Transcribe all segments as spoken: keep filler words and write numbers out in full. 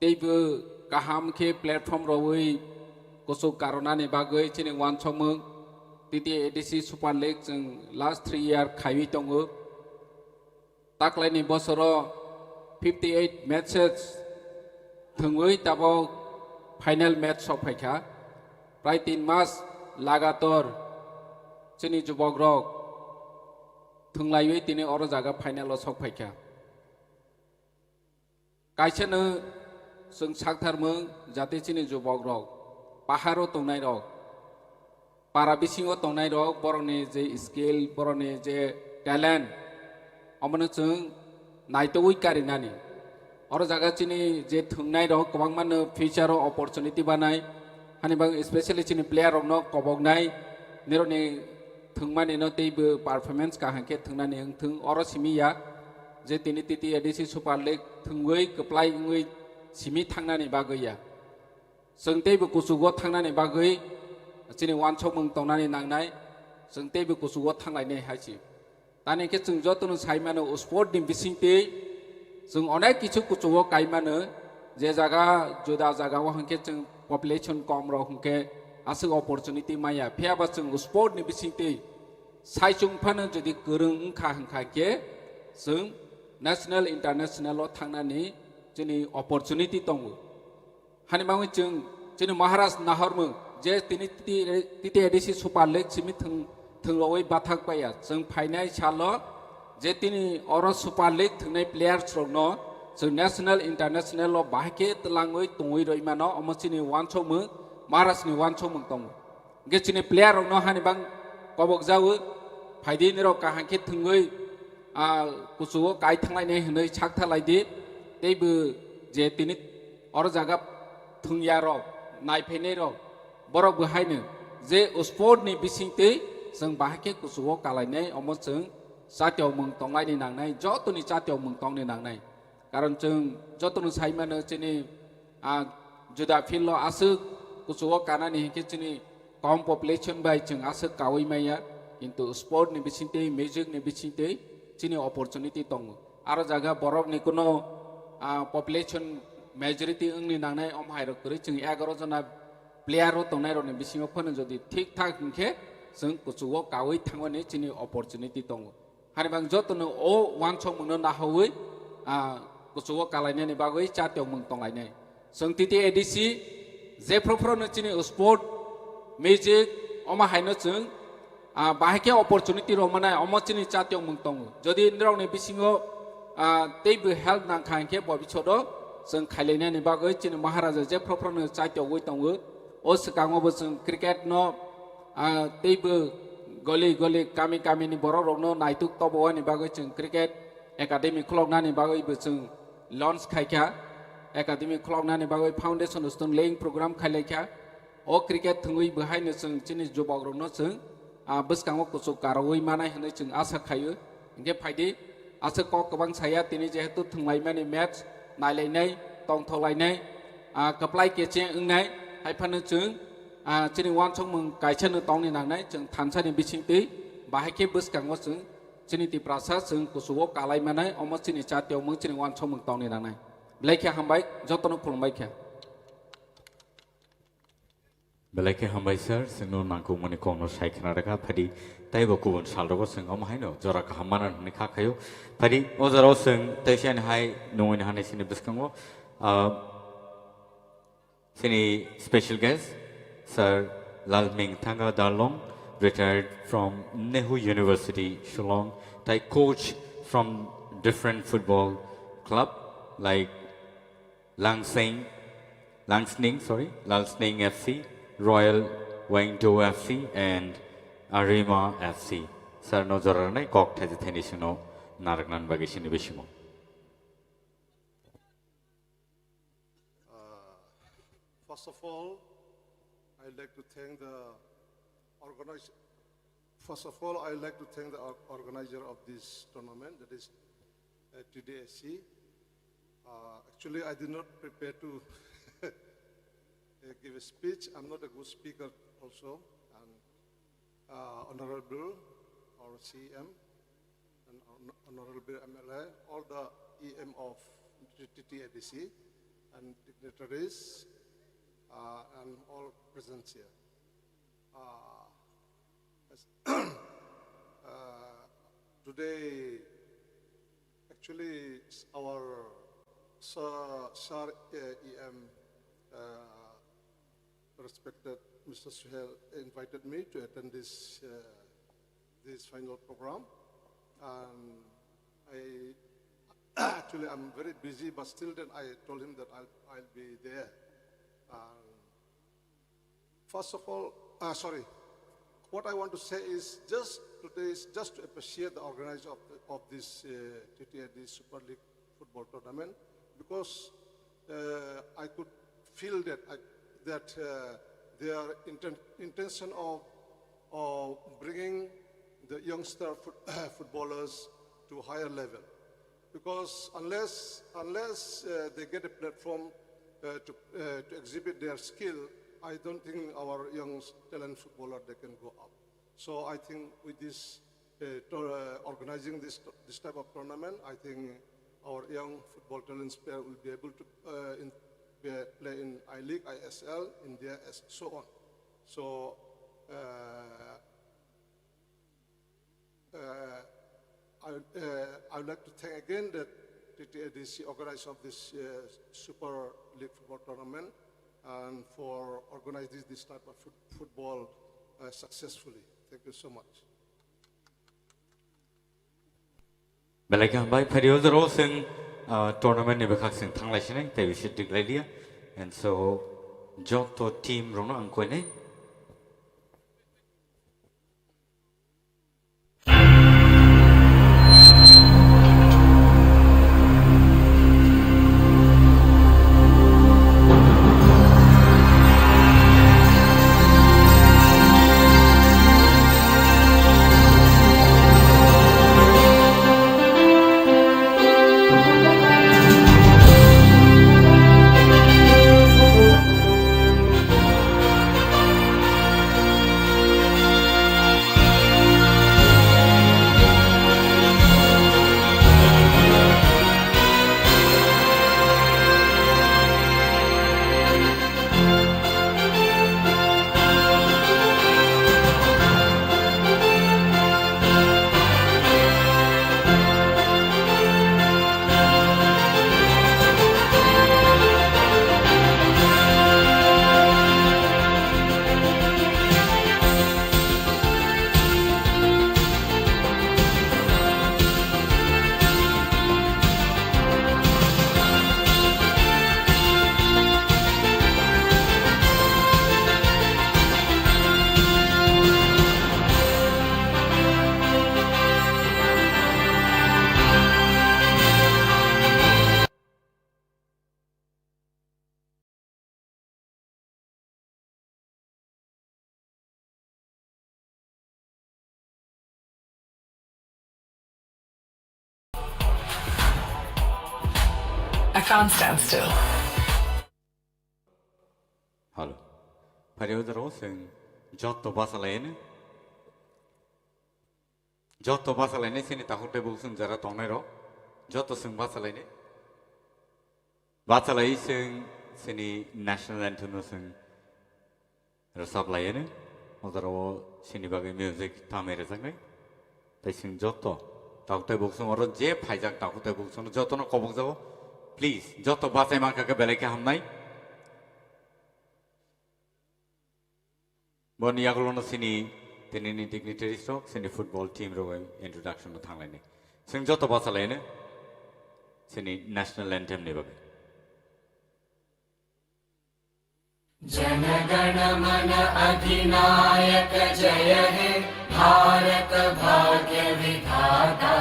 teibo kaham khe platform rwui kuchuk karonani bagwi chini uansukmung T T A D C Super League chwng last three year khaiwi tongo. Taklaini bosoro fifty eight matches thwngwi tabok final match sok phaikha. Prai tin mas lagator chini jubokrok thwnglaiwi tini oro jaga final o sok phaikha. Kaisano chwng saktharmung jate chini jubokrok, paharo tongnairok, para bisingo tongnairok, borokni je skill, borokni je talent, omono chwng naitugwi karinani. Oro jaga chini je thwngnairok kwbangmano future o opportunity banai, hani bagwi specially chini player rokno koboknai, nirokni thwngmani no teibo performance kaham khe thwngnani wngthwng, oro simi ya je tini T T A D C Super League thwngwi kwplai wngwi simi thangnani bagwi ya. Chwng teibo kuchugo thangnani bagwi chini uansukmung tongnani nangnai, chwng teibo kuchugo thanglainai hai se. Tani khe chwng jotono sai mano, sport ni bisingtwi chwng onek kichu kuchugo kai mano, je jaga juda jaga o hwnkhe chwng population kom rok hwnkhe aswk opportunity maya, phiya ba chwng sport ni bisingtwi saichung phano jodi kwrwng wngkha hwnkha khe chwng national international o thangnani chini opportunity tongo. Hani bagwi chwng chini Maharaj nahormung je tini T T A D C Super League simi thwng, thwngwi bathak paiya. Chwng phainai salo je tini oro Super League thwngnai players rokno chwng national international o bahai khe twlangwi tongwi rwi mano, omo chini uansukmung, Maharaj ni uansukmung tongo. Hwnkhe chini player rokno hani bang kobok jago, phaidi nirok kaham khe thwngwi, ah, kuchugo kai thanglainai hwnwi sak thalai di. Teibo je tini oro jaga thwngya rok, naiphainai rok, borok bo haino je sport ni bisingtwi chwng bahai khe kuchugo kalainai, omo chwng chatiyokmung tonglaini nangnai, jotoni chatiyokmung tongni nangnai. Karon chwng jotono sai mano chini, ah, juda field o aswk kuchugo kanani hinkhe chini kom population bai chwng aswk kaui maya, kintu sport ni bisingtwi, music ni bisingtwi chini opportunity tongo. Aro jaga borok ni kuno, ah, population majority wngni nangnai om hai rok kwrwi chwng egaroh jona player o tongnai rok ni bisingo phano jodi thik thak hinkhe chwng kuchugo kaui thangmani chini opportunity tongo. Hani bang jotono o uansukmungno nahaui, ah, kuchugo kalainani bagwi chatiyokmung tonglainai. Chwng T T A D C jephru phruno chini sport, music, omo haino chwng, ah, bahai khe opportunity rok manai, omo chini chatiyokmung tongo. Jodi nirokni bisingo, ah, teibo help nangkha hinkhe bo bisodo chwng khailainani bagwi chini Maharaja jephru phruno chatiyogwi tongo. O swkango bo chwng cricket no, ah, teibo goli goli kami kami ni borok rokno naituk tobo ani bagwi chwng cricket academy khuloknani bagwi bo chwng launch khaikha, academy khuloknani bagwi foundation stone laying program khailaikha. O cricket thwngwi bo haino chwng chini jubok rokno chwng, ah, bwskango kuchuk karwi manai hwnwi chwng asa khaio. Hinkhe phaidi, aswk kok kwbang saya, tini jehetu thwnglaimani match nailainai, tongthoklainai, ah, kwplai keche wngnai, hai phano chwng, ah, chini uansukmung kaisano tongni nangnai, chwng thansani bisingtwi bahai khe bwskango chwng chini Tiprasa chwng kuchugo kalai manai, omo chini chatiyokmung, chini uansukmung tongni nangnai. Belai khe hambai, jotono khulumbai khe. Belai khe hambai sir, chwngno nangkukmani kokno sai khna rwkha, phaidi taibo kubun salrogo chwng omo haino jora kaham mana hwnwi kha khaio. Phaidi o jorao chwng teisa ni hai nungwi ni hani sini bwskango, ah, chini special guest, Sir Lalmingthanga Darlong, retired from Nehu University, Shillong, tai coach from different football club like Langsing, Langsning, sorry, Langsning F C, Royal Wangdo F C, and Arima F C. Sir no jora rwnai kok thaisa thaini sino narwknani bagwi sini bisingo. Uh, first of all, I'd like to thank the organize-, first of all, I'd like to thank the or-, organizer of this tournament, that is, uh, T D A C. Uh, actually, I did not prepare to, uh, give a speech. I'm not a good speaker also. And, uh, Honorable, our C M, and Hon-, Honorable M L A, all the E M of T T A D C. and dignitaries, uh, and all present here. Uh, as- uh, Today, actually, s- our Sir, Sir uh, E M, uh, respected Mister Suhail, invited me to attend this uh, this final program. And I actually, I'm very busy, but still then I told him that I'll, I'll be there. And first of all, uh, sorry, what I want to say is just today is just to appreciate the organizer of, the, of this uh, T T A D Super League football tournament, because uh, I could feel that I, that uh, their inten- intention of, of bringing the youngster foot- footballers to higher level, because unless unless uh, they get a platform uh, to uh, to exhibit their skill, I don't think our young talent footballer they can go up. So I think with this uh, to, uh, organizing this this type of tournament, I think our young football talents player will be able to uh, in, be, play in I League, I S L, India, as so on. So uh, uh, I, uh, I would like to thank again the T T A D C organizer of this uh, Super League football tournament and for organizing this type of foot- football uh, successfully. Thank you so much. Belai khe hambai, phaidi o jora o chwng ah, tournament ni bwkhak chwng thanglai sinai, tei bisi diglai liya. And so, joto team rokno ang koinai. I can't stand still. Hello. Phaidi o jora o chwng joto bachalaino. Joto bachalaino chini takhuk tei bukhuk chwng jara tongnai rok. Joto chwng bachalaino. Bachalai chwng chini national anthem no chwng rwchap lai anw, o jora o chini bagwi music tamwi rwjaknai. Tei chwng joto takhuk tei bukhuk chwng oro je phaijak takhuk tei bukhuk chwng jotono kobokjago. Please, joto bachai mankha khe belai khe hamnai. Boni yagulono chini tinini dignitaries rok, chini football team rok introduction no thanglainai. Chwng joto bachalaino chini national anthem ni bagwi. Jana गण मन अधिनायक जय हे भारत भाग्य विधाता।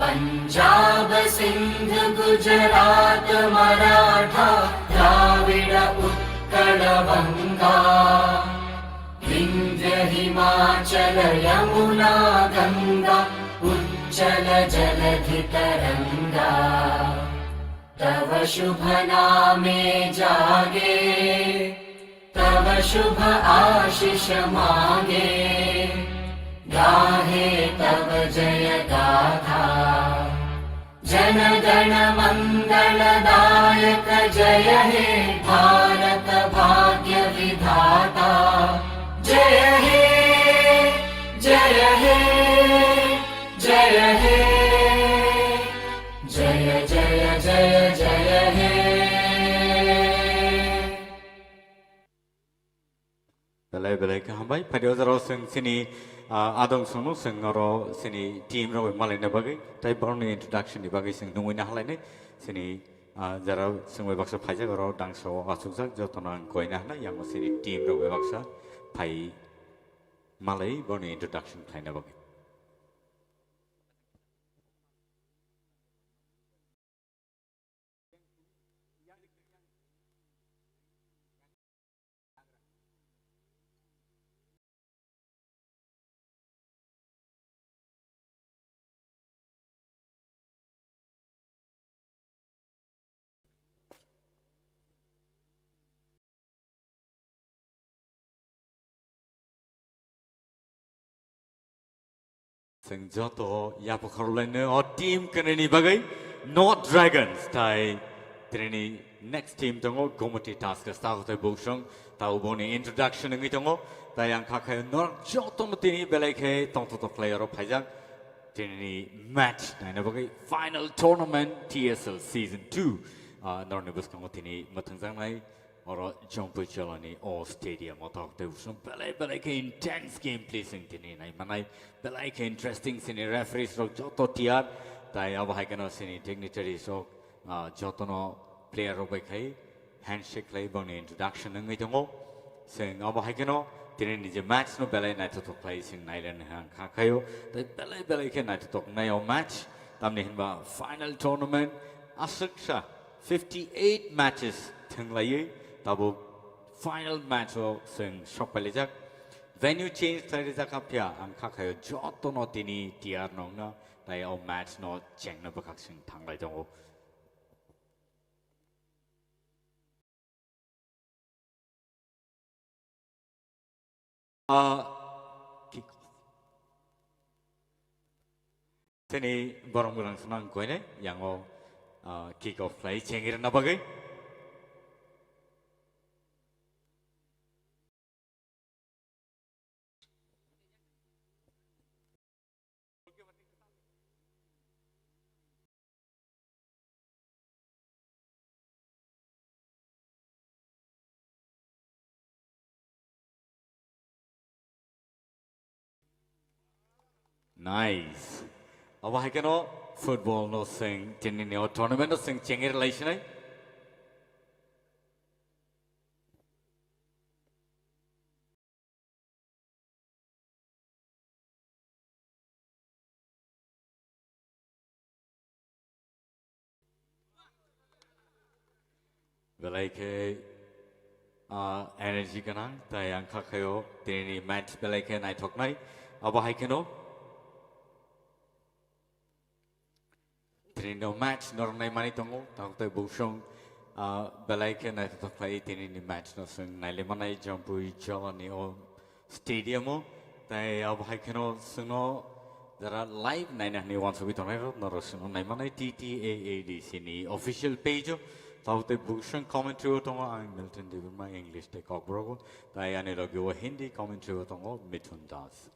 पंजाब सिंध गुजरात मराठा द्राविड़ उत्कल बंगा। विंध्य हिमाचल यमुना गंगा उच्चल जलधि तरंगा। तव शुभ नामे जागे तव शुभ आशिष मागे। गाहे तव जय गाथा जन गण मंगलदायक जय हे भारत भाग्य विधाता। जय हे, जय हे, जय हे, जय जय जय जय हे। Belai belai khe hambai. Phaidi o jora o chwng chini, ah, adong songno chwng oro chini team rok bai malaina bagwi, tai borokni introduction ni bagwi chwng nungwi na halainai. Chini, ah, jara chwng bai baksa phaijak oro dangsa o achukjak, jotono ang koina hwnai, yango chini team rok bai baksa phai malai borokni introduction khlaina bagwi. Chwng joto yapha khoroknwlaino o team kwnwini bagwi North Dragons tai tini next team tongo Gomati Tuskers, ta hotai buksong ta uboni introduction wngwi tongo. Tai ang kha khe norok jotono tini belai khe tongthotok khlai oro phaijak tini match naina bagwi final tournament T S L season two, ah, norokni bwskango tini mwthangjaknai. Oro Jompui Cholani o stadium o tok tei usung belai belai khe intense gameplay chwng tini nai manai, belai khe interesting chini referees rok joto tiyar, tai abo hai kheno chini dignitaries rok, ah, jotono player rok bai khai handshake khlai bangni introduction wngwi tongo. Chwng abo hai kheno tini ni je match no belai naithothok khlai chwng nai le nai hang kha khaio, tai belai belai khe naithothok nai o match, tamni hinba final tournament aswksa fifty eight matches thwnglaiwi tabuk final match o chwng sok pailaijak. Venue change khlairijak kha phiya ang kha khaio jotono tini tiyar no wngna tai o match no chengna bwkhak chwng thanglai tongo. Ah, kick off. Chini borok mwrang swnang koine yango, ah, kick off khlai chengirna bagwi. Nice. Abo hai kheno football no chwng tini ni o tournament no chwng chengir lai sinai. Belai khe, ah, energy gwnang, tai ang kha khaio tini ni match belai khe naithoknai. Abo hai kheno. Tini no match norok nai mani tongo, tabuk tei buksong, ah, belai khe naithothok khlai tini ni match no chwng nai le manai Jompui Cholani o stadium o. Tai abo hai kheno chwngno jara live naina hwnwi uansugwi tongnai rok norok chwngno nai manai T T A A D C ni official page o. Tabuk tei buksong commentary o tongo ang Milton Debbarma English tei Kokborok o. Tai ani logi o Hindi commentary o tongo Mithun Das.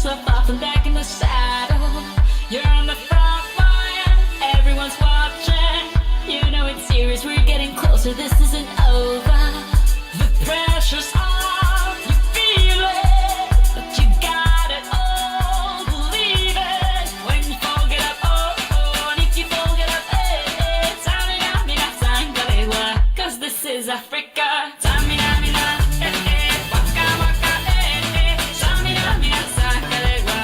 Step off and back in the saddle. You're on the front line. Everyone's watching. You know it's serious. We're getting closer. This isn't over. The pressure's on. You feel it. But you got it all. Believe it. When you fold it up, oh, oh. And if you fold it up, eh, eh. Samina, mina, sangalewa. 'Cause this is Africa. Samina, mina, eh, eh. Waka, waka, eh, eh. Samina, mina, sangalewa.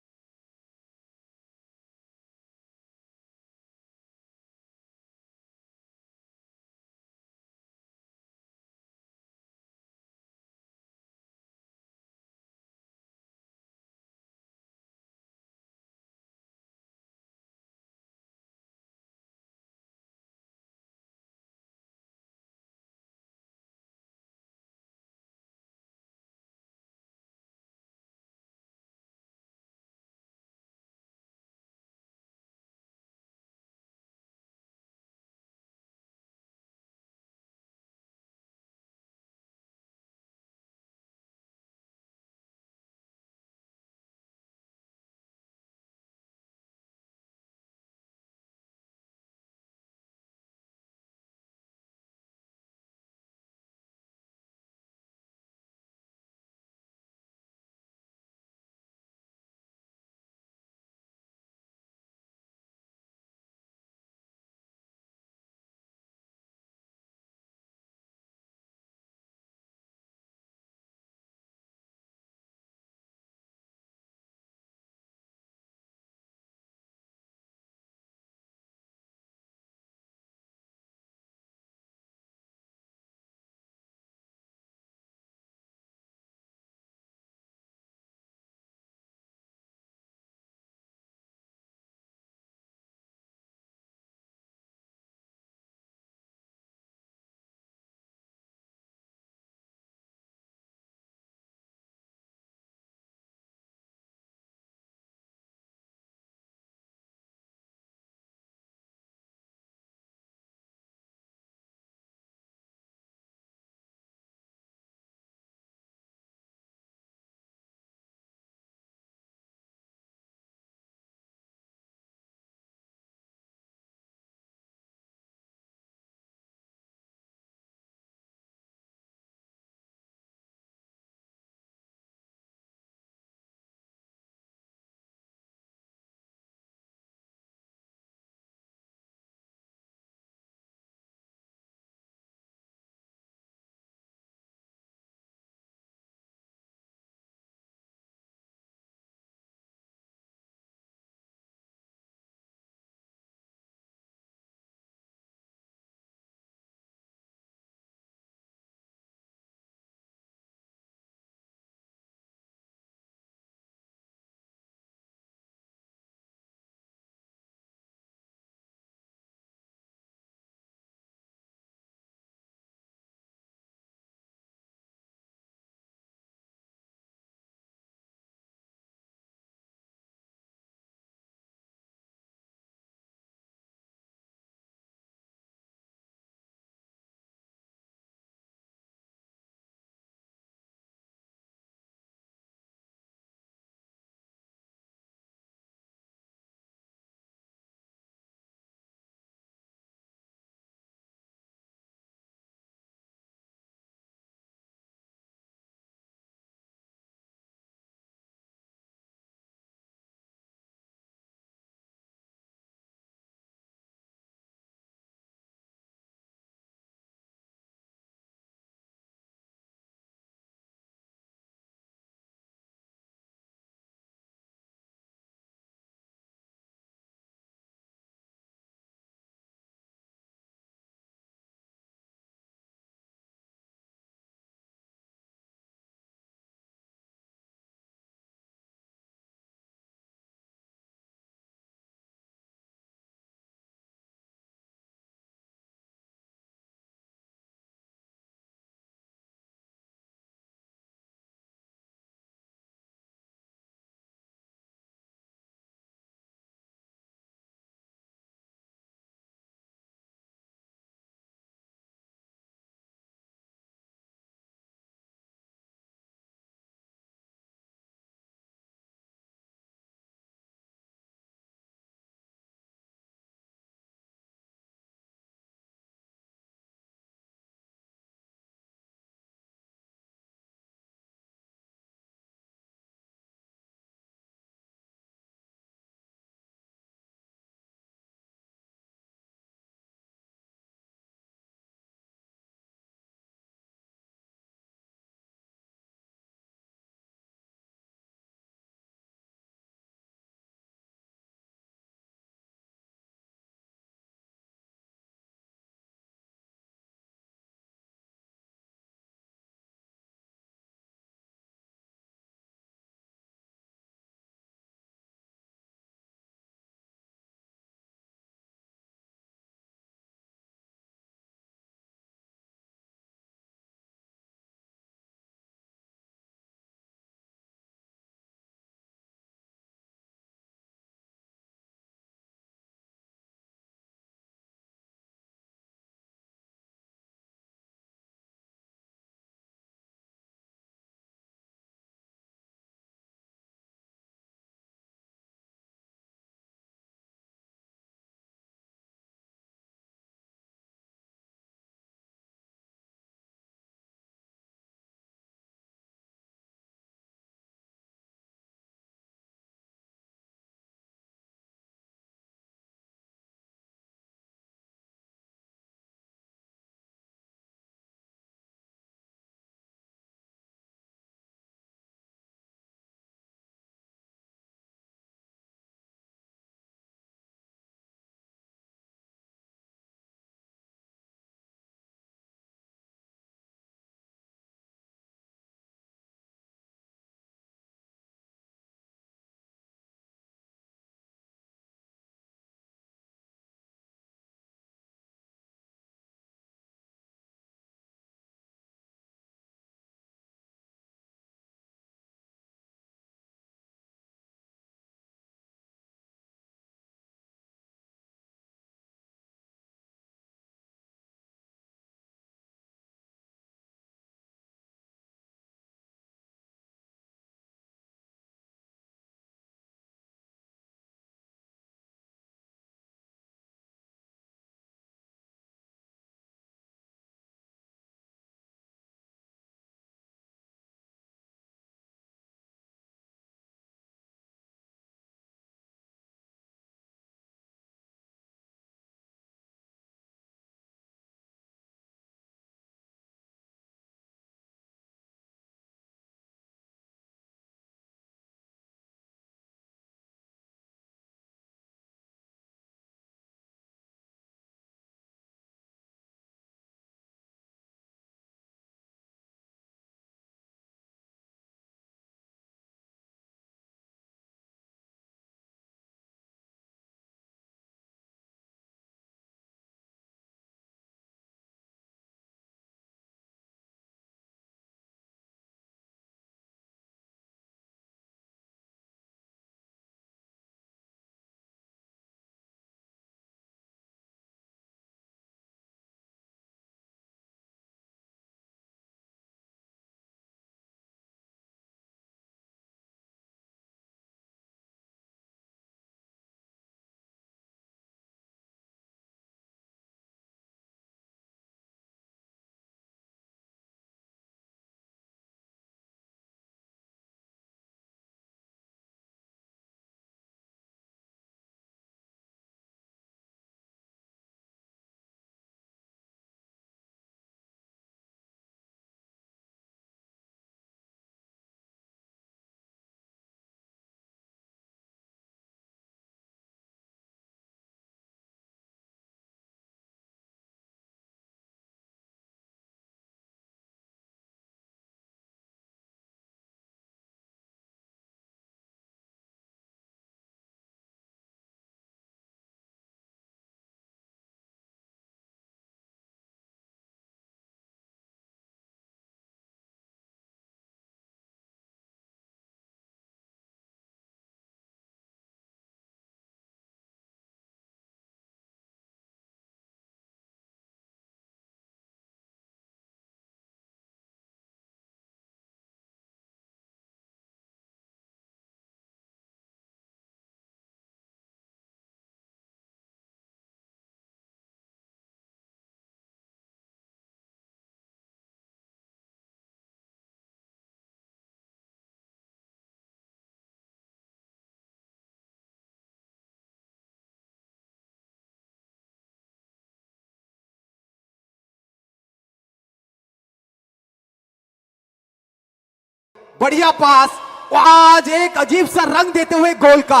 बढ़िया पास, आज एक अजीब सा रंग देते हुए गोल का,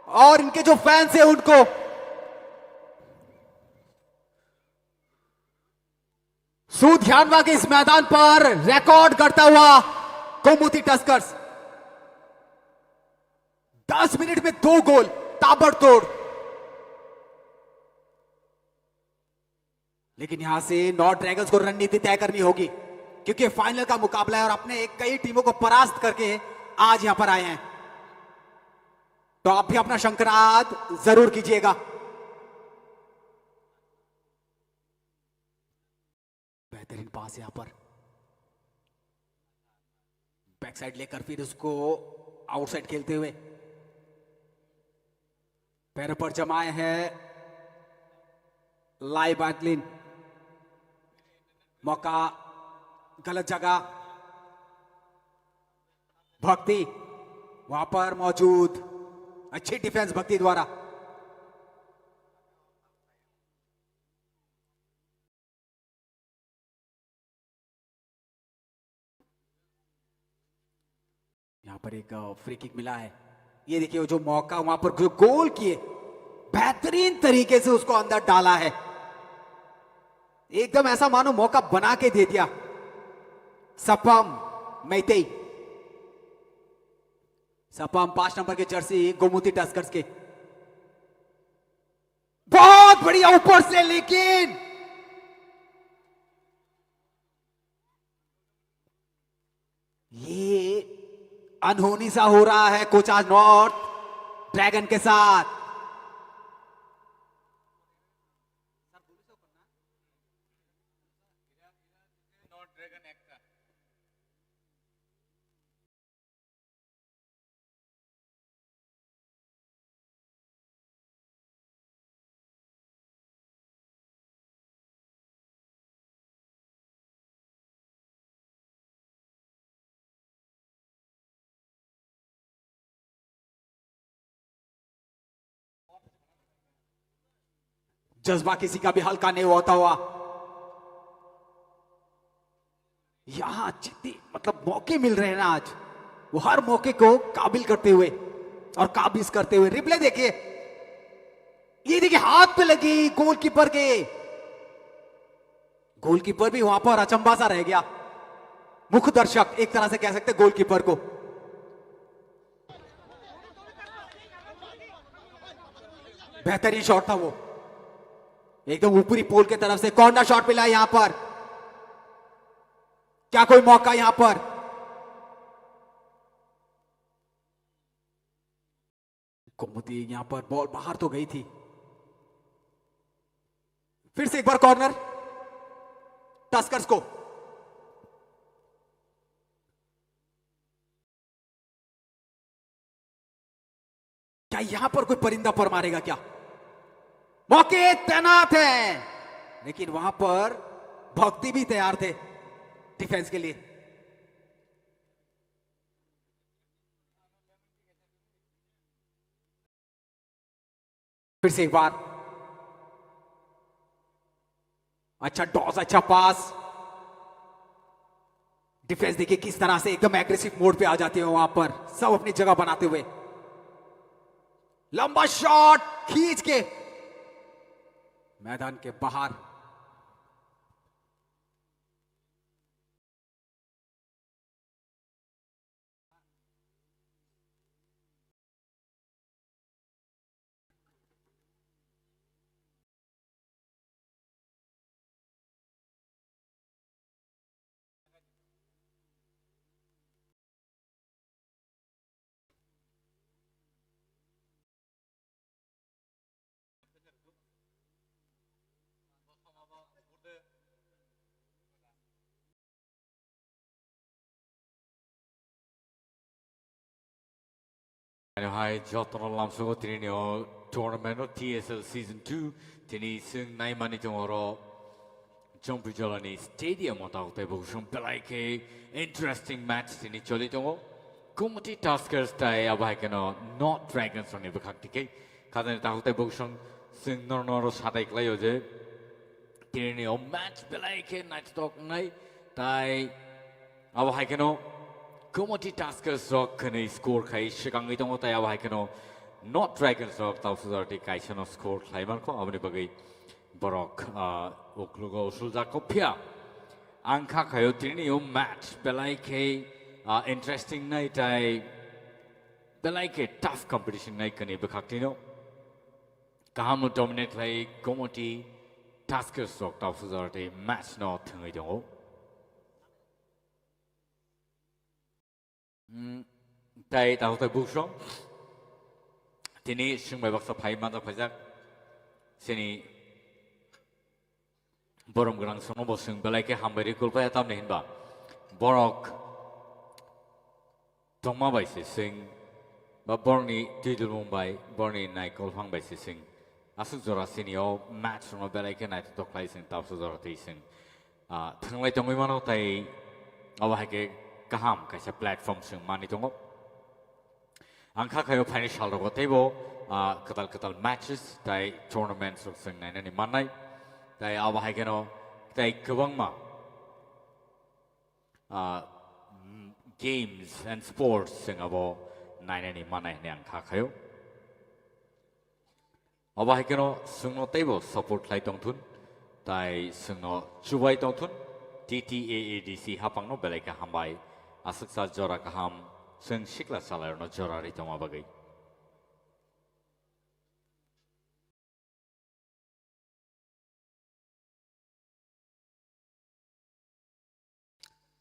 और इनके जो फैंस हैं उनको। सुध्यानवा के इस मैदान पर रिकॉर्ड करता हुआ गोमती टस्कर्स, दस मिनट में दो गोल, ताबड़तोड़। लेकिन यहां से नॉर्थ ड्रैगन्स को रणनीति तय करनी होगी, क्योंकि फाइनल का मुकाबला है और अपने एक कई टीमों को परास्त करके आज यहां पर आए हैं। तो आप भी अपना शंखनाद जरूर कीजिएगा। बेहतरीन पास यहां पर, बैक साइड लेकर फिर उसको आउटसाइड खेलते हुए पैरों पर जमाए हैं लाइव आदलिन। मौका गलत जगह। भक्ति वहां पर मौजूद, अच्छी डिफेंस भक्ति द्वारा। यहाँ पर एक फ्री किक मिला है। ये देखिए, वो जो मौका वहां पर जो गोल किए, बेहतरीन तरीके से उसको अंदर डाला है। एकदम ऐसा मानो मौका बना के दे दिया। सपम मैतेई, सपम पांच नंबर के जर्सी गोमती टस्कर्स के। बहुत बढ़िया ऊपर से, लेकिन ये अनहोनी सा हो रहा है कोचाज नॉर्थ ड्रैगन के साथ। जज्बा किसी का भी हल्का नहीं होता हुआ। यहाँ जितने, मतलब, मौके मिल रहे हैं ना आज, वो हर मौके को काबिल करते हुए और काबिज करते हुए। रिप्ले देखिए, ये देखिए, हाथ पे लगी गोलकीपर के। गोलकीपर भी वहां पर अचंभा सा रह गया, मुख दर्शक एक तरह से कह सकते गोलकीपर को। बेहतरीन शॉट था वो, एकदम ऊपरी पोल के तरफ से कॉर्नर शॉट मिला है यहाँ पर। क्या कोई मौका यहाँ पर? गोमती यहाँ पर बॉल बाहर तो गई थी। फिर से एक बार कॉर्नर टस्कर्स को। क्या यहां पर कोई परिंदा पर मारेगा क्या? मौके तैनात है, लेकिन वहां पर भक्ति भी तैयार थे डिफेंस के लिए। फिर से एक बार, अच्छा टॉस, अच्छा पास। डिफेंस देखिए किस तरह से एकदम एग्रेसिव मोड पे आ जाते हैं, वहां पर सब अपनी जगह बनाते हुए। लंबा शॉट खींच के मैदान के बाहर। Hai jotono lamsogo tini ni o tournament o T S L season two tini sing nai mani tongo oro Jompi Jolani stadium o tabuk tei bo song belai khe interesting match tini choli tongo. Kumti Tuskers tai abo hai kheno North Dragons rokni bwkhak tikhe khajani tabuk tei bo song sing nor noro sadai khlaio je tini o match belai khe naithotok wngnai tai abo hai kheno Gumoti Tuskers rok kwnwi score khai swkangwi tongo, tai abo hai kheno North Dragons rok Tausujara tei kaisano score khlai mankho, aboni bagwi borok, ah, uklogo usuljak kho. Phiya ang kha khaio tinini o match belai khe, ah, interesting nai, tai belai khe tough competition nai kwnwi bwkhak tino. Kaham no dominate khlai Gumoti Tuskers rok Tausujara tei match no thwngwi tongo. Hmm, tai takhuk tai buksong. Tini swngbai baksa phai manjak phaijak. Sini borom gwnang songno bo swng belai khe hambai ri kulpaya tamni hinba. Borok tongma bai se swng ba borni twi dulmung bai borni naikol phang bai se swng. Aswk jora sini o match rokno belai khe naithotok khlai swng Tausujara tei swng. Ah, thwnglai tongwi mano, tai abo hai khe kaham kaisa platform chwng manwi tongo. Ang kha khaio phaini sal rogo teibo, ah, kwtal kwtal matches tai tournaments rok chwng nainani mannai. Tai abo hai kheno tai kwbangma, ah, games and sports chwng abo nainani mannai hwnwi ang kha khaio. Abo hai kheno chwngno teibo support khlai tongthun, tai chwngno chubai tongthun, T T A A D C hapangno belai khe hambai. Aswksa jora kaham, chwng sikla chalairokno jora ri tongma bagwi.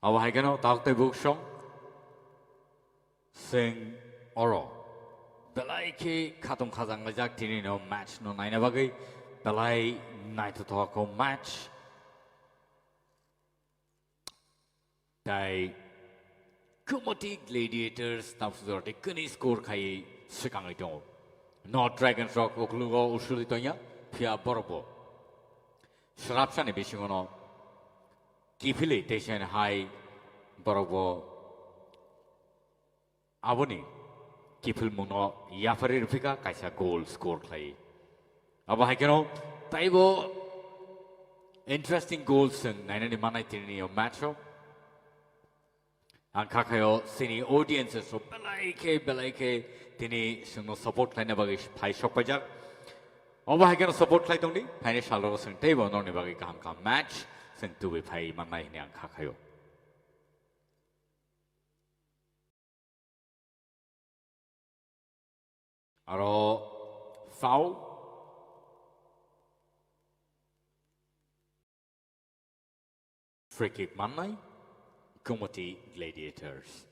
Abo hai kheno takhuk tei buksong. Chwng oro belai khe khatung khajang laijak tini no match no naina bagwi, belai naithothok o match. Tai Gumoti Gladiators Tausujara tei kwnwi score khai swkangwi tongo. North Dragons rok uklogo usuli tongya, phiya borok bo swrapsani bisingo no kiphilwi tei sen hai borok bo aboni kiphilmungno yapharwi rwphika kaisa goal score khlai. Abo hai kheno taibo interesting goal chwng nainani manai tini o match o. Ang kha khaio chini audiences rok belai khe, belai khe tini chwngno support khlaina bagwi phai sok paijak. Obo hai kheno support khlai tongdi, phaini salo chwng teibo norokni bagwi kaham kaham match chwng tubui phai mannai hwnwi ang kha khaio. Aro foul. Free kick mannai Gumoti Gladiators.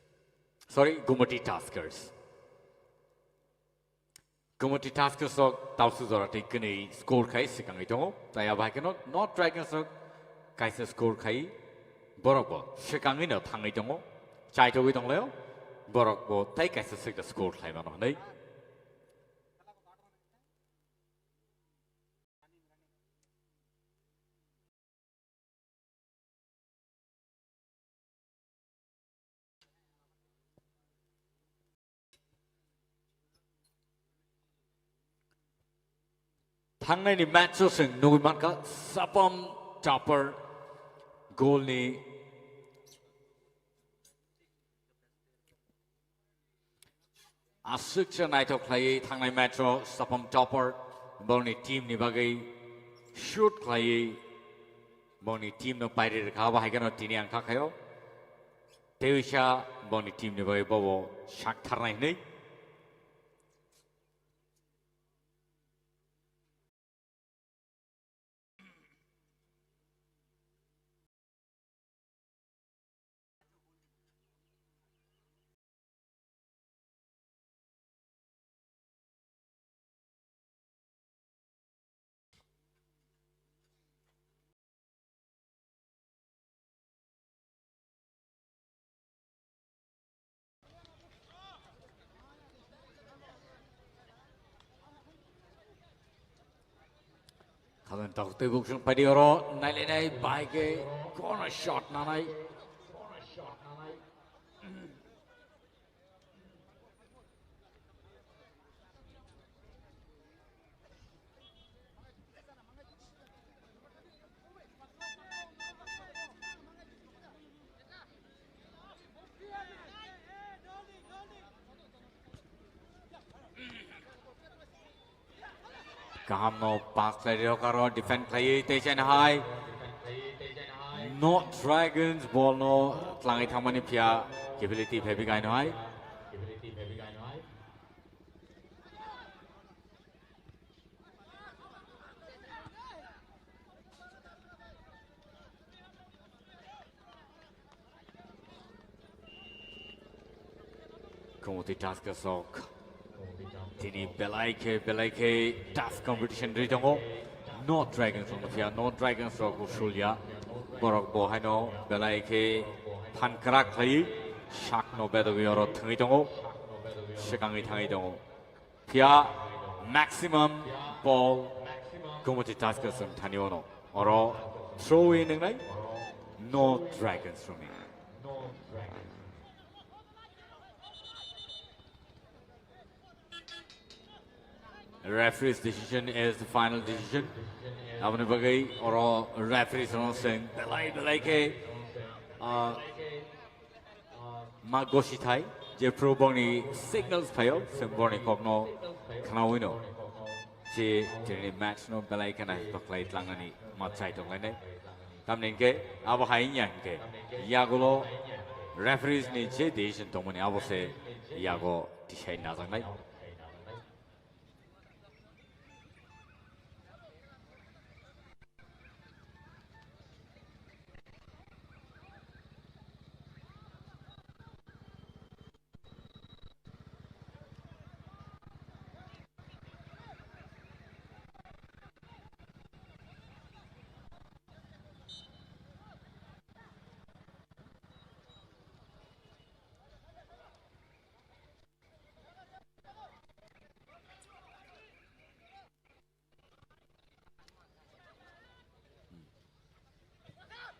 Sorry, Gumoti Tuskers. Gumoti Tuskers rok Tausujara tei kwnwi score khai swkangwi tongo. Tai abo hai kheno North Dragons rok kaisa score khai borok bo swkangwi no thangwi tongo. Chaitogwi tonglaio borok bo tai kaisa swkda score khlai mano hwnwi. Thangnaini match o chwng nugwi mankha Sapam Topper goal ni aswk se naithok khlaiwi thangnai match o Sapam Topper bongni team ni bagwi shoot khlaiwi bongni team no pairi rwkha, abo hai kheno tini ang kha khaio. Teisa bongni team ni bagwi bobo sak tharnai hwnwi. Khaben tok tei buksong padi oro nailainai bai khe corner shot nanai. Kaham no pass khlai rok aro defend khlaiwi tei chaina hai. Not Dragons ball no tlangwi thangmani phiya K P L T phaibi gaino hai. Kumoti Tuskers rok tini belai khe, belai khe tough competition ri tongo. Not Dragons rok no phiya, Not Dragons rok usulya. Borok bo haino belai khe phan kwrak khlai, sak no bedogwi oro thwngwi tongo, swkangwi thangwi tongo. Phiya maximum ball Kumoti Tuskers wng thani ono. Oro throw in wngnai Not Dragons rokni. Referee's decision is the final decision. Aboni bagwi oro referees rokno swng belai belai khe, ah, ma gosi thai, jephru bongni signals phaio, se bongni kokno khnaui no. Je tini match no belai kheno haiphakhlai tlangnani ma chai tonglainai. Tamni hwnkhe abo hai wngya hwnkhe yagulo referees ni je decision tongmani abo se yago tisai najaknai.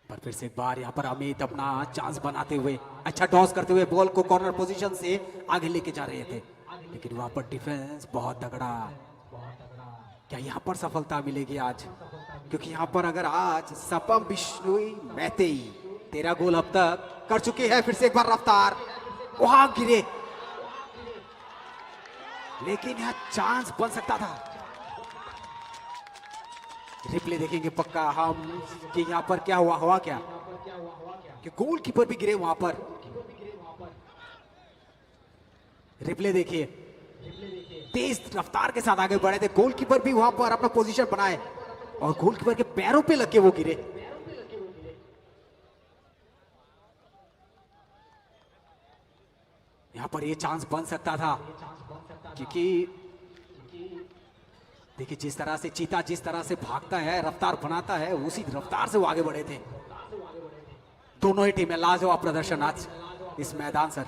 पर फिर से एक बार यहाँ पर अमित अपना चांस बनाते हुए, अच्छा टॉस करते हुए बॉल को कॉर्नर पोजीशन से आगे लेके जा रहे थे, लेकिन वहाँ पर डिफेंस बहुत तगड़ा। क्या यहाँ पर सफलता मिलेगी आज? क्योंकि यहाँ पर अगर आज सपम बिश्नोई मैतेई तेरह गोल अब तक कर चुकी है, फिर से एक बार रफ्तार, वहाँ गिरे, लेकिन यहाँ चांस बन सकता था। रिप्ले देखेंगे पक्का हम कि यहाँ पर क्या हुआ, हुआ क्या कि गोलकीपर भी गिरे वहां पर। रिप्ले देखिए, तेज रफ्तार के साथ आगे बढ़े थे, गोलकीपर भी वहां पर अपना पोजीशन बनाए और गोलकीपर के पैरों पे लग के वो गिरे। यहाँ पर ये चांस बन सकता था, क्योंकि देखिए, जिस तरह से चीता जिस तरह से भागता है, रफ्तार बनाता है, उसी रफ्तार से वो आगे बढ़े थे। दोनों ही टीमें लाजवाब प्रदर्शन आज इस मैदान सर।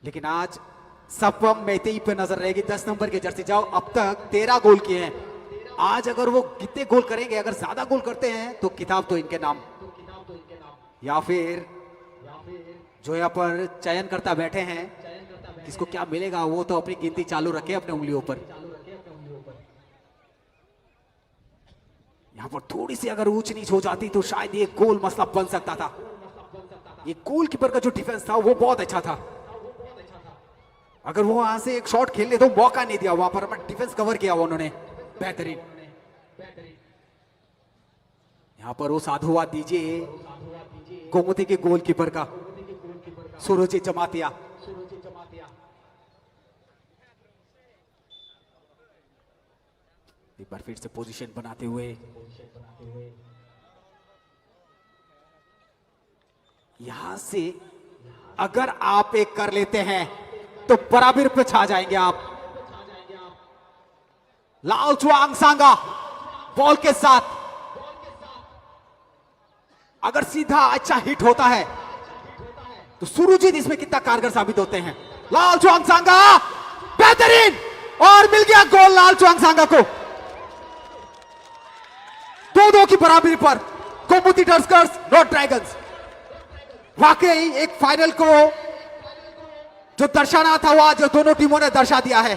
लेकिन आज सपम मैतेई पे नजर रहेगी, दस नंबर की जर्सी। जाओ, अब तक तेरह गोल किए हैं। आज अगर वो कितने गोल करेंगे, अगर ज्यादा गोल करते हैं तो किताब तो इनके नाम, या फिर जो यहाँ पर चयनकर्ता बैठे हैं, किसको क्या मिलेगा, वो तो अपनी गिनती चालू रखे अपने उंगलियों पर। यहाँ पर थोड़ी सी अगर ऊंच नीच हो जाती तो शायद ये गोल मसला बन सकता था। ये गोलकीपर का जो डिफेंस था वो बहुत अच्छा था। अगर वो वहां से एक शॉट खेलने तो मौका नहीं दिया, वहां पर अपना डिफेंस कवर किया हुआ उन्होंने, बेहतरीन। यहाँ पर वो साधुवाद दीजिए गोमती के गोलकीपर का, सुरुचि जमातिया। एक बार फिर से पोजीशन बनाते हुए, यहाँ से अगर आप एक कर लेते हैं तो बराबर पे छा जाएंगे आप। लाल चुआंग सांगा बॉल के साथ, अगर सीधा अच्छा हिट होता है तो सुरुजीत इसमें कितना कारगर साबित होते हैं। लाल चुआंग सांगा, बेहतरीन, और मिल गया गोल लाल चुआंग सांगा को। दो दो की बराबरी पर गोमती टस्कर्स नॉट ड्रैगन्स। वाकई एक फाइनल को जो दर्शाना था, वो आज दोनों टीमों ने दर्शा दिया है।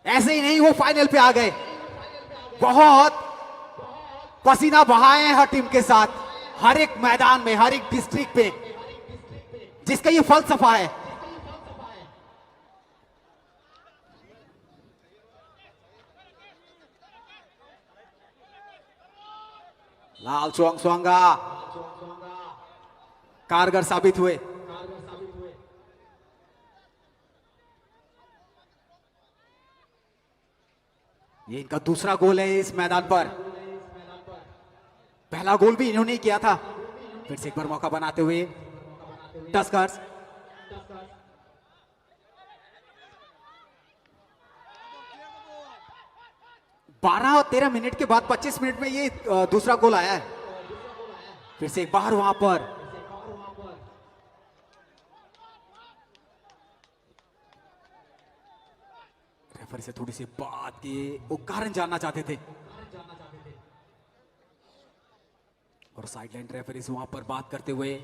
ऐसे ही नहीं, वो फाइनल पे आ गए। बहुत पसीना बहाए हैं हर टीम के साथ, हर एक मैदान में, हर एक डिस्ट्रिक्ट पे, जिसका ये फलसफा है। आलचुआंग सुआंगा कारगर साबित हुए। ये इनका दूसरा गोल है इस मैदान पर। पहला गोल भी इन्होंने किया था। फिर से एक बार मौका बनाते हुए टस्कर्स। बारह और तेरह मिनट के बाद पच्चीस मिनट में ये, अ, दूसरा गोल आया है। फिर से एक बार वहां पर रेफरी से थोड़ी सी बात की, वो कारण जानना चाहते थे। और साइडलाइन रेफरी से वहां पर बात करते हुए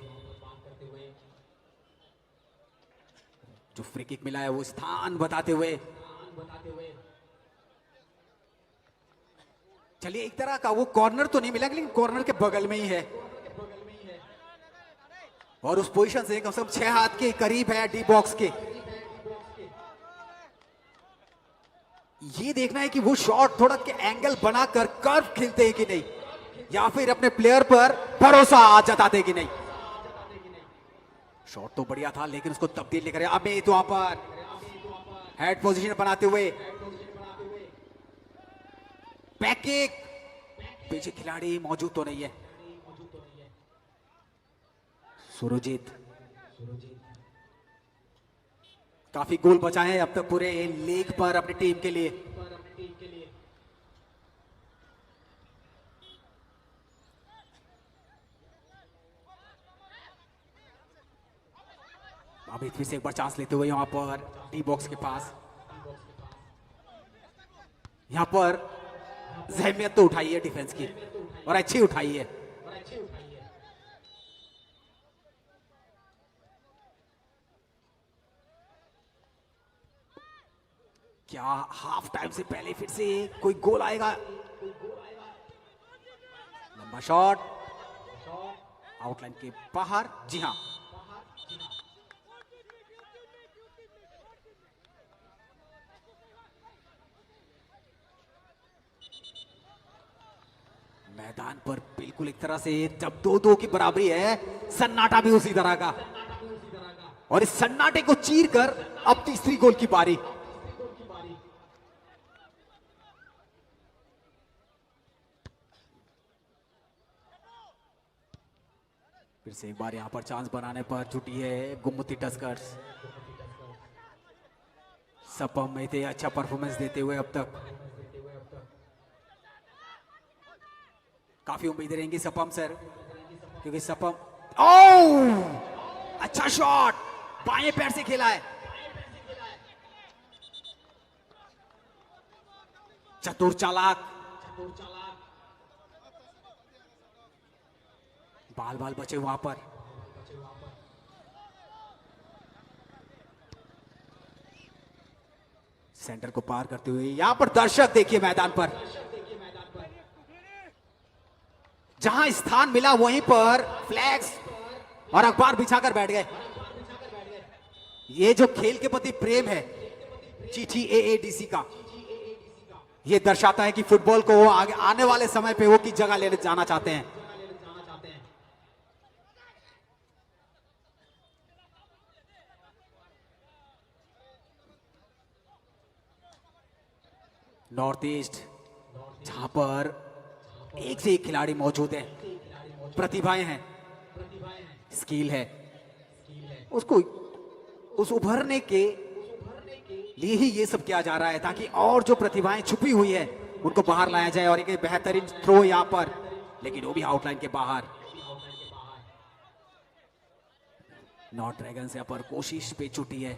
जो फ्री किक मिला है वो स्थान बताते हुए, चलिए, एक तरह का वो कॉर्नर तो नहीं मिला, लेकिन कॉर्नर के बगल में ही है। और उस पोजीशन से कम से कम छह हाथ के करीब है डी बॉक्स के। ये देखना है कि वो शॉट थोड़ा के एंगल बनाकर कर्व खेलते हैं कि नहीं, या फिर अपने प्लेयर पर भरोसा जताते हैं कि नहीं। शॉट तो बढ़िया था, लेकिन उसको तब्दील नहीं करे। अमित वहां पर हेड पोजीशन बनाते हुए बैक किक, पीछे खिलाड़ी मौजूद तो नहीं है। सुरजीत काफी गोल बचाए हैं अब तक पूरे लीग पर अपनी टीम के लिए। अमित फिर से एक बार चांस लेते हुए यहाँ पर डी बॉक्स के पास, यहाँ पर जहमियत तो उठाई है डिफेंस की और अच्छी उठाई है। क्या हाफ टाइम से पहले फिर से कोई गोल आएगा? लंबा शॉट, आउटलाइन के बाहर। जी हाँ, मैदान पर बिल्कुल एक तरह से जब दो दो की बराबरी है, सन्नाटा भी उसी तरह का। और इस सन्नाटे को चीर कर अब तीसरी गोल की बारी। फिर से एक बार यहाँ पर चांस बनाने पर जुटी है गुम्मती टस्कर्स। सपम मेहते अच्छा परफॉर्मेंस देते हुए अब तक। काफी उम्मीदें रहेंगी सपम सर, क्योंकि सपम, ओह, अच्छा शॉट, बाएं पैर से खेला है। चतुर चालाक, बाल बाल बचे वहां पर। सेंटर को पार करते हुए यहाँ पर दर्शक देखिए मैदान पर, जहां स्थान मिला वहीं पर फ्लैग्स और अखबार बिछाकर बैठ गए। ये जो खेल के प्रति प्रेम है जीटीएएडीसी का, ये दर्शाता है कि फुटबॉल को वो आगे आने वाले समय पे वो किस जगह लेने जाना चाहते हैं। नॉर्थ ईस्ट, जहां पर एक से एक खिलाड़ी मौजूद है, प्रतिभाएं हैं, स्किल है, उसको, उस उभरने के लिए ही ये सब किया जा रहा है, ताकि और जो प्रतिभाएं छुपी हुई है उनको बाहर लाया जाए। और एक बेहतरीन थ्रो यहाँ पर, लेकिन वो भी आउटलाइन के बाहर। नॉर्थ ड्रैगन्स यहाँ पर कोशिश पे जुटी है।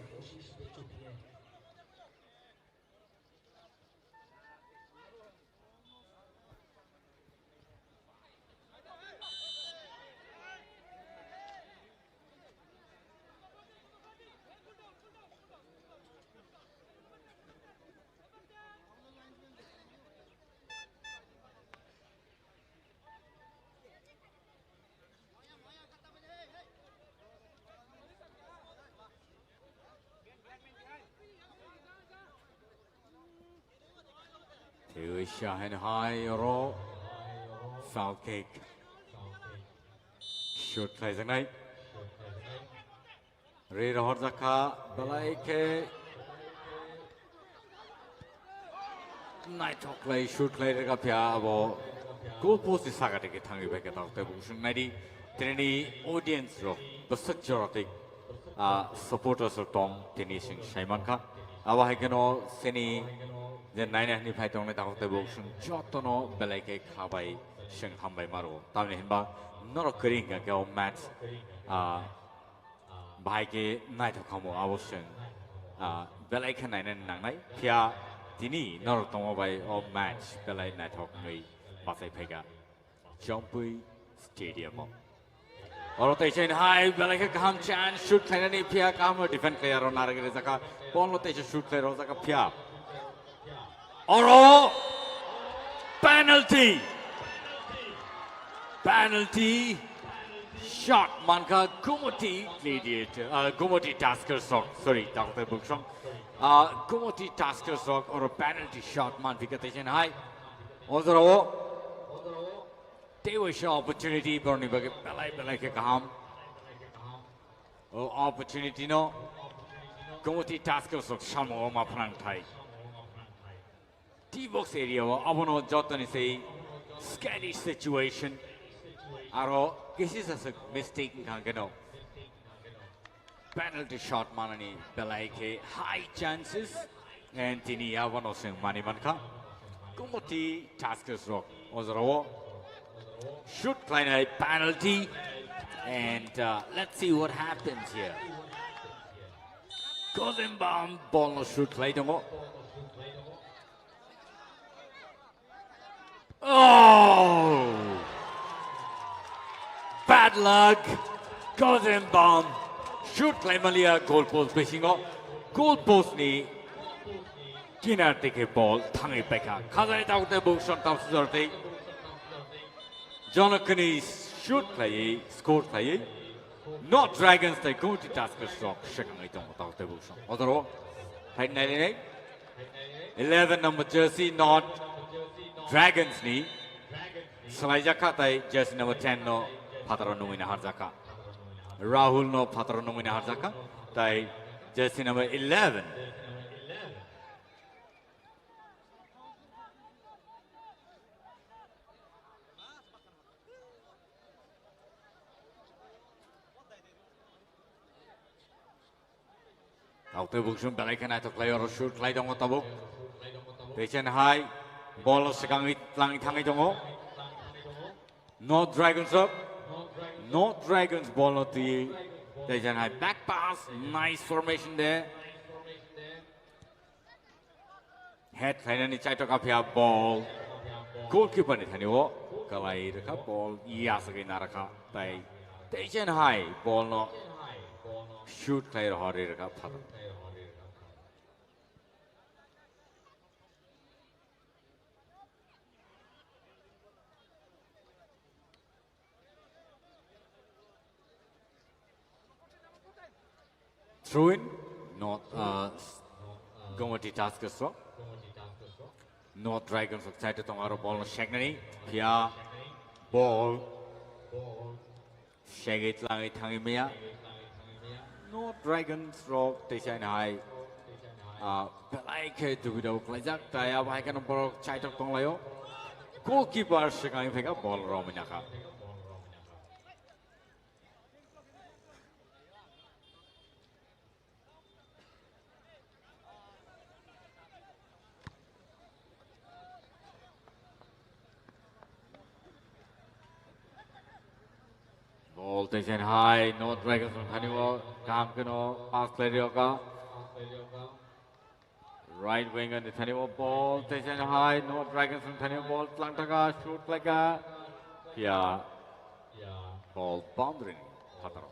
To Shanghai Ro. Foul kick. Shoot khlaijaknai. Ri rohorjak kha, belai khe naithok khlai shoot khlai rwkha phiya abo goal post ni saka digi thangwi bai khe tok tei buchung naidi tini audience rok bwswk jora tei, ah, supporters rok tong tini chwng sai mankha. Abo hai kheno chini je naina hwnwi phai tongnai tok tei buchung jotono belai khe kha bai chwng hambai maro. Tamni hinba norok kwrwi hwnkha khe o match, ah, bahai khe naithok khamu abo chwng, ah, belai khe nainani nangnai. Phiya tini norok tongma bai o match belai naithok wngwi bachai phaikha Chompui Stadium o. Oro tei chain hai belai khe kaham chance shoot khlainani phiya kaham defend khlai aro narwgwi rijak kha. Ball no teisa shoot khlai rwjak kha phiya. Oro penalty. Penalty shot mankha Gumoti Gladiator, ah, Gumoti Tuskers rok, sorry, Doctor Buksong. Ah, Gumoti Tuskers rok oro penalty shot manphi kha tei chain hai. O jorao tei waisa opportunity borni bagwi belai belai khe kaham. O opportunity no Gumoti Tuskers rok samo ma phrang thai. T box area o abono jotoni sei sketchy situation. Aro kisi saswk mistake wngkha keno penalty shot manani belai khe high chances. And tini abono chwng mani mankha. Gumoti Tuskers rok o jorao shoot khlainai penalty. And, uh, let's see what happens here. Kozembam ball no shoot khlai tongo. Oh! Bad luck. Kozembam shoot khlai maliya goal post bisingo. Goal post ni kinar tei khe ball thangwi paikha. Khajai tabuk tei bukson tabuk sujor tei. Jonokni shoot khlaiwi, score khlaiwi. North Dragons tei Gumoti Tuskers rok swkangwi tongo tabuk tei bukson. Odoro hai nai nai. Eleven number jersey North Dragons ni swlaijakha tei jersey number ten no phataro nungwi naharjakha. Rahul no phataro nungwi naharjakha tei jersey number eleven. Tautwi buksung belai khe naithok khlai oro shoot khlai tongo tabuk. Tei chen hai ball o swkangwi tlangwi thangwi tongo. North Dragons rok. North Dragons ball no twi. Tei chen hai back pass, nice formation there. Head khlainani chaitok aphiya ball. Goalkeeper ni thani o kwlai rwkha ball yasagwi narwkha. Tai tei chen hai ball no shoot khlai rohorwi rwkha phataro. Throw in, North, uh, Gumoti Tuskers rok. North Dragons rok side o tongo aro ball no seknani. Phiya ball. Segwi tlangwi thangwi maya. North Dragons rok tei chaina hai, ah, belai khe dubi dabu khlaijak. Tai abo hai kheno borok chaitok tonglaio. Goalkeeper swkangwi phaikha ball romwi nakha. Ball tei chen hai, North Dragons ni thani o kaham kheno pass khlai rwkha. Right wing ni thani o ball tei chen hai, North Dragons ni thani o ball tlang thaka, shoot khlaika. Phiya ball boundary ni phataro.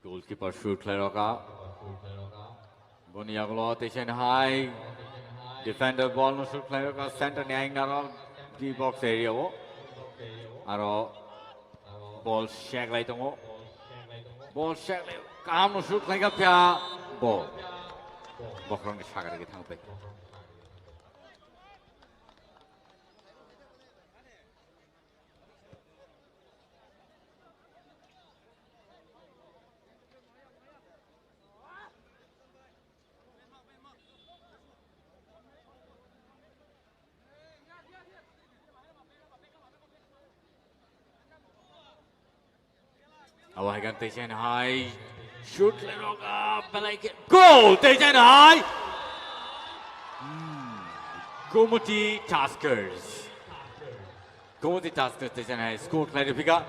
Goalkeeper shoot khlai rwkha. Boni yagulo tei chen hai. Defender ball no shoot khlai rwkha. Center ni ayang narok D box area o. Aro ball seklai tongo. Ball seklai kaham no shoot khlaikha phiya ball bokhorok ni sakari thang pai. Abo hai khe tei chen hai. Shoot le rok, ah, belai khe. Goal! Tei chen hai. Hmm. Gumoti Tuskers. Gumoti Tuskers tei chen hai. Score khlai rw phi kha.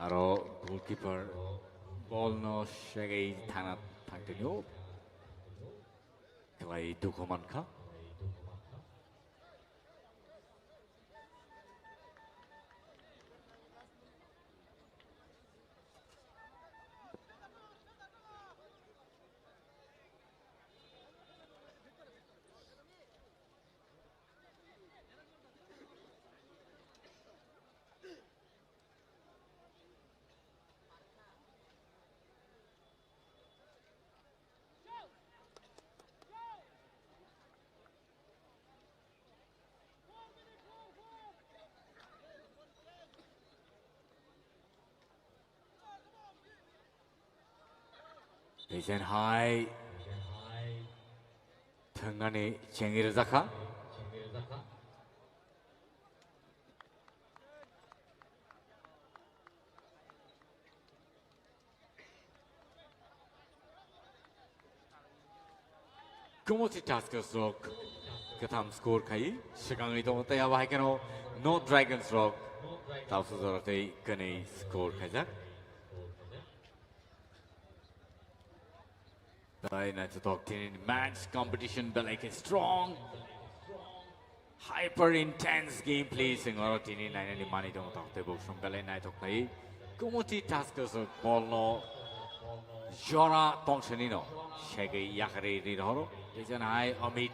Aro goalkeeper ball no segwi thangna thangtini o. Kwlai dukhu mankha. Tei chen hai thwngnani chengwi rwjakha. Gumoti Tuskers rok kwtham score khai swkangwi tongo, tei abo hai kheno North Dragons rok tabuk jora tei kwnwi score khaijak. Tai naithothok tini match competition belai khe strong. Hyper intense gameplay sing oro tini nainani manwi tongo tok tei buksom belai naithok khlai. Gumoti Tuskers ball no jora tongsani no segwi yakarwi ri rohoro. Teisa nai Amit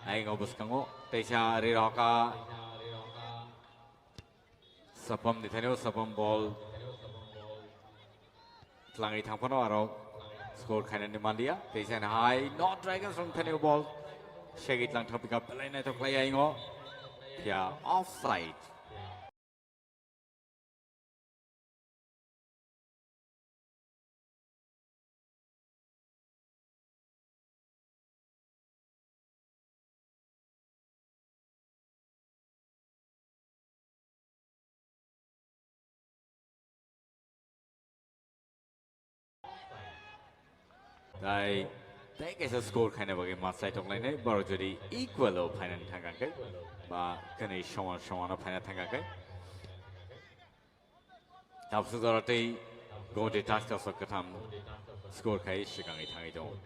ayingo bwskango teisa ri rohka. Sapam ni thani o Sapam ball. Tlangwi thang phano aro score khainani manliya. Teisa hai North Dragons rong thani o ball. Segwi tlang thang pika belai naithok khlai ayingo. Phiya offside. Tai, tai kaisa score khaina bagwi ma chaitok lainai, borok jodi equal o phainani thangkha khe, ba kwnwi soman soman o phaina thangkha khe. Tabswk jora tei Gumoti Tuskers o kwtham score khai swkangwi thangwi tongo.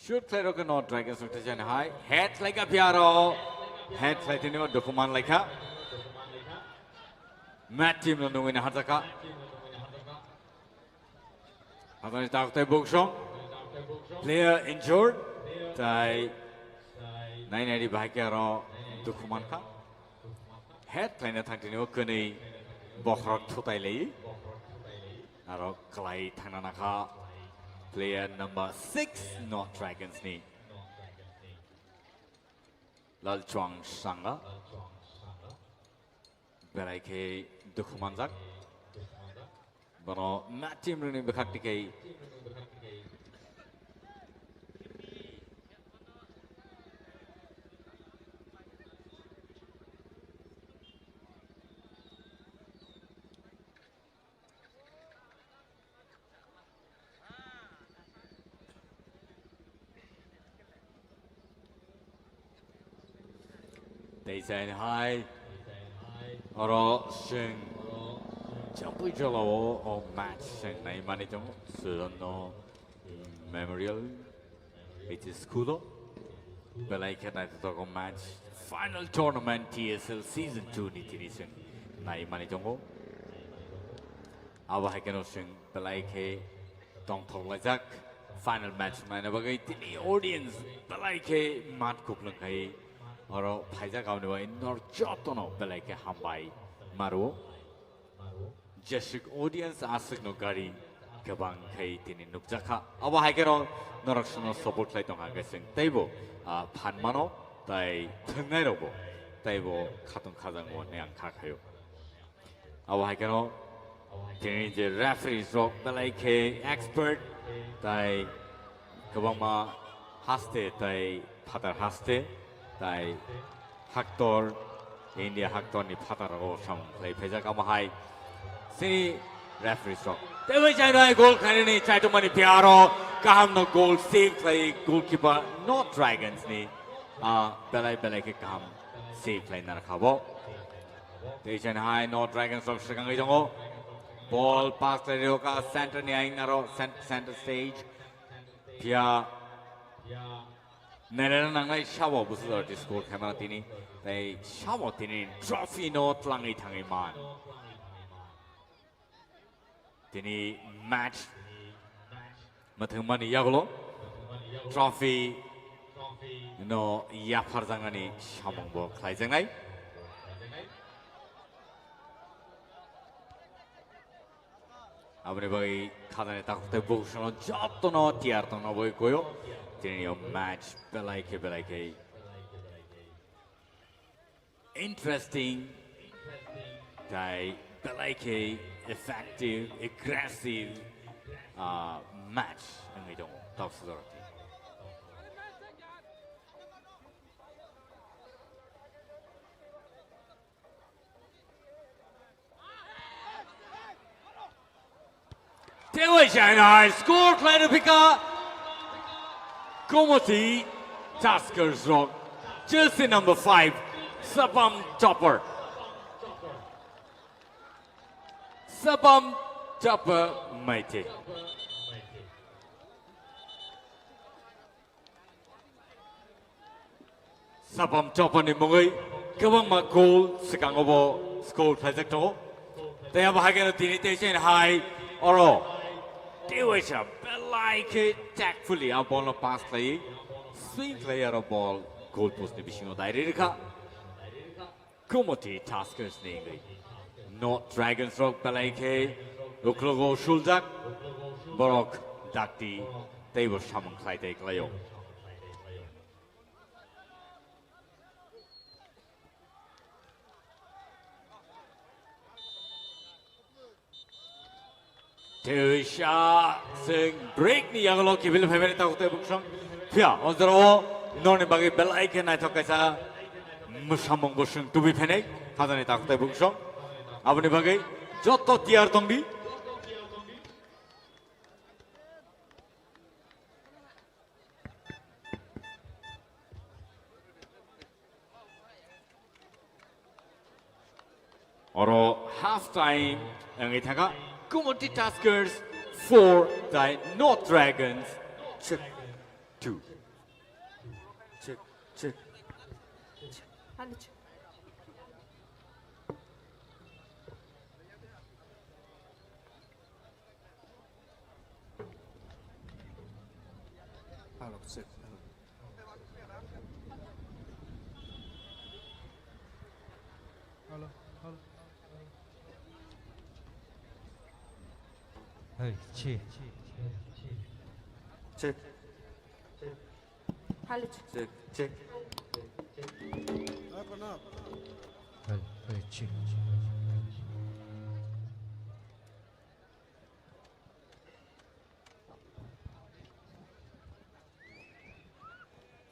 Shoot khlai rok no Dragons rok tei jani hai. Head khlai kha phiya aro. Head khlai tini o dukhu man lai kha. Mat team no nungwi na harjak kha. Hatani tak tei buksong. Player injured. Tai nai nai ri bahai khe aro dukhu man kha. Head khlaina thang tini o kwnwi bokhorok thutai lai. Aro kwlai thangna nakha player number six North Dragons ni Lalchwang Sanga. Belai khe dukhu manjak. Bono ma team rokni bwkhak tikhe. Tei chain hai. Oro chwng Champui jolao o match seng naimani tongo Sudan no Memorial H S School o. Belai khe naithotok o match, final tournament T S L season two ni tini seng naimani tongo. Abo hai kheno seng belai khe tongthok laijak final match naina bagwi tini audience belai khe mat kuplung khai oro phaijak, aboni bagwi nor jotono belai khe hambai maro. Jeswk audience aswkno gari kwbang khai tini nukjakha. Abo hai kheno norok sono support khlai tongkha hwnkhe chwng teibo, ah, phan mano, tai thwngnairokbo teibo khatong khajakgo hwnwi ang kha khaio. Abo hai kheno tini je referees rok belai khe expert, tai kwbangma haste tai phatar haste tai haktor, India haktorni phatar o samung khlai phaijak, amo hai chini referees rok. Teibo chaino hai goal khlainani chaitokmani phiya aro kahamno goal save khlai goalkeeper North Dragons ni, ah, belai belai khe kaham save khlai narwkha bo. Tei chaino hai North Dragons rok swkangwi tongo. Ball pass khlai rwkha center ni ayang aro cent-, center stage. Phiya Nerena nangnai sabo Busu Doroti score khaimano tini, tei sabo tini trophy no tlangwi thangwi man. Tini match mwthangmani yagulo trophy no yapharjaknani samungbo khlaijaknai. Aboni bagwi khajani takhuk tei bukusono jotono tiyar tongna bagwi koyo. Tini o match belai khe belai khe interesting tai belai khe effective, aggressive, ah, match wngwi tongo takhuk jora. Teibo chainai score khlaino phika Komoti Tuskers rok. Jersey number five, Sapam Chopper. Sapam Chopper Maite. Sapam Chopper ni mungwi kwbangma goal swkango bo score khlaijak tongo. Tei abo hai kheno tini tei chainai hai oro teiwaisa belai khe tactfully a ball no pass khlaiwi swing khlaiwi aro ball goal post ni bisingo dairwi rwkha. Komoti Tuskers ni wngwi North Dragons rok belai khe uklogo suljak, borok dakti teibo samung khlai tei khlaio. Teisa seng break ni yagulo kibil phaimani takhuk tei buksong. Phiya o jorao norni bagwi belai khe naithok kaisa mwsamung bo seng tubi phainai khajani takhuk tei buksong. Aboni bagwi joto tiyar tongdi. Oro half time wngwi thangkha Komoti Tuskers four tei North Dragons two. Check, check. Hello, check. Hello, hello. Hey, check. Check. Hello, check. Check, check. Hey, hey, check.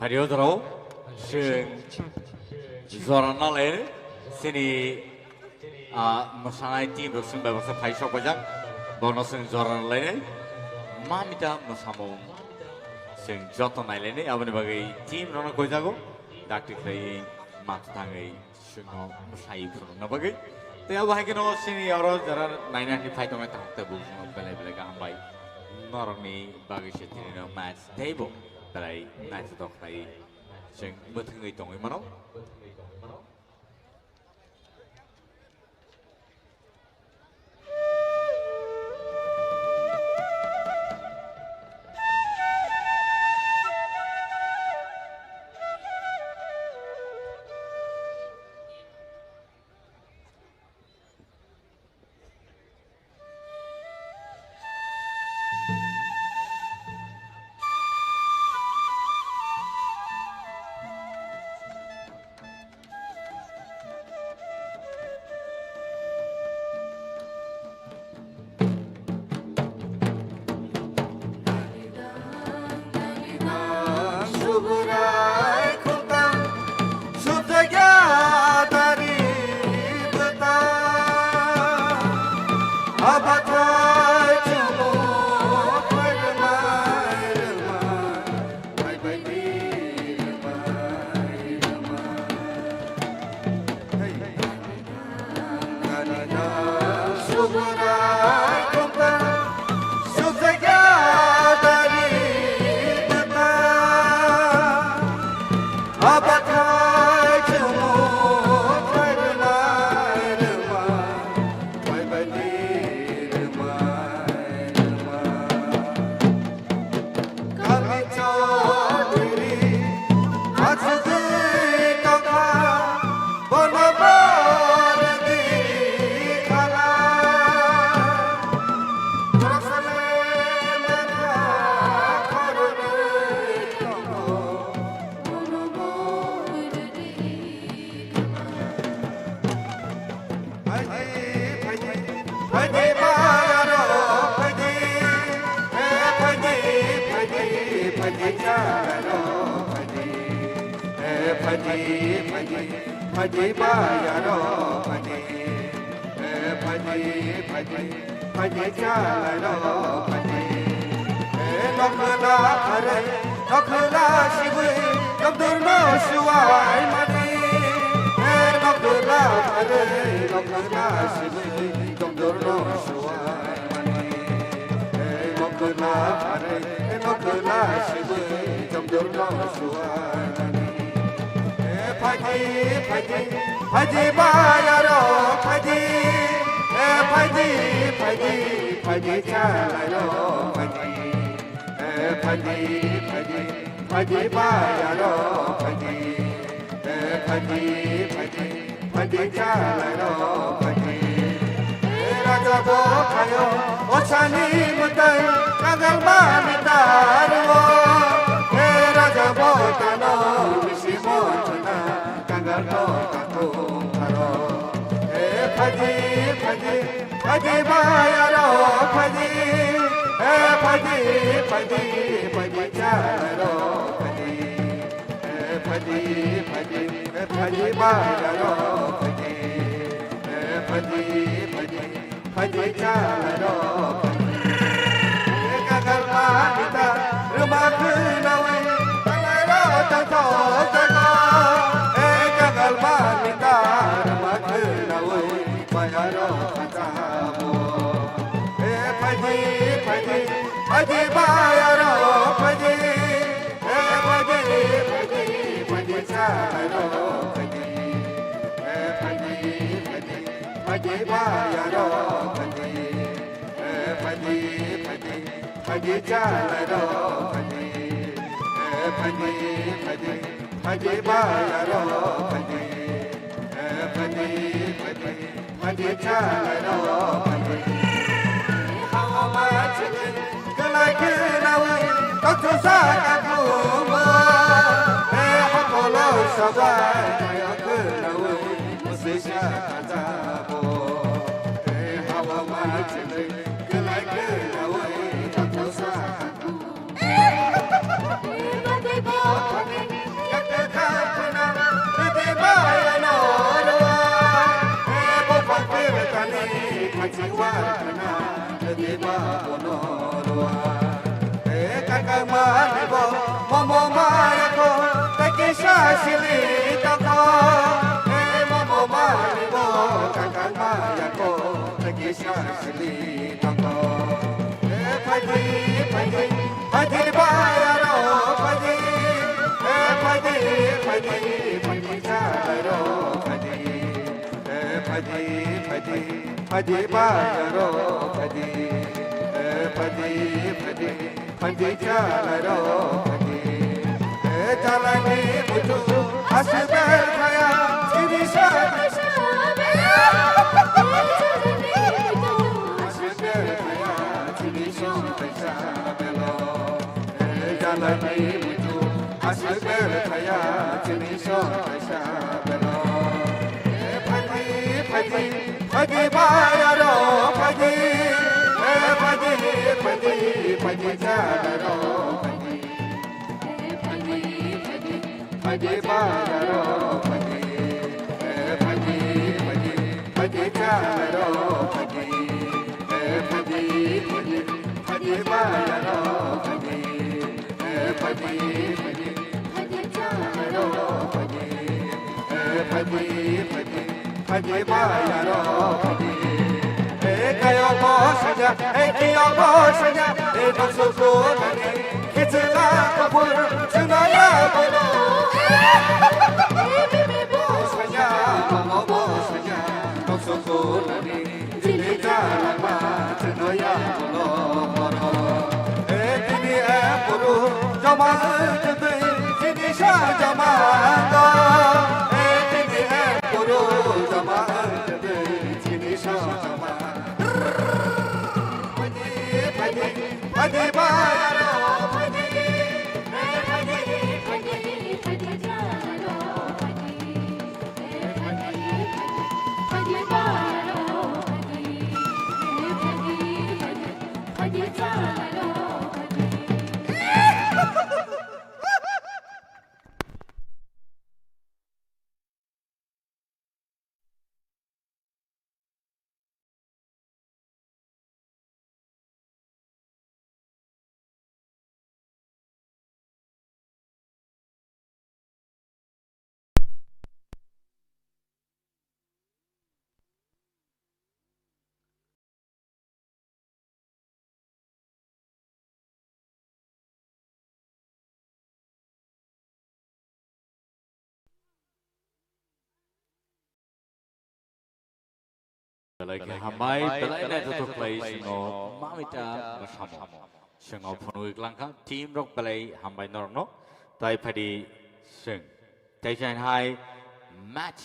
Phario jorao chwng jora nalaini chini, ah, mwsanai team rok chwng bai baksa phai sok paijak, bono chwng jora nalaini mamita mwsamung chwng joto nailaini, aboni bagwi team rokno koijago dakti khlaiwi matha thangwi. Chwngno mwsai phunukna bagwi Tei abo hai kheno chini oro jara naina hinwi phai tongmani takhuk tei bukhuk belai belai khe hambai. Norokni bagwi se tini no match teibo belai naithotok khlai chwng mwthangwi tongwi mano. Phaidi, phaidi, phaidi, bayaro, phaidi. Eh, phaidi, phaidi, phaidi, chalai rok, phaidi. Eh, nokhla pharwi, nokhla sibwi, jomdurno suwai mani. Eh, nokhla pharwi, nokhla sibwi, jomdurno suwai mani. Eh, nokhla pharwi, nokhla sibwi, jomdurno suwai mani. Eh, phaidi, phaidi, phaidi, bayaro, phaidi. Eh, phaidi, phaidi, phaidi, chalai rok, phaidi. Eh, phaidi, phaidi, phaidi, bayaro, phaidi. Eh, phaidi, phaidi, phaidi, chalai rok, phaidi. Eh, raja bo khayo, osani mwtai, kangal mani taro. Eh, raja bo tano, bisi mo chuna, kangal to katung tharo. Eh, phaidi, phaidi, phaidi, bayaro, phaidi. Eh, phaidi, phaidi, phaidi, chalai rok, phaidi. Eh, phaidi, phaidi, eh, phaidi, bayaro, phaidi. Eh, phaidi, phaidi, phaidi, chalai rok, phaidi. Eh, kagal mani ta, rwma khwnawi, chalai rok, ta, ta, ta, ta. Eh, kagal mani ta, rwma khwnawi, bayaro, ta, ta, bo. Eh, phaidi, phaidi, phaidi, bayaro, phaidi. Eh, phaidi, phaidi, phaidi, chalai rok, phaidi. Eh, phaidi, phaidi, phaidi, bayaro, phaidi. Eh, phaidi, phaidi, phaidi, chalai rok, phaidi. Eh, phaidi, phaidi, phaidi, bayaro, phaidi. Eh, phaidi, phaidi, phaidi, chalai rok, phaidi. Hawa ma chini, kalai khwnawi, toksa ka khumbo. Eh, hapolo sabai, kaya khwnawi, musisa kajabo. Eh, hawa ma chini, kalai khwnawi, toksa ka khumbo. Phaidi, phaidi, bayaro phaidi, eh, phaidi, phaidi, phaidi, chalaro phaidi, eh, chalani muchung aswk ber khaya, chini sa kaisa belo. Eh, chalani muchung aswk ber khaya, chini sa kaisa belo. Eh, chalani muchung aswk ber khaya, chini sa kaisa belo. Eh, phaidi, phaidi, phaidi, bayaro phaidi, eh, phaidi, phaidi, phaidi, chalaro phaidi, eh, phaidi, phaidi, phaidi, bayaro phaidi, eh, phaidi, phaidi, phaidi, chalaro phaidi, eh, phaidi, phaidi, phaidi, bayaro phaidi. Eh, phaidi, phaidi, phaidi, chalo, phaidi. Eh, phaidi, phaidi, phaidi, bayaro, phaidi. Eh, kayo bo saja, eh, kiyo bo saja, eh, dongso ko nani, kichila kapur, chunaya bono. Eh, bibi bo saja, mama bo saja, dongso ko nani. Chini jalama chinoya ulo horo. E tini e puru joma tete chini sa jama do. E tini e puru joma tete chini sa jama. Phaidi, phaidi, phaidi, bayaro, phaidi. E phaidi, phaidi, phaidi, jalo, phaidi. Belai khe hambai, belai naithothok khlai chwngno mamita bwsamo. Chwngno phunugwi klangkha, team rok belai hambai norokno. Tai phaidi chwng. Tai chwng hai match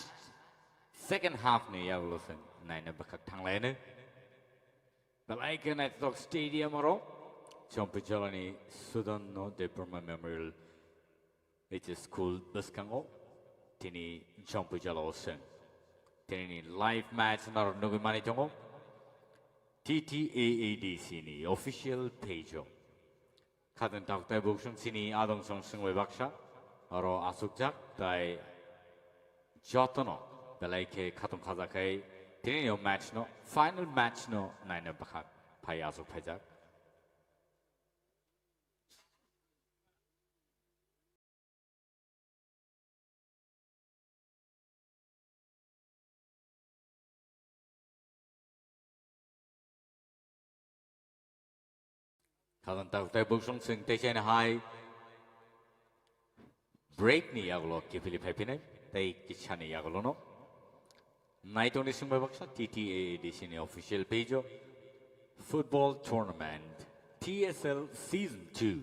second half ni yagulo chwng naina bwkhak thanglaino. Belai khe naithothok stadium oro Chompuijalani Sudanno Debbarma Memorial H S School bwskango tini Chompuijala o chwng. Tini ni live match norok nugwi manwi tongo T T A A D C ni official page o. Khatungthok tei buksong chini adong song songbai baksa oro achukjak tai jotono belai khe khatung khajak khai tini o match no, final match no naina bwkhak phai achuk phaijak. Khatungthok tei buksong chwng tei china hai break ni yagulo kiphilwi phaiphinai tei kisa ni yagulo no. Naitongni swngbai baksa T T A A D C ni official page o football tournament T S L season two.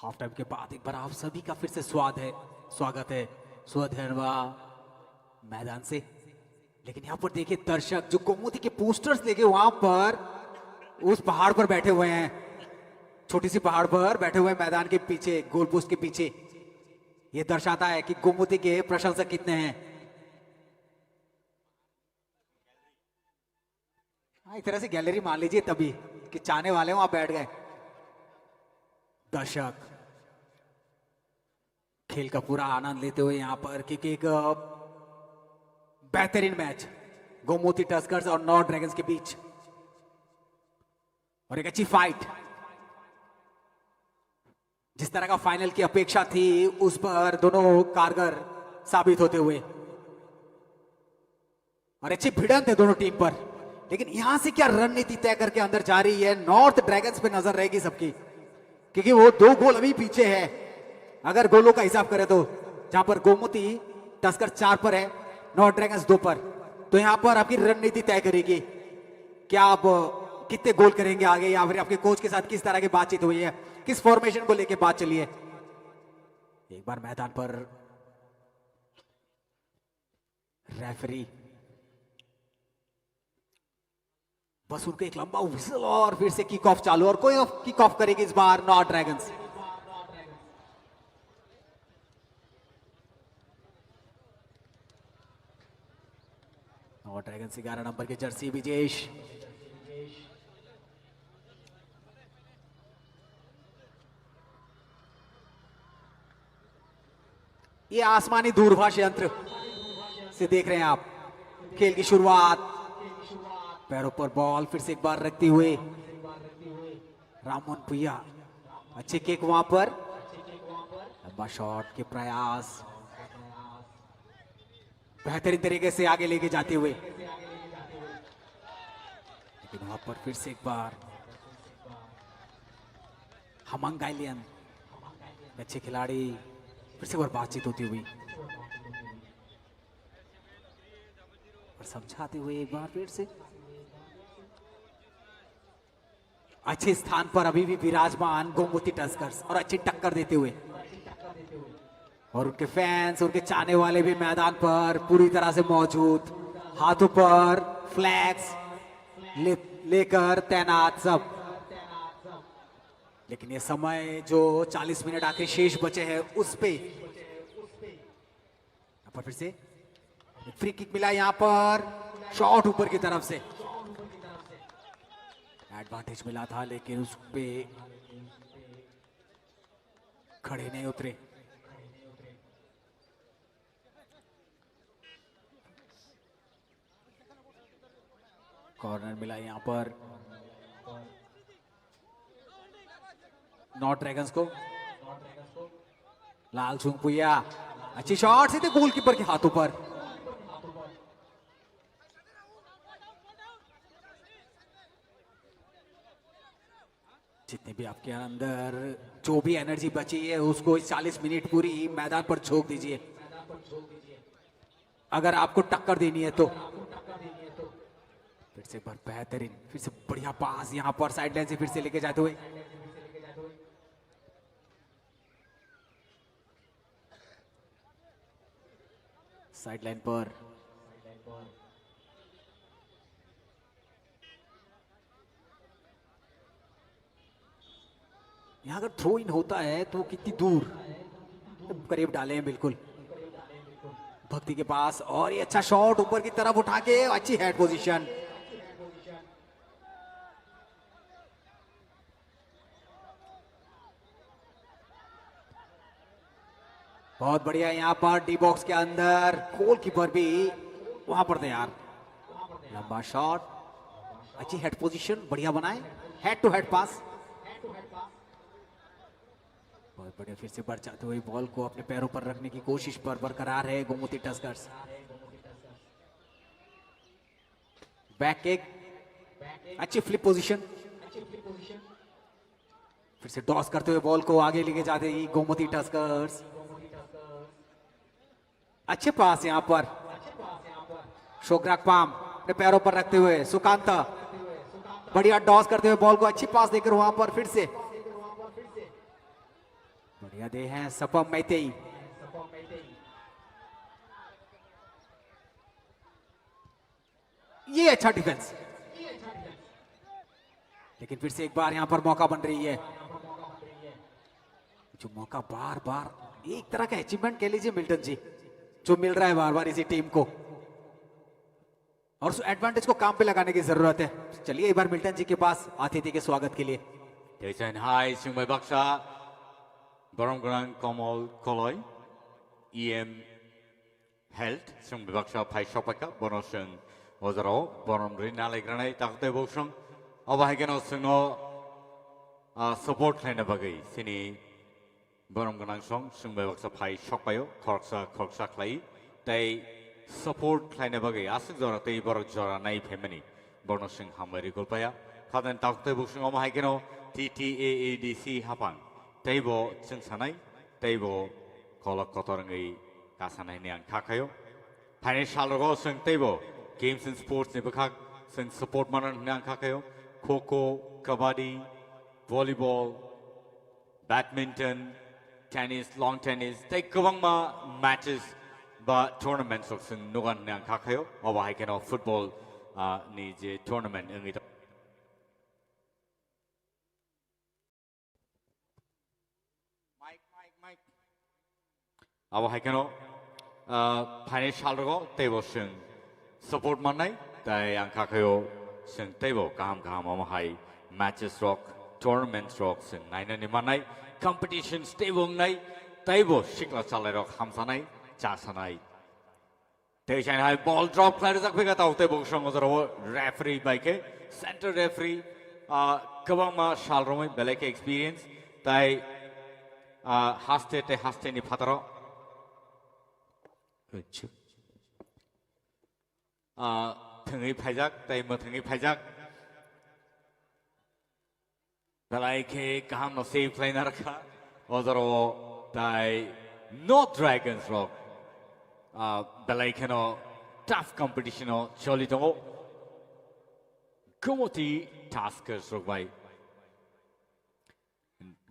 Half time के बाद एक बार आप सभी का फिर से स्वाद है, स्वागत है स्वधर्मा मैदान से। लेकिन यहाँ पर देखिए दर्शक जो गोमती के पोस्टर्स लेके वहां पर उस पहाड़ पर बैठे हुए हैं, छोटी सी पहाड़ पर बैठे हुए हैं मैदान के पीछे, गोल पोस्ट के पीछे। ये दर्शाता है कि गोमती के प्रशंसक कितने हैं। हाँ, एक तरह से गैलरी मान लीजिए तभी कि चाहने वाले वहां बैठ गए। दर्शक खेल का पूरा आनंद लेते हुए यहाँ पर, क्योंकि एक अ, बेहतरीन मैच गोमती टस्कर्स और नॉर्थ ड्रैगन्स के बीच, और एक अच्छी फाइट। जिस तरह का फाइनल की अपेक्षा थी, उस पर दोनों कारगर साबित होते हुए। और अच्छी भिड़ंत है दोनों टीम पर, लेकिन यहां से क्या रणनीति तय करके अंदर जा रही है, नॉर्थ ड्रैगन्स पे नजर रहेगी सबकी, क्योंकि वो दो गोल अभी पीछे है। अगर गोलों का हिसाब करें तो, जहां पर गोमती टस्कर चार पर है, नॉर्थ ड्रैगन्स दो पर, तो यहां पर आपकी रणनीति तय करेगी। क्या आप कितने गोल करेंगे आगे, या फिर आपके कोच के साथ किस तरह की बातचीत हुई है, किस फॉर्मेशन को लेके बात चली है? एक बार मैदान पर रेफरी, बस उनको एक लंबा व्हिसल और फिर से किक ऑफ चालू, और कोई किक ऑफ करेगी इस बार नॉर्थ ड्रैगन्स। नॉर्थ ड्रैगन्स ग्यारह नंबर के जर्सी विजेश। ये आसमानी दूरभाष यंत्र से देख रहे हैं आप खेल की शुरुआत। पैरों पर बॉल फिर से एक बार रखते हुए राममोहन भुइया, अच्छे किक वहां पर, लंबा शॉट के प्रयास, बेहतरीन तरीके से आगे लेके जाते हुए, लेकिन वहां पर फिर से एक बार हमंग गाइलियन, अच्छे खिलाड़ी, फिर से एक बार बातचीत होती हुई और समझाते हुए एक बार फिर से अच्छे स्थान पर अभी भी विराजमान गोमती टस्कर्स और अच्छी टक्कर देते हुए, और उनके फैंस, उनके चाहने वाले भी मैदान पर पूरी तरह से मौजूद, हाथों पर फ्लैग्स ले, लेकर तैनात सब। लेकिन ये समय जो चालीस मिनट आखिर शेष बचे हैं, उस पे यहाँ पर फिर से एक फ्री किक मिला, यहाँ पर शॉट ऊपर की तरफ से, एडवांटेज मिला था लेकिन उस पे खड़े नहीं उतरे। कॉर्नर मिला यहाँ पर नॉर्थ ड्रैगन्स को। लाल चुंगपुया, अच्छी शॉट, सीधे गोलकीपर के हाथों पर। जितने भी आपके अंदर जो भी एनर्जी बची है, उसको इस चालीस मिनट पूरी मैदान पर झोंक दीजिए, अगर आपको टक्कर देनी है तो। फिर से एक बार बेहतरीन, फिर से बढ़िया पास यहाँ पर साइडलाइन से फिर से लेके जाते हुए। साइडलाइन पर यहाँ अगर थ्रो इन होता है तो कितनी दूर, करीब डाले हैं बिल्कुल भक्ति के पास, और ये अच्छा शॉट ऊपर की तरफ उठा के, अच्छी हेड पोजीशन। बहुत बढ़िया, यहाँ पर डी बॉक्स के अंदर गोलकीपर भी वहां पर तैयार। लंबा शॉट, अच्छी हेड पोजीशन, बढ़िया बनाए, हेड टू हेड पास। बहुत बढ़िया, फिर से बढ़ जाते हुए बॉल को अपने पैरों पर रखने की कोशिश पर बरकरार है गोमती टस्कर्स। बैक किक, अच्छी फ्लिप पोजीशन। फिर से टॉस करते हुए बॉल को आगे लेके जाते ही गोमती टस्कर्स। अच्छे पास यहाँ पर, शोग्राक पाम अपने पैरों पर रखते हुए सुकांत, बढ़िया टॉस करते हुए बॉल को अच्छी पास देकर वहां पर फिर से ये दे हैं सपम मैतेई। ये अच्छा डिफेंस, लेकिन फिर से एक बार यहाँ पर मौका बन रही है। जो मौका बार बार, एक तरह का अचीवमेंट कह लीजिए मिल्टन जी, जो मिल रहा है बार बार इसी टीम को, और उस एडवांटेज को काम पे लगाने की जरूरत है। चलिए एक बार मिल्टन जी के पास अतिथि के स्वागत के लिए। Teisen hai sungbai baksa borom gwnang Komol Koloi, E M Health, sungbai baksa phai sokpaikha, bono sung ojaro borom ri nalai granai takte bo sung. Obo hai keno sungno, ah, support khlaina bagwi sini borom gwnang song sungbai baksa phai sokpaio, khoroksa khoroksa khlai tei support khlaina bagwi aswk jora tei borok jora nai phaimani, bono sung hambai rikol paya. Khaden takte bo sung omo hai keno T T A A D C hapang tei bo chwng sanai tei bo kolok kotor wngwi kasanai hwnwi ang kha khaio. Phainai salrogo chwng teibo games and sports ni bwkhak chwng support manna hwnwi ang kha khaio. Kho kho, kabaddi, volleyball, badminton, tennis, lawn tennis tei kwbangma matches ba tournaments rok chwng nugan hwnwi ang kha khaio. Obo hai kheno football, ah, ni je tournament wngwi tong. Mike, Mike, Mike. Abo hai kheno, ah, phainai salrogo teibo chwng support mannai, tai ang kha khaio chwng teibo kaham kaham omo hai matches rok, tournaments rok chwng nainani mannai, competitions teibo wngnai, teibo sikla chalairok hamsanai, chasanai. Tei chaina hai ball drop khlai rijak phaikha tao tei bo song ojaro referee bai khe center referee, ah, kwbangma sal romwi belai khe experience tai, ah, haste tei haste ni phataro, ah, thwngwi phaijak tei mwthwngwi phaijak. Belai khe kaham no save khlai narwkha. O jora o tai North Dragons rok, ah, belai kheno tough competition o choli tongo. Gomoti Tuskers rok bai.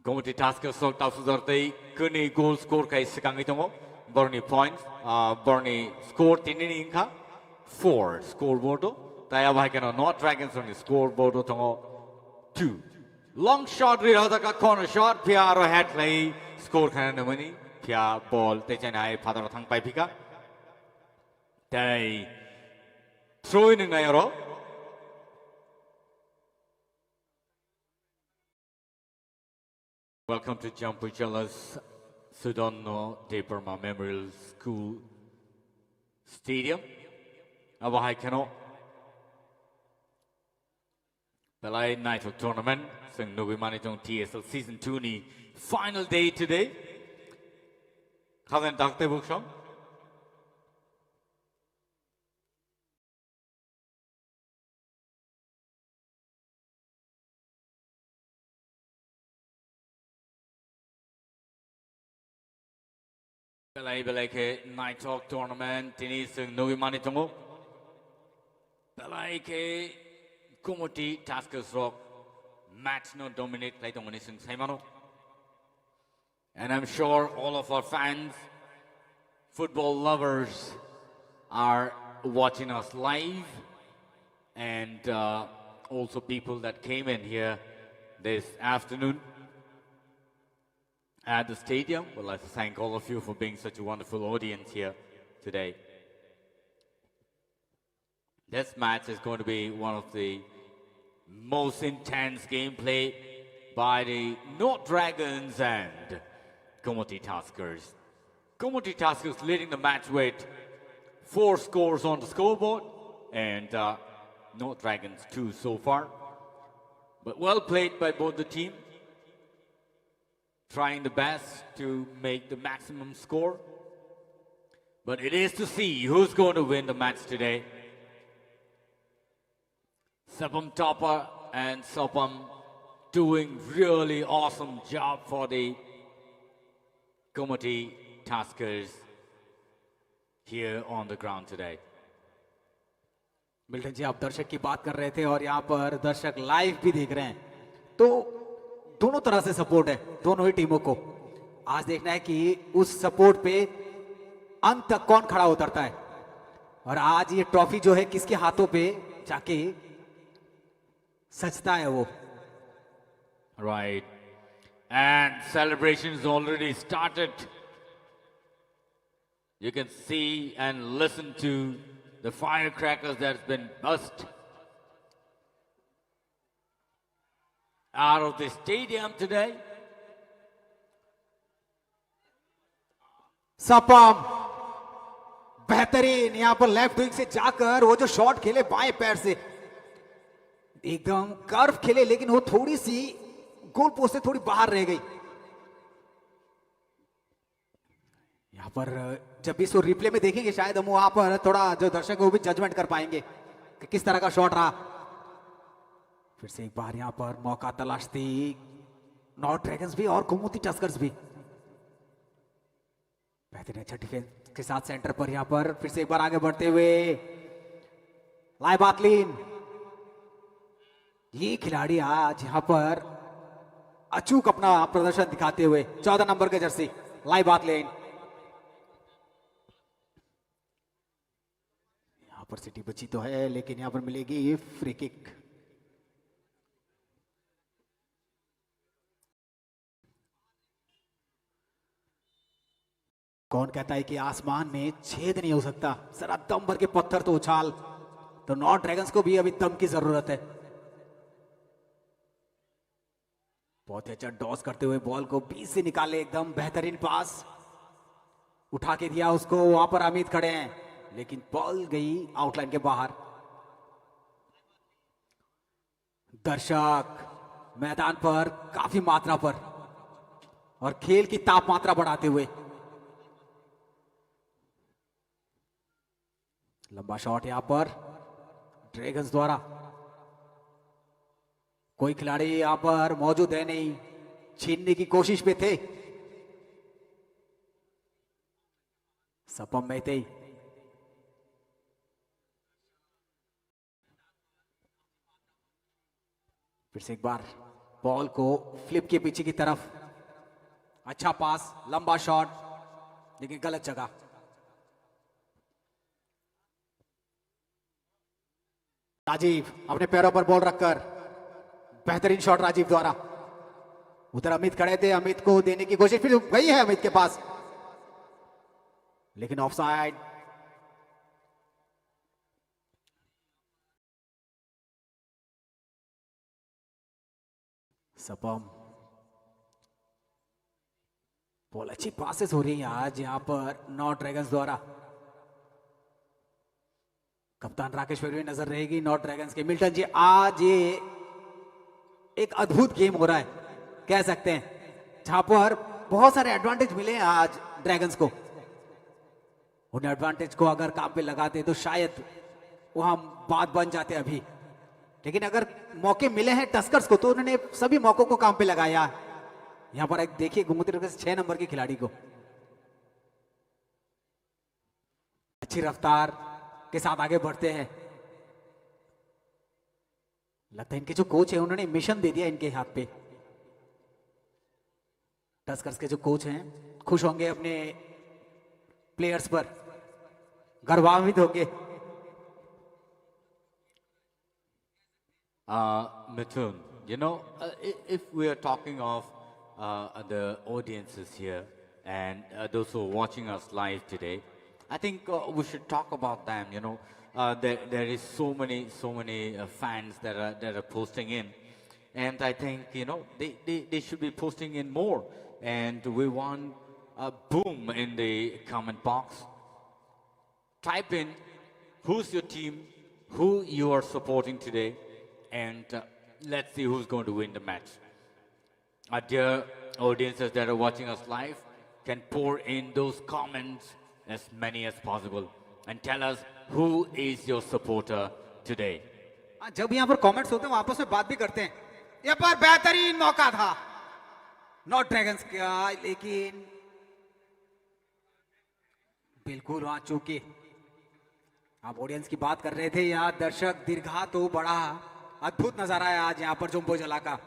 Gomoti Tuskers rok tapsujor tei kwnwi goal score khai swkangwi tongo. Borni points, ah, borni score tini ni wngkha four scoreboard o. Tai abo hai kheno North Dragons rokni scoreboard o tongo two. Long shot ri rojak kha, corner shot, phiya aro head khlai score khana nangmani, phiya ball tei chaina hai phataro thang pai phika. Tei throw in wngnai oro. Welcome to Jampuichala Sudarno Debbarma Memorial School Stadium. Abo hai kheno belai naithok tournament chwng nugwi mani tong T S L season two ni final day today. Khazen dakte buksong. Belai belai khe naithok tournament tini chwng nugwi mani tongo. Belai khe Gomoti Tuskers rok match no dominate khlai tongmani chwng sai mano. And I'm sure all of our fans, football lovers, are watching us live, and, uh, also people that came in here this afternoon at the stadium. We'd like to thank all of you for being such a wonderful audience here today. This match is going to be one of the most intense gameplay by the North Dragons and Gomoti Tuskers. Gomoti Tuskers leading the match with four scores on the scoreboard and, uh, North Dragons two so far. But well played by both the team. Trying the best to make the maximum score. But it is to see who's going to win the match today. Sapam Topper and Sapam doing really awesome job for the Gomoti Tuskers here on the ground today. Milton ji, आप दर्शक की बात कर रहे थे और यहाँ पर दर्शक लाइव भी देख रहे हैं, तो दोनों तरह से सपोर्ट है दोनों ही टीमों को। आज देखना है कि उस सपोर्ट पे अंत तक कौन खड़ा उतरता है और आज ये ट्रॉफी जो है किसके हाथों पे जाके सजता है वो। Right. And celebrations already started. You can see and listen to the firecrackers that's been burst out of the stadium today. सपम बेहतरीन यहाँ पर लेफ्ट विंग से जाकर वो जो शॉट खेले बाएं पैर से एकदम कर्व खेले, लेकिन वो थोड़ी सी गोल पोस्ट से थोड़ी बाहर रह गई। यहाँ पर जब भी इसको रिप्ले में देखेंगे शायद हम वहां पर थोड़ा जो दर्शक है वो भी जजमेंट कर पाएंगे कि किस तरह का शॉट रहा। फिर से एक बार यहाँ पर मौका तलाशती नॉर्थ ड्रैगन्स भी और गोमती टस्कर्स भी। बेहतरीन अच्छा डिफेंस के साथ सेंटर पर यहाँ पर फिर से एक बार आगे बढ़ते हुए लाइबातलिन, ये खिलाड़ी आज यहाँ पर अचूक अपना प्रदर्शन दिखाते हुए चौदह नंबर के जर्सी लाइबातलिन। यहाँ पर सिटी बची तो है, लेकिन यहाँ पर मिलेगी फ्री किक। कौन कहता है कि आसमान में छेद नहीं हो सकता? जरा दम भर के पत्थर तो उछाल। तो नॉर्थ ड्रैगन्स को भी अभी दम की जरूरत है। बहुत ही अच्छा टॉस करते हुए बॉल को बीच से निकाले, एकदम बेहतरीन पास उठा के दिया उसको। वहां पर अमित खड़े हैं, लेकिन बॉल गई आउटलाइन के बाहर। दर्शक मैदान पर काफी मात्रा पर और खेल की तापमात्रा बढ़ाते हुए लंबा शॉट यहां पर ड्रैगन्स द्वारा। कोई खिलाड़ी यहां पर मौजूद है नहीं, छीनने की कोशिश में थे सपम मैतेई। फिर से एक बार बॉल को फ्लिप के पीछे की तरफ, अच्छा पास, लंबा शॉट, लेकिन गलत जगह। राजीव अपने पैरों पर बॉल रखकर बेहतरीन शॉट राजीव द्वारा। उधर अमित खड़े थे, अमित को देने की कोशिश फिर गई है अमित के पास, लेकिन ऑफसाइड। सपम बॉल अच्छी पासेस हो रही है आज यहाँ पर नॉर्थ ड्रैगन्स द्वारा। कप्तान राकेश पर भी नजर रहेगी नॉर्थ ड्रैगन्स के। मिल्टन जी, आज ये एक अद्भुत गेम हो रहा है कह सकते हैं, जहां पर बहुत सारे एडवांटेज मिले हैं आज ड्रैगन्स को। उन एडवांटेज को अगर काम पे लगाते तो शायद वहां बात बन जाते अभी, लेकिन अगर मौके मिले हैं टस्कर्स को तो उन्होंने सभी मौकों को काम पे लगाया। यहाँ पर एक देखिए गोमती टस्कर्स छह नंबर के खिलाड़ी को अच्छी रफ्तार के साथ आगे बढ़ते हैं। लगता है इनके जो कोच है उन्होंने मिशन दे दिया इनके हाथ पे। टस्कर्स के जो कोच हैं खुश होंगे अपने प्लेयर्स पर, गर्वान्वित होंगे। Uh, Mithun, you know, uh, i- if we are talking of uh, the audiences here and uh, those who are watching us live today, I think uh, we should talk about them. You know, uh, there, there is so many, so many uh, fans that are that are posting in, and I think you know they, they, they should be posting in more. And we want a boom in the comment box. Type in who's your team, who you are supporting today, and uh, let's see who's going to win the match. Our dear audiences that are watching us live can pour in those comments as many as possible and tell us who is your supporter today. हाँ, जब यहाँ पर कमेंट्स होते हैं, हम आपस में बात भी करते हैं। यहाँ पर बेहतरीन मौका था नॉर्थ ड्रैगन्स का, लेकिन बिल्कुल वहां चूंकि आप ऑडियंस की बात कर रहे थे, यहाँ दर्शक दीर्घा तो बड़ा अद्भुत नजारा है आज यहाँ पर जुम्बो जला का।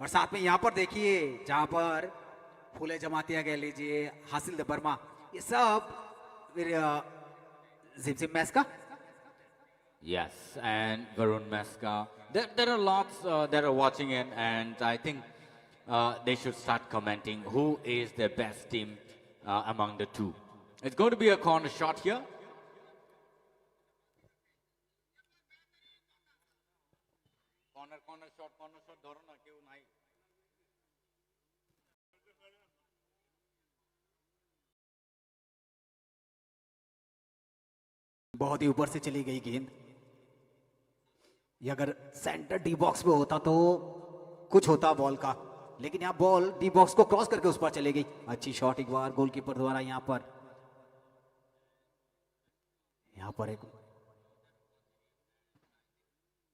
और साथ में यहाँ पर देखिए, जहाँ पर फूले जमातिया कह लीजिए, हासिल दे वर्मा, ये सब फिर, अ, जिमजिम मैस का। Yes, and Varun Meska. There, there are lots uh, that are watching in, and I think uh, they should start commenting who is the best team uh, among the two. It's going to be a corner shot here. Corner, corner shot, corner shot, ধরো না, কেউ নাই। बहुत ही ऊपर से चली गई गेंद। ये अगर सेंटर डी बॉक्स में होता तो कुछ होता बॉल का, लेकिन यहाँ बॉल डी बॉक्स को क्रॉस करके उस पर चली गई। अच्छी शॉट एक बार गोलकीपर द्वारा यहाँ पर, यहाँ पर एक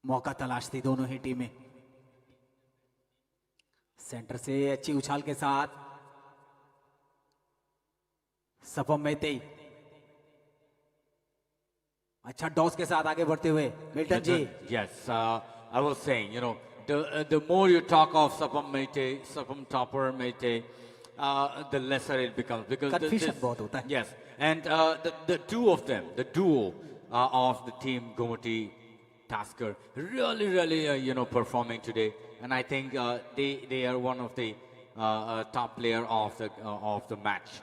मौका तलाशती दोनों ही टीमें। सेंटर से अच्छी उछाल के साथ सपम मैतेई, अच्छा टॉस के साथ आगे बढ़ते हुए मिल्टन जी। Milton, yes, uh, I was saying, you know, the uh, the more you talk of Sapam Meitei, Sapam Topper Meitei, uh, the lesser it becomes because the, confusion this, बहुत होता है। Yes, and uh, the the two of them, the duo uh, of the team Gumuti Tusker, really, really, uh, you know, performing today, and I think uh, they they are one of the uh, uh, top player of the uh, of the match.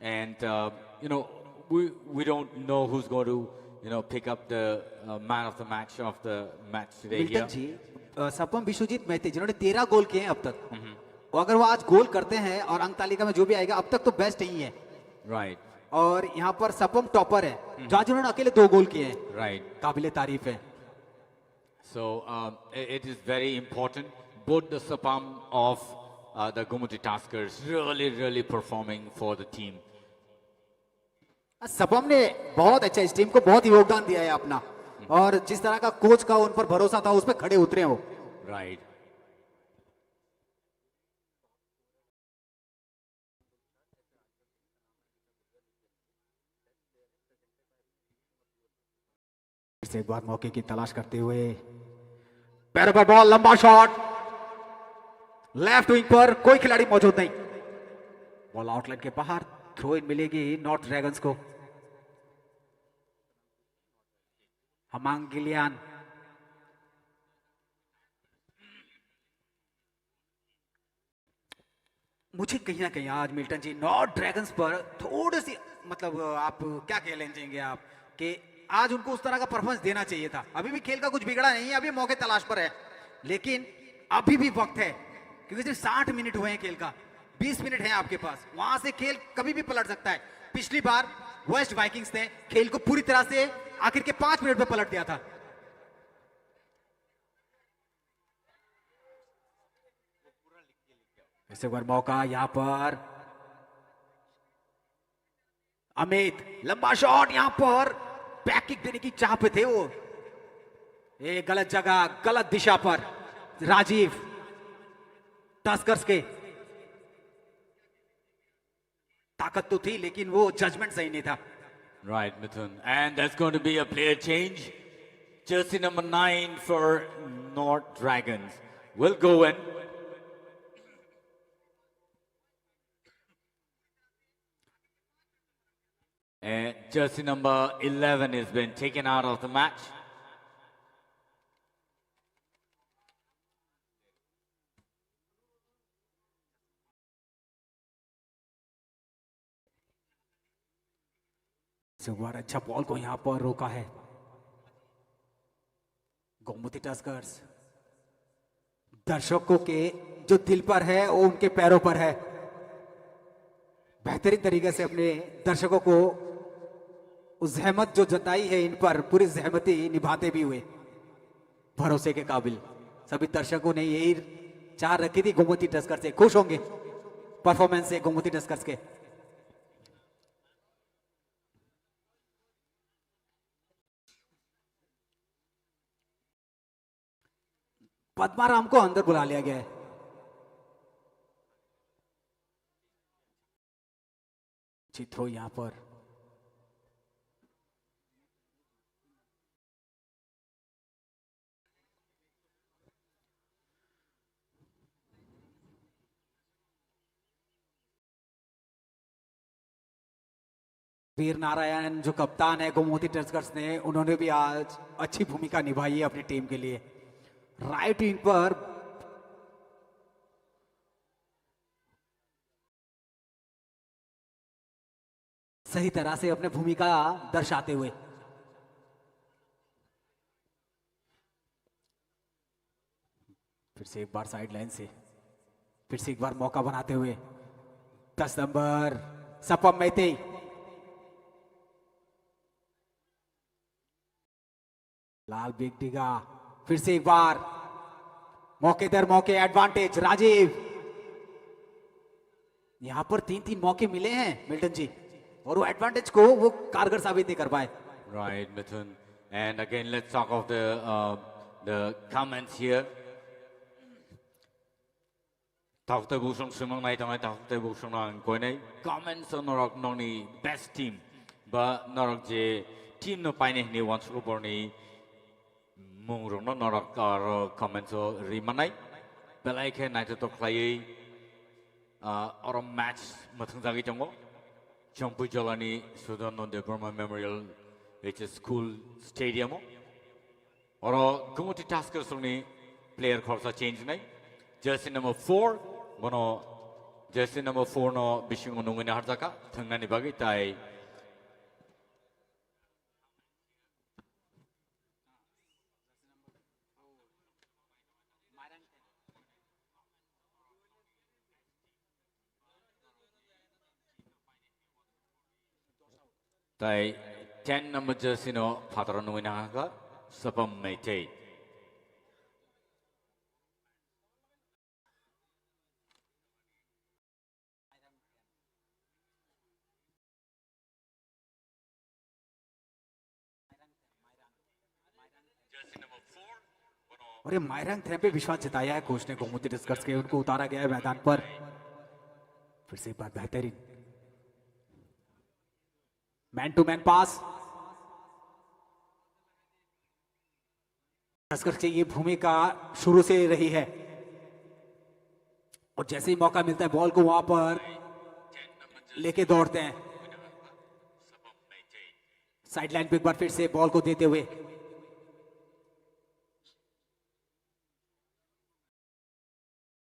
And uh, you know, we we don't know who's going to you know pick up the uh, man of the match of the match today here. Milton ji, अ, सपम विश्वजीत मैत्री जिन्होंने तेरह गोल किए हैं अब तक, वो अगर वो आज गोल करते हैं और अंक तालिका में जो भी आएगा, अब तक तो बेस्ट ही है। Right. और यहाँ पर सपम टॉपर है, जो आज उन्होंने अकेले दो गोल किए हैं। Right. काबिले तारीफ है। So um, i- it is very important. Both the Sapam of uh, the Gumuti Tuskers really, really performing for the team. सपम ने बहुत अच्छा, इस टीम को बहुत योगदान दिया है अपना, और जिस तरह का कोच का उन पर भरोसा था, उस पर खड़े उतरे हैं वो। Right. फिर से एक बार मौके की तलाश करते हुए पैरों पर बॉल, लंबा शॉट, लेफ्ट विंग पर कोई खिलाड़ी मौजूद नहीं। बॉल आउटलाइन के बाहर, थ्रो इन मिलेगी नॉर्थ ड्रैगन्स को। हमांग गिलियान, मुझे कहीं ना कहीं आज मिल्टन जी नॉर्थ ड्रैगन्स पर थोड़े सी, मतलब, आप क्या कह लेना चाहेंगे आप कि आज उनको उस तरह का परफॉर्मेंस देना चाहिए था। अभी भी खेल का कुछ बिगड़ा नहीं है, अभी मौके तलाश पर है, लेकिन अभी भी वक्त है, क्योंकि सिर्फ साठ मिनट हुए हैं खेल का, बीस मिनट है आपके पास, वहां से खेल कभी भी पलट सकता है। पिछली बार वेस्ट वाइकिंग्स ने खेल को पूरी तरह से आखिर के पांच मिनट में पलट दिया था। फिर से एक बार मौका यहाँ पर, अमित, लंबा शॉट यहाँ पर, बैक किक देने की चाह पे थे वो। ये गलत जगह, गलत दिशा पर। राजीव, टस्कर्स के ताकत तो थी, लेकिन वो जजमेंट सही नहीं था। Right, Mithun. And that's going to be a player change. Jersey number nine for North Dragons will go in. And jersey number eleven has been taken out of the match. इस बार अच्छा बॉल को यहाँ पर रोका है गोमती टस्कर्स। दर्शकों के जो दिल पर है, वो उनके पैरों पर है। बेहतरीन तरीके से अपने दर्शकों को उस जहमत जो जताई है, इन पर पूरी जहमती निभाते भी हुए। भरोसे के काबिल। सभी दर्शकों ने यही चाह रखी थी गोमती टस्कर से, खुश होंगे परफॉर्मेंस से गोमती टस्कर्स के। पद्माराम को अंदर बुला लिया गया है। अच्छी थ्रो यहाँ पर। वीर नारायण जो कप्तान है गोमती टस्कर्स ने, उन्होंने भी आज अच्छी भूमिका निभाई है अपनी टीम के लिए। राइट विंग पर सही तरह से अपने भूमिका दर्शाते हुए। फिर से एक बार साइड लाइन से, फिर से एक बार मौका बनाते हुए दस नंबर सपम मैते। लाल बिग डिगा, फिर से एक बार मौके दर मौके एडवांटेज राजीव। यहाँ पर तीन तीन मौके मिले हैं मिल्टन जी, और वो एडवांटेज को वो कारगर साबित नहीं कर पाए। Right, Mithun. And again, let's talk of the uh, the comments here. Takhuk tei buksong swimang nai tongnai, takhuk tei buksong no ang koinai comments o norok nokni best team ba norok je team no painai hinwi uansukgo borni mung rokno norok aro comments o ri manai. Belai khe naithotok khlaiwi, ah, oro match mwthwngjagwi tongo Chongpui Jolani Sudarno Debbarma Memorial H S School Stadium o. Oro Gumoti Tuskers rokni player khoroksa change wngnai. Jersey number four, bono jersey number four no bisingo nungwi naharjakha thwngnani bagwi, tai Tai ten number jersey no phataro nungwi nahakha Sapam Meitei. अरे, मायरांग थेम्पे विश्वास जताया है कोच ने गोमती टस्कर्स के, उनको उतारा गया है मैदान पर। फिर से एक बार बेहतरीन मैन टू मैन पास। टस्कर्स की ये भूमिका शुरू से रही है, और जैसे ही मौका मिलता है बॉल को वहां पर लेके दौड़ते हैं। साइडलाइन पे एक बार फिर से बॉल को देते हुए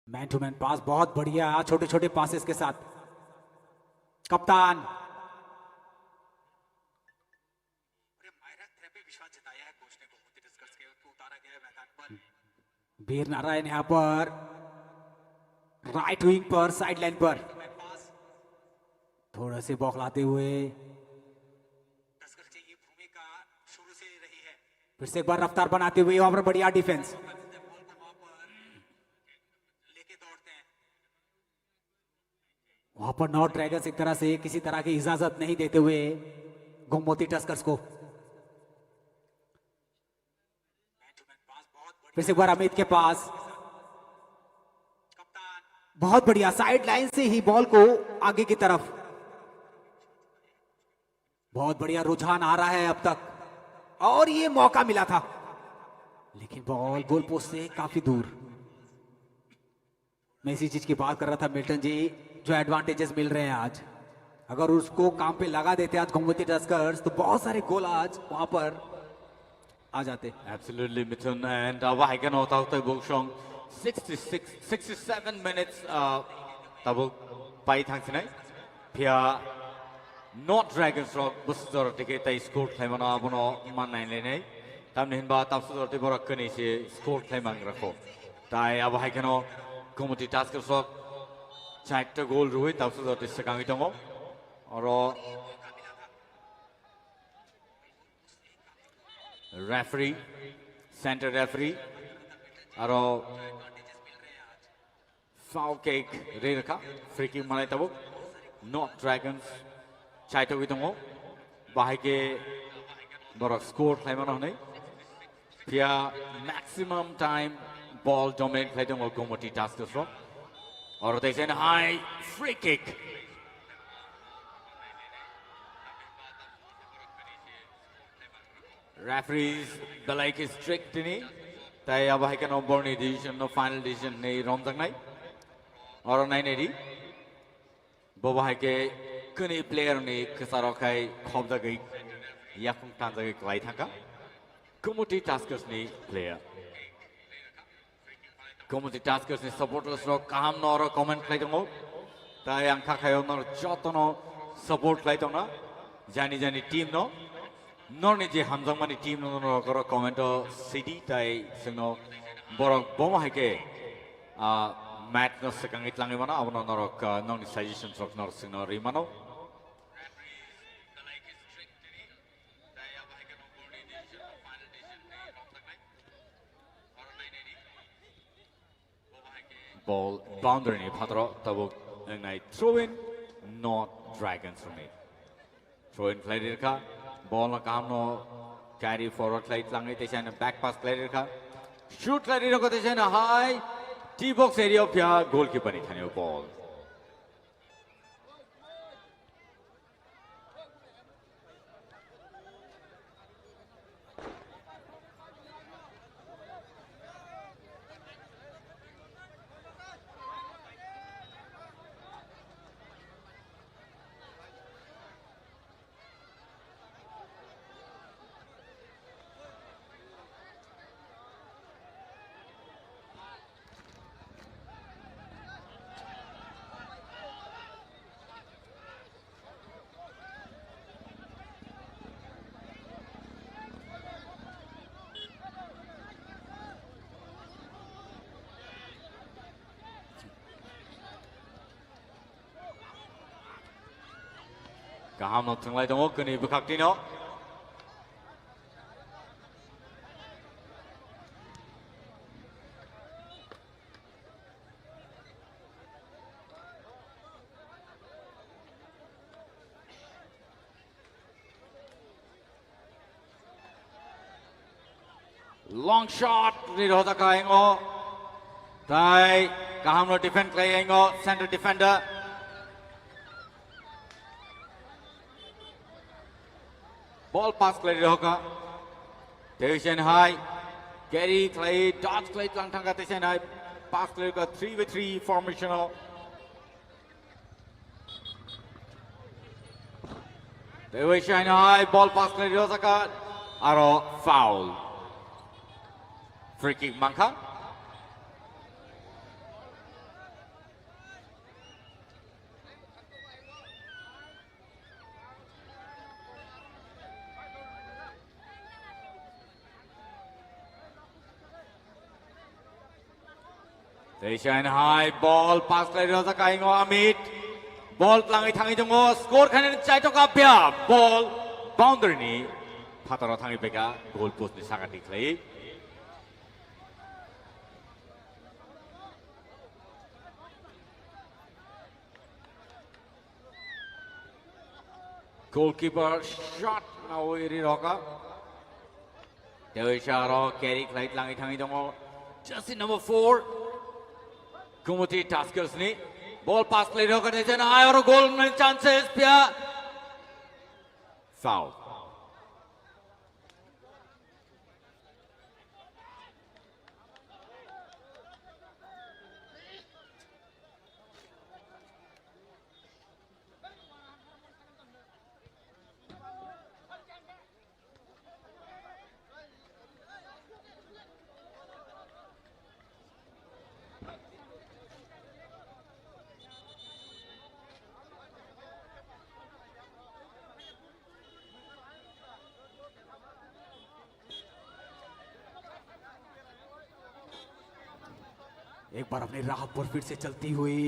मैन टू मैन पास, बहुत बढ़िया, छोटे छोटे पासेस के साथ। कप्तान वीर नारायण यहाँ पर राइट विंग पर, साइडलाइन पर थोड़ा से बॉक्स लाते हुए फिर से एक बार रफ्तार बनाते हुए वहां पर बढ़िया डिफेंस। वहां पर नॉर्थ ड्रैगन्स एक तरह से किसी तरह की इजाजत नहीं देते हुए गोमती टस्कर्स को। फिर से एक बार अमित के पास, बहुत बढ़िया, साइड लाइन से ही बॉल को आगे की तरफ। बहुत बढ़िया रुझान आ रहा है अब तक, और ये मौका मिला था, लेकिन बॉल गोल पोस्ट से काफी दूर। मैं इसी चीज की बात कर रहा था मिल्टन जी, जो एडवांटेजेस मिल रहे हैं आज, अगर उसको काम पे लगा देते आज गोमती टस्कर्स तो बहुत सारे गोल आज वहां पर आ जाते। Absolutely, Mithun, and uh, wahai khe no tao tei buksong sixty-six, sixty-seven minutes uh, tabuk pai thang sinai. Phiya North Dragons rok bwswk jora tike tei score khlaimano abono man nainai nai. Tamni hinba tabsa jora tei borok kwnwi se score khlai mangra kho. Tai abo hai kheno Gumoti Tuskers rok chairta goal rwi tabsa jora tei swkangwi tongo. Oro referee, center referee, aro foul kick ri rwkha, free kick manai tabuk. North Dragons chaitogwi tongo, bahai khe borok score khlaimano hwnwi. Phiya maximum time ball dominate khlai tongo Gumoti Tuskers rok. Oro teisa high free kick. Referees belai khe strict tini, tai abo hai kheno borni decision no final decision nei romjaknai. Oro nainai di. Bo bahai khe Kwnwi player ni kwcharo khai khobjagwi yakung tanjagwi kwlai thangkha. Kumuti Tuskers ni player. Kumuti Tuskers ni supporters rok kaham no oro comment khlai tongo. Tai ang kha khayo nor joto no support khlai tongna. Jani jani team no. Norni je hamjakmani team no norok oro comment o sidi tai chwngno borok bomo hai khe, ah, match no swkangwi tlangwi mano, abono norok, ah, nokni suggestions rok norok chwngno rwi mano. Ball boundary ni phataro tabuk wngnai throw in, North Dragons rokni. Throw in khlai rirkha, ball no kaham no carry forward khlai tlangwi teisa no back pass khlai rirkha. Shoot khlai rirkha teisa no hai T box area phiya goalkeeper ni thani o ball. Kaham no thwnglai tongo kwnwi bwkhak tino. Long shot ni roda ka engo. Tai kaham no defend khlai engo center defender. Ball pass khlai roka. Teisen hai carry khlai dodge khlai tlang thangka teisen hai pass khlai ka three by three formation o. Tewi shaina hai ball pass khlai rio saka aro foul. Free kick mangkha. Teisen hai ball pass khlai rojak kaingo Amit. Ball tlangwi thangwi tongo. Score khainani chaitok apya. Ball boundary ni phataro thangwi phaikha. Goal post ni sakati khlai. Goalkeeper shot nawi ri roka. Tewi saro carry khlai tlangwi thangwi tongo. Jersey number four. Kumuti Tuskers ni. Ball pass khlai roka, teisen hai oro goal ni chances pia. Foul. एक बार अपनी राह पर फिर से चलती हुई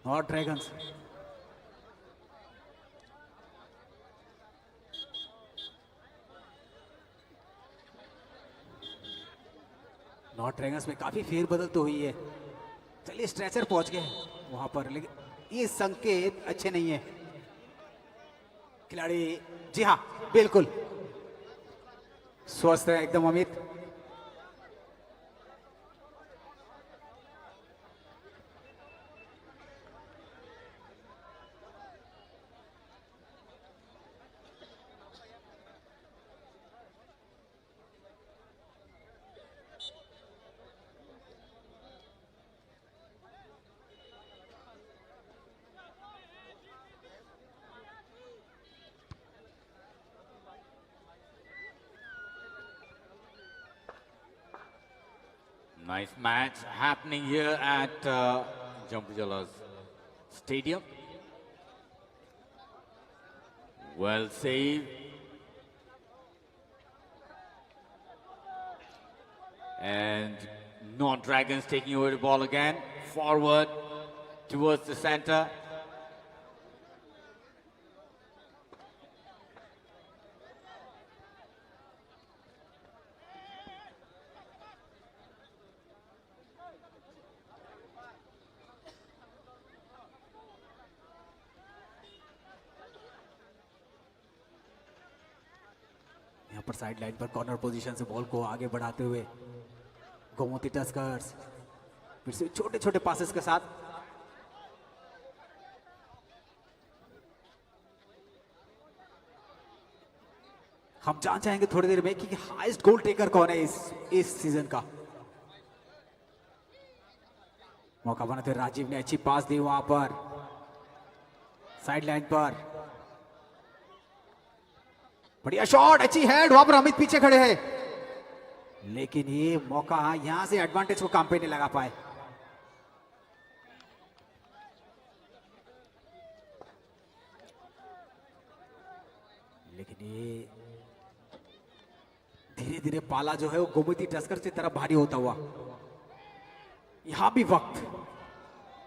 north dragons. North dragons में काफी फेरबदल तो हुई है। चलिए, स्ट्रेचर पहुंच गए वहां पर, लेकिन ये संकेत अच्छे नहीं है। खिलाड़ी, जी हाँ, बिल्कुल स्वस्थ है एकदम Amit. Nice match happening here at uh, Jampujala's stadium. Well saved. And Not Dragons taking away the ball again. Forward towards the center. यहाँ पर साइड लाइन पर कॉर्नर पोजीशन से बॉल को आगे बढ़ाते हुए गोमती टस्कर्स फिर से छोटे छोटे पासेस के साथ। हम जान जाएंगे थोड़ी देर में कि हाईएस्ट गोल टेकर कौन है इस इस सीजन का। मौका बनाते हुए राजीव ने अच्छी पास दी वहां पर, साइड लाइन पर। बढ़िया शॉट, अच्छी हेड। वहां पर अमित पीछे खड़े हैं, लेकिन ये मौका, यहां से एडवांटेज को काम पे नहीं लगा पाए। लेकिन ये धीरे धीरे पाला जो है वो गोमती टस्कर की तरफ भारी होता हुआ। यहाँ भी वक्त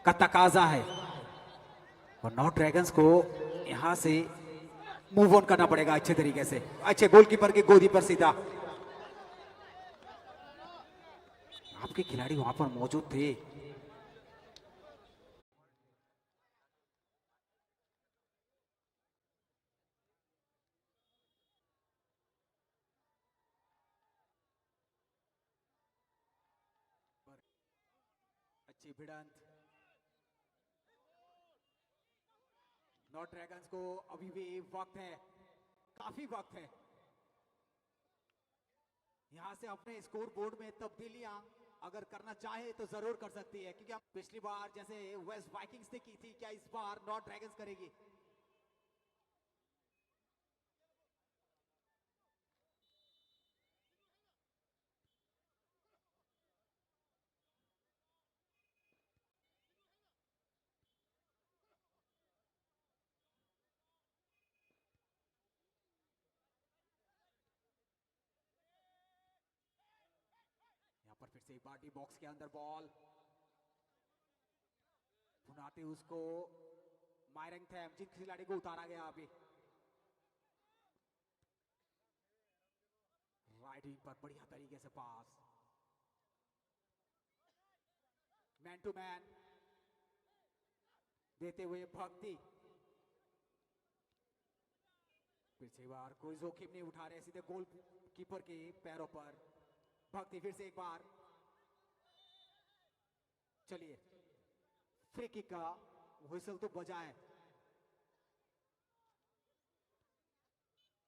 का तकाजा है और नॉट ड्रैगन्स को यहाँ से मूव ऑन करना पड़ेगा अच्छे तरीके से। अच्छे गोलकीपर की गोदी पर सीधा। आपके खिलाड़ी वहां पर मौजूद थे। अच्छी भिड़ंत। नॉट ड्रैगन्स को अभी भी वक्त है, काफी वक्त है। यहाँ से अपने स्कोर बोर्ड में तब्दीलियां अगर करना चाहे तो जरूर कर सकती है, क्योंकि हम पिछली बार जैसे वेस्ट वाइकिंग्स ने की थी, क्या इस बार नॉट ड्रैगन्स करेगी? यहाँ पर फिर से एक बार डी बॉक्स के अंदर बॉल भुनाते उसको मायरंग थैम, जिस खिलाड़ी को उतारा गया अभी। राइट विंग पर बढ़िया तरीके से पास, मैन टू मैन देते हुए भक्ति। फिर से एक बार कोई जोखिम नहीं उठा रहे, सीधे गोल कीपर के पैरों पर। भक्ति फिर से एक बार, चलिए, फ्री किक का व्हिसल तो बजाएं।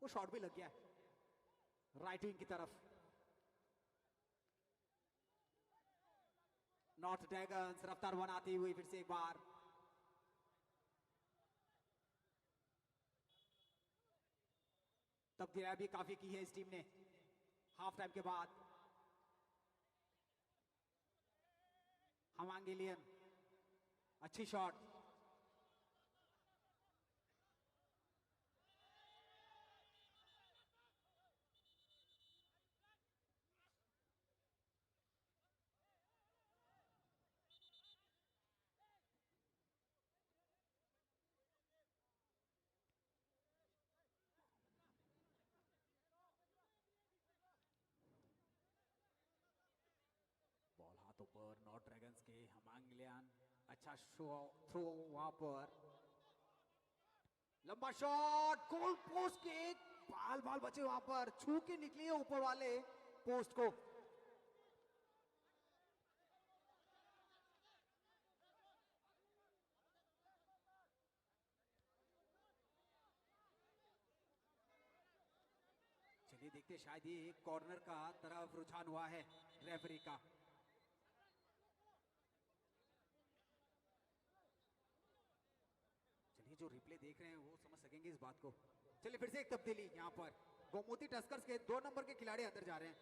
वो शॉट भी लग गया है राइट विंग की तरफ। नॉट ड्रैगन्स रफ्तार बनाती हुई फिर से एक बार। तब्दीलियां भी काफी की है इस टीम ने हाफ टाइम के बाद। हमांग एलियन, अच्छी शॉट। बॉल हाथों पर, नॉट ड्रैगन्स के हमांग एलियन, अच्छा शो, थ्रो वहां पर। लंबा शॉट, गोल पोस्ट के एक बाल बाल बचे वहां पर, छू के निकली है ऊपर वाले पोस्ट को। चलिए देखते हैं, शायद ये एक कॉर्नर का तरफ रुझान हुआ है रेफरी का। चलिए, जो रिप्ले देख रहे हैं वो समझ सकेंगे इस बात को। चलिए, फिर से एक तब्दीली यहाँ पर, गोमती टस्कर्स के दो नंबर के खिलाड़ी अंदर जा रहे हैं।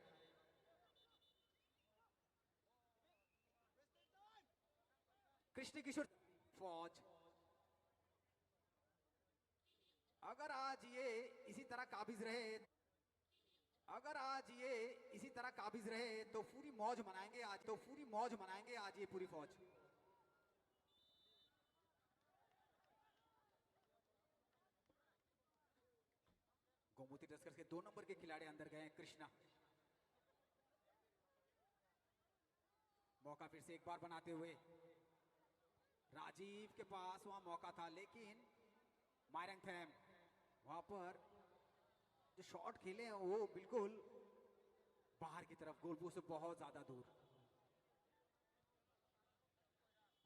कृष्ण किशोर फौज। अगर आज ये इसी तरह काबिज रहे, अगर आज ये इसी तरह काबिज रहे तो पूरी मौज मनाएंगे आज, तो पूरी मौज मनाएंगे आज ये पूरी फौज। गोमती टस्कर्स के दो नंबर के खिलाड़ी अंदर गए हैं, कृष्णा। मौका फिर से एक बार बनाते हुए राजीव के पास वहां मौका था, लेकिन मायरंग थैम वहां पर जो शॉट खेले हैं वो बिल्कुल बाहर की तरफ, गोलपोस्ट से बहुत ज्यादा दूर।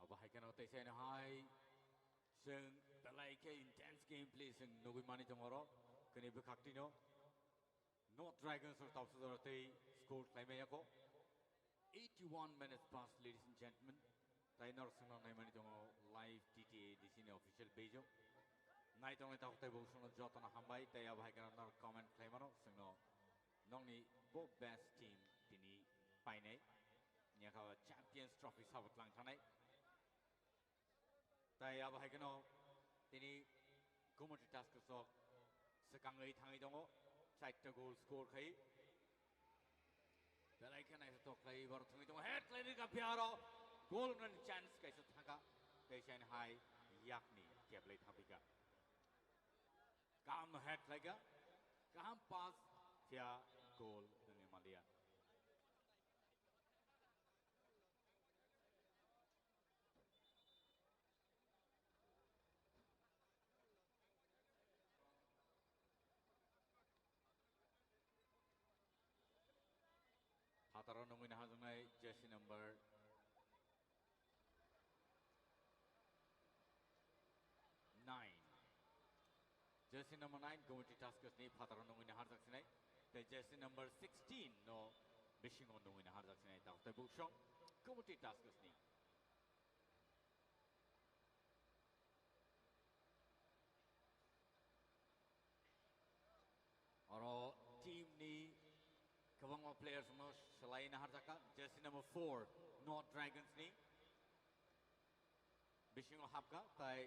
Abo hai kheno tei saino hai chwng belai khe intense gameplay chwng nugwi mani tongo oro kwnwi bwkhak tino. No Dragons rok tabuk sujaro tei score khlai maya kho. Eighty-one minutes past, ladies and gentlemen. Tai norok chwngno naimani tongo live T T A D C ni official page o. Nai tongnai takhuk tei bo chwngno jotono hambai tei abo hai kheno norok comment khlai mano chwngno nokni bo best team tini painai. Yakha Champions Trophy sabo tlang thanai. Tai abo hai kheno tini Gumoti Tuskers rok swkangwi thangwi tongo, chaita goal score khai. Belai khe naithotok khlai borok thangwi tongo, head khlai rika phiya aro goal rwnani chance kaisa thangkha, tei saini hai yakni keplai thapikha. Kaham no head khlaikha, kaham pass phiya goal rwngwi manliya. Phataro nungwi naharjaknai jersey number nine. Jersey number nine, Gumoti Tuskers ni phataro nungwi naharjak sinai. Tei jersey number sixteen no bisingo nungwi naharjak sinai. Takhuk tei buksong Gumoti Tuskers ni. Oro team ni kwbangma players no swlai naharjakha, jersey number four, North Dragons ni bisingo hapkha, tai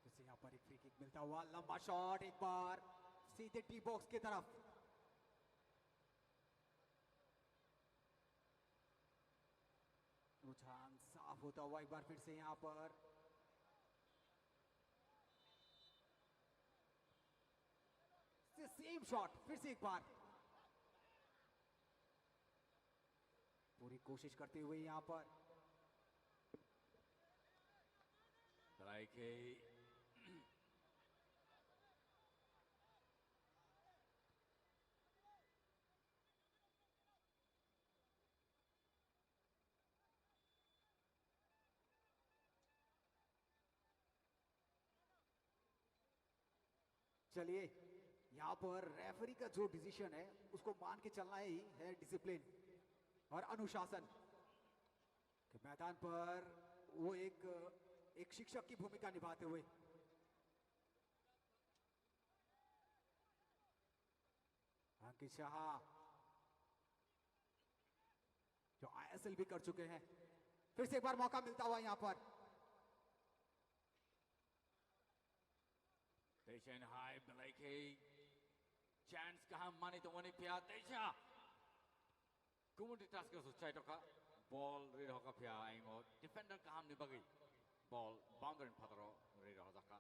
फिर से यहाँ पर एक free kick मिलता हुआ, लंबा शॉट, एक बार सीधे डी बॉक्स की तरफ। रुझान साफ होता हुआ एक बार फिर से यहाँ पर। से सेम शॉट, फिर से एक बार पूरी कोशिश करते हुए यहाँ पर। Okay. चलिए, यहाँ पर रेफरी का जो डिसीजन है, उसको मान के चलना ही है डिसिप्लिन और अनुशासन। कि मैदान पर वो एक, एक शिक्षक की भूमिका निभाते हुए अंकित शाह, जो आईएसएल भी कर चुके हैं, फिर से एक बार मौका मिलता हुआ यहाँ पर। Teisa hai belai khe chance kaham mani tongmani phiya teisa. Gumoti Tuskers o chai tokha, ball ri rokha phiya aingo defender kaham ni bagwi ball boundary ni phataro ri rokha.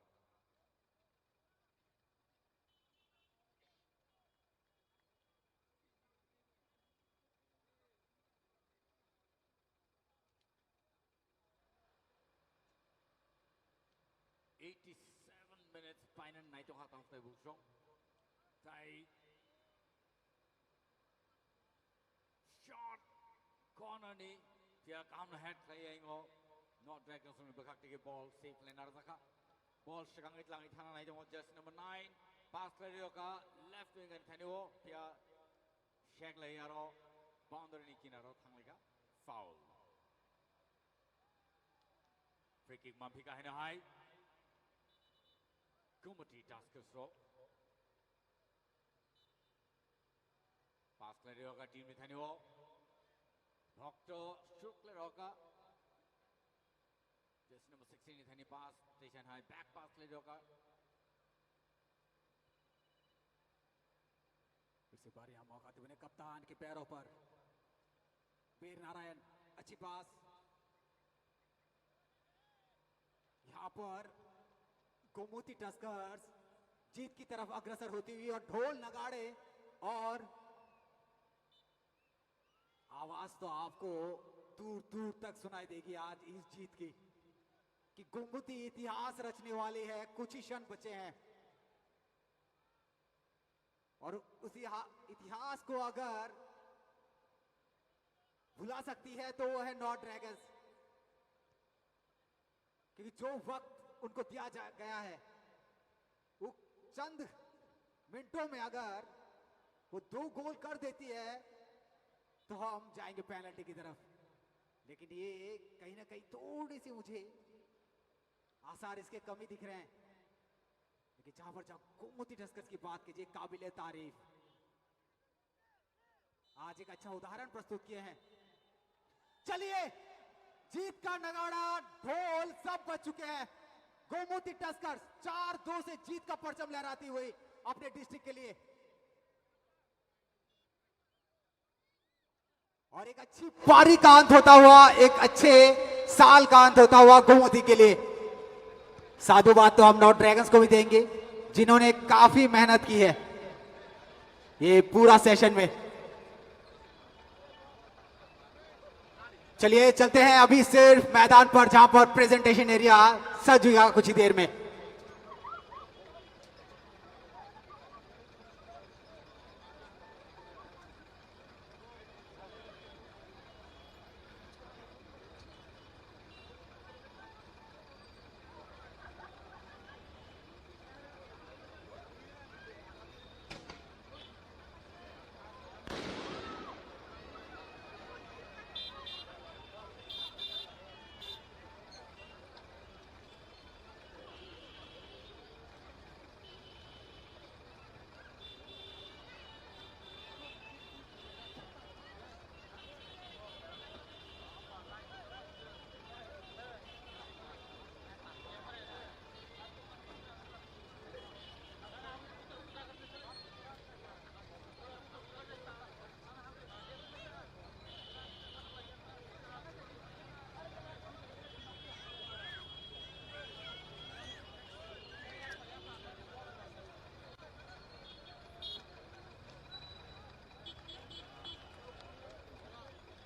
Eighty-seven minutes paina nai tongkha tamo tei buksong. Tai shot corner ni phiya kaham no head khlai aingo. North Dragons ni bwkhak tigi ball save khlai narwkha. Ball swkangwi twlangwi thana nai tongo jersey number nine. Pass khlai rwkha left wing ni thani o phiya Sheklai aro boundary ni kinaro thanglaikha, foul. Free kick manphika haino hai Gumoti Tuskers rok. Pass khlai rwkha team ni thani o. Bhokto shoot khlai rwkha. Jersey number sixteen ni thani pass, teisa hai back pass khlai rwkha. फिर से बार यहाँ मौका देने कप्तान के पैरों पर। वीर नारायण, अच्छी पास। यहाँ पर गोमती टस्कर्स जीत की तरफ अग्रसर होती हुई और ढोल नगाड़े और आवाज तो आपको दूर दूर तक सुनाई देगी आज इस जीत की, कि गुंगुती इतिहास रचने वाली है। कुछ ही क्षण बचे हैं और उस इहा-, इतिहास को अगर भुला सकती है तो वो है नॉर्थ ड्रैगन्स। क्योंकि जो वक्त उनको दिया जा, गया है, वो चंद मिनटों में अगर वो दो गोल कर देती है तो हम जाएंगे पेनल्टी की तरफ। लेकिन ये कहीं ना कहीं थोड़ी सी मुझे आसार इसके कमी दिख रहे हैं। लेकिन जहां पर जहां गोमती टस्कर्स की बात कीजिए, काबिले तारीफ। आज एक अच्छा उदाहरण प्रस्तुत किए हैं। चलिए, जीत का नगाड़ा, ढोल सब बज चुके हैं। गोमती टस्कर्स चार दो से जीत का परचम लहराती हुई अपने डिस्ट्रिक्ट के लिए। और एक अच्छी पारी का अंत होता हुआ, एक अच्छे साल का अंत होता हुआ गोमती के लिए। साधुवाद तो हम नॉर्थ ड्रैगन्स को भी देंगे, जिन्होंने काफी मेहनत की है ये पूरा सेशन में। चलिए चलते हैं अभी सिर्फ मैदान पर, जहां पर प्रेजेंटेशन एरिया सज हुआ कुछ ही देर में।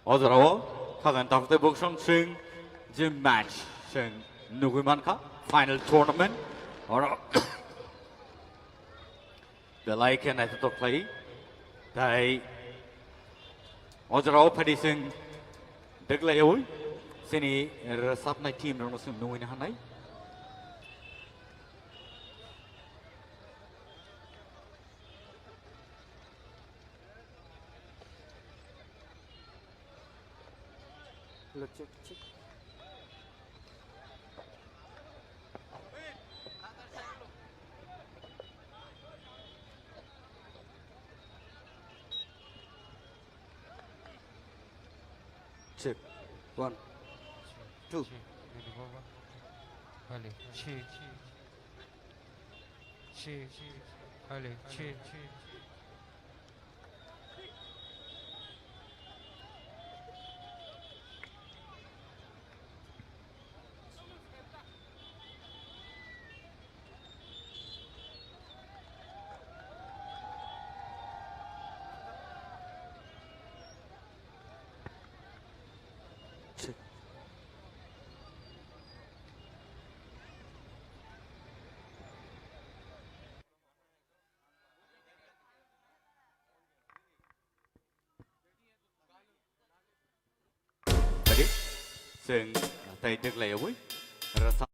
O jorao khagan takhuk tei bukhuk song chwng je match chwng Nugwi mankha final tournament oro belai khe naithothok khlai. Tai o jorao phaidi chwng deglaiwi chini rwchapnai team rokno chwng nugwino hanai. Hello, check, check. Check. One, two. Hali, chi, chi, hali, chi. Ready? Chwng tai deglaiwi rwchap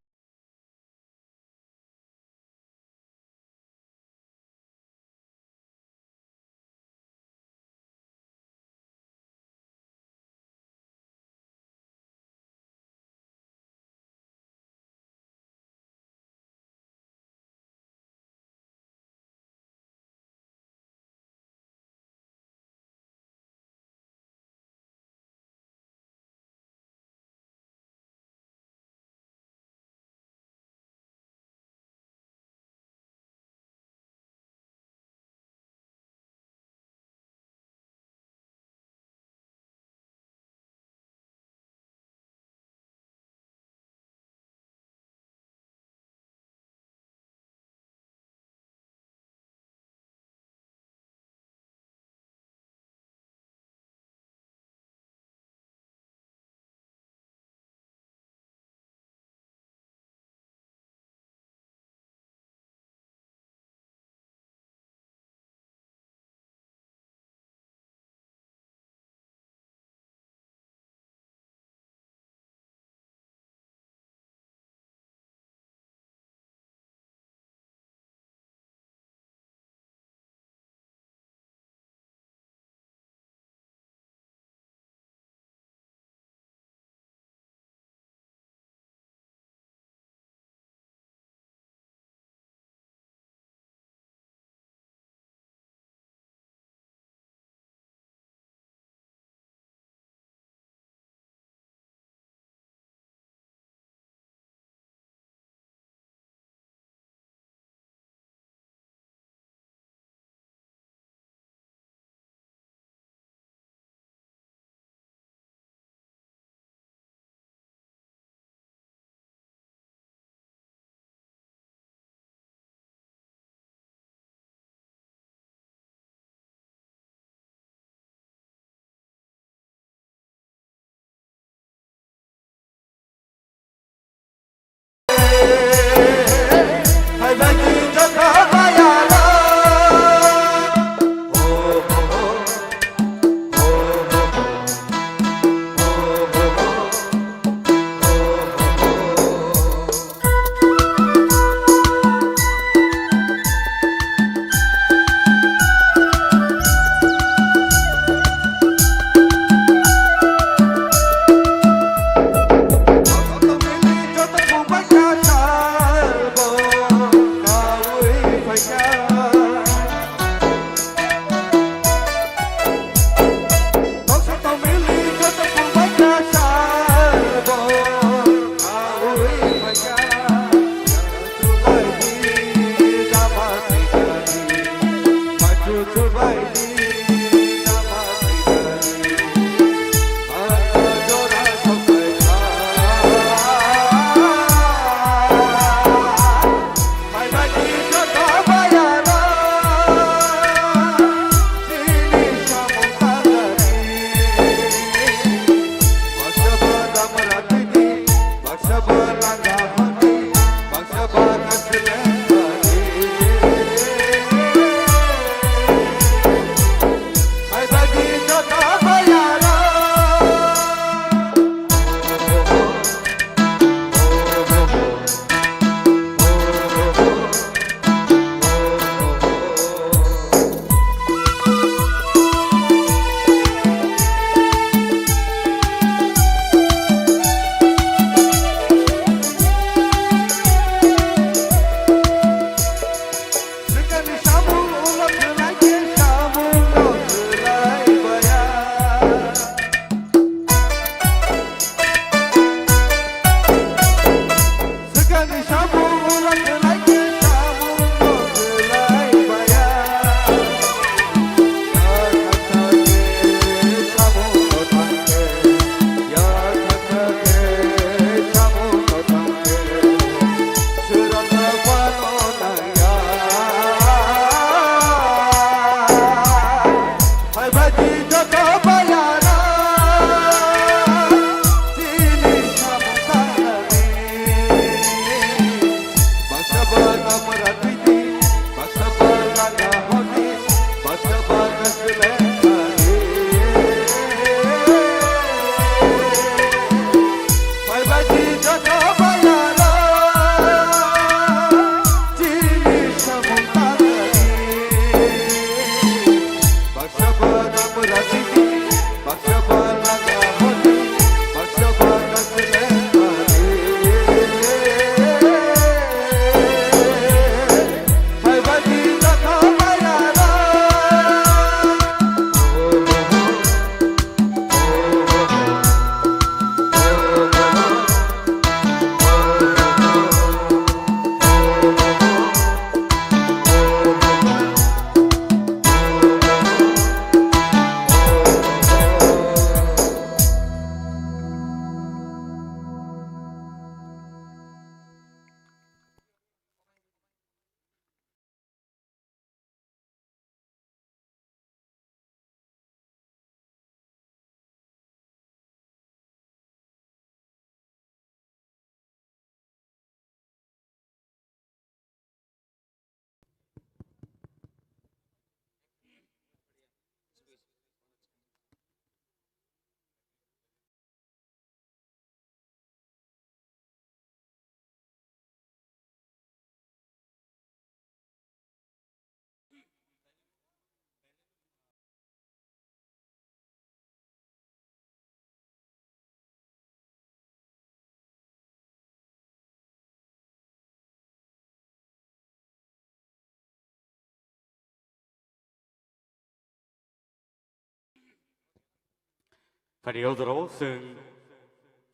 Phari o jorao chwng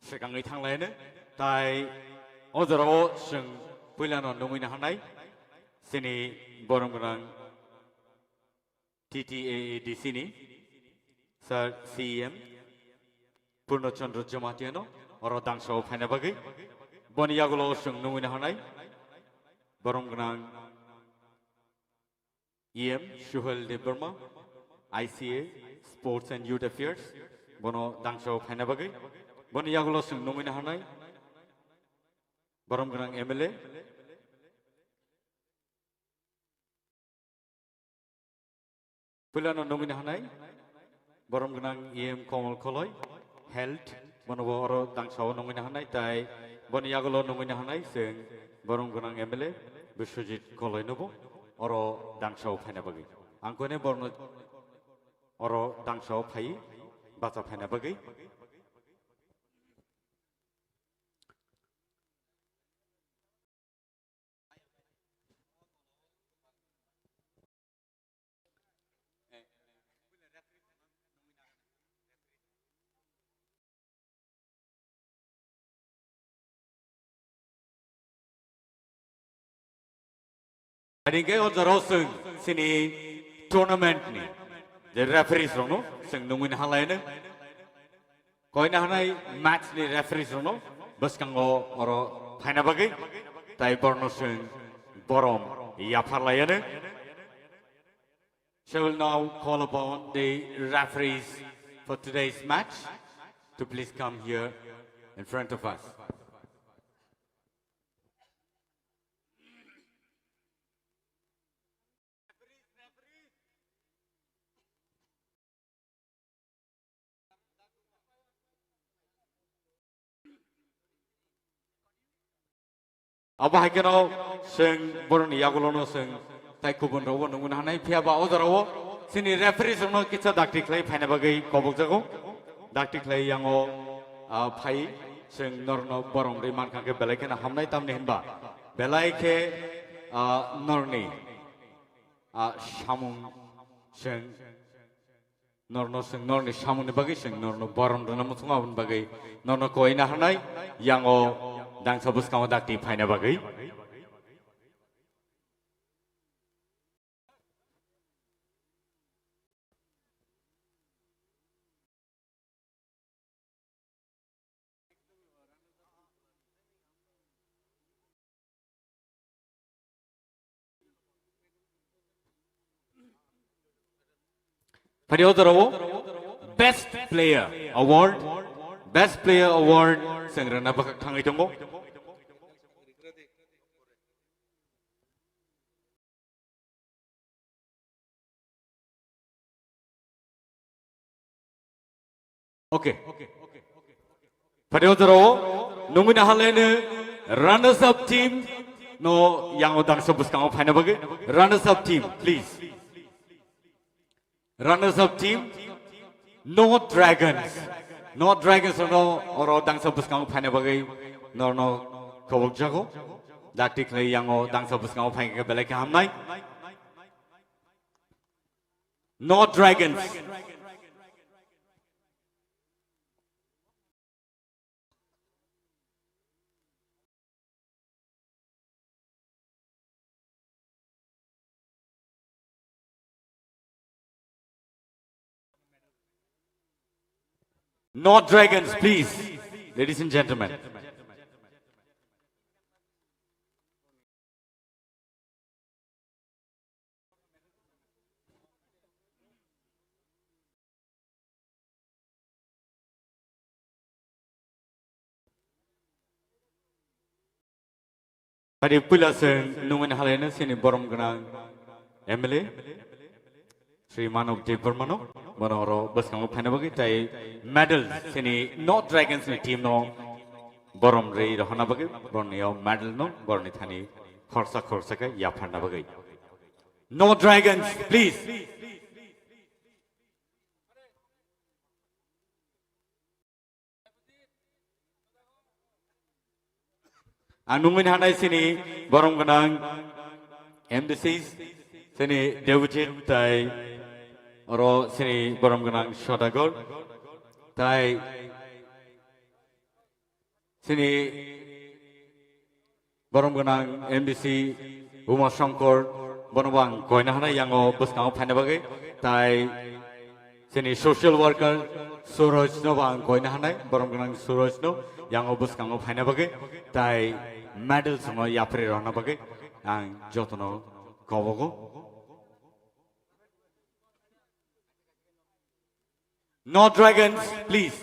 swkangwi thanglaino, tai o jorao chwng puilano nungwi naharnai chini borom gwnang T T A A D C ni Sir C E M Purno Chandra Jamatia no oro dangsao phaina bagwi. Boni yagulo chwng nungwi naharnai borom gwnang E M Suhel Debbarma, I C A, Sports and Youth Affairs, bono dangsao phaina bagwi. Boni yagulo chwng nungwi naharnai borom gwnang M L A. Puilano nungwi naharnai borom gwnang E M Komal Koloi, Health, bono bo oro dangsao nungwi naharnai, tai boni yagulo nungwi naharnai chwng borom gwnang M L A Biswajit Koloi no bo oro dangsao phaina bagwi. Ang koine borno oro dangsao phai bacha phaina bagwi. Ani hwnkhe o jorao chwng chini tournament ni je referees rokno chwng nungwi naharlaino. Koina hanai match ni referees rokno bwskango oro phaina bagwi tai borno chwng borom yapharlaiano. So we'll now call upon the referees for today's match to please come here in front of us. Abo hai kheno chwng borokni yagulono chwng tai kubun rokbo nungwi naharnai, phiya ba o jorao chini referees rokno kisa dakti khlai phaina bagwi kobokjago. Dakti khlai yango, ah, phai chwng norno borom rwi mankha khe belai kheno hamnai, tamni hinba belai khe, ah, norni, ah, samung chwng norno chwng norni samungni bagwi chwng norno borom rwna muchungo, aboni bagwi norno koi naharnai yango dangsa bwskango dakti phaina bagwi. Phari o jorao Best Player Award, Best Player Award chwng rwna bwkhak thangwi tongo. Okay. Phari o jorao nungwi naharlaino runners up team no yango dangsa bwskango phaina bagwi. Runners up team, please. Runners up team, No Dragons. No Dragons no oro dangsa bwskango phaina bagwi norno kobokjago. Dakti khlai yango dangsa bwskango phaikha belai khe hamnai. No Dragons. No Dragons, please, ladies and gentlemen. Hari puila se nungmani halaino sini borom gwnang M L A Shri Manav Debbarmano, bono oro bwskango phaina bagwi tai medal sini No Dragons ni team no borom rwi rohorna bagwi, boroni o medal no boroni thani khorsa khorsa khe yapharna bagwi. No Dragons, please. Ang nungwi hanai sini borom gwnang M D Cs, sini David tai oro sini borom gwnang Sodagar. Tai sini borom gwnang M D C Uma Shankar, bono bo ang koina hanai yango bwskango phaina bagwi. Tai sini social worker Suraj no bo ang koina hanai, borom gwnang Suraj no yango bwskango phaina bagwi. Tai medal songo yapri rona bagwi ang jotono kobogo. No dragons, please.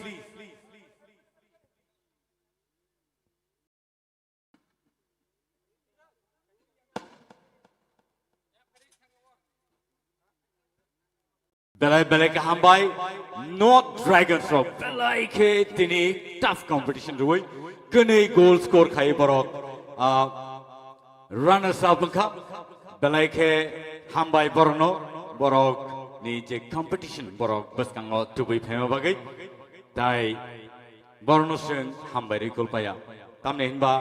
Belai belai khe hambai, no dragons rok belai khe tini tough competition rwi kwnwi goal score khai borok, ah, runners up wngkha. Belai khe hambai borokno, borok ni je competition borok bwskango tubui phaima bagwi. Tai borokno chwng hambai rwi kulpaya. Tamni hinba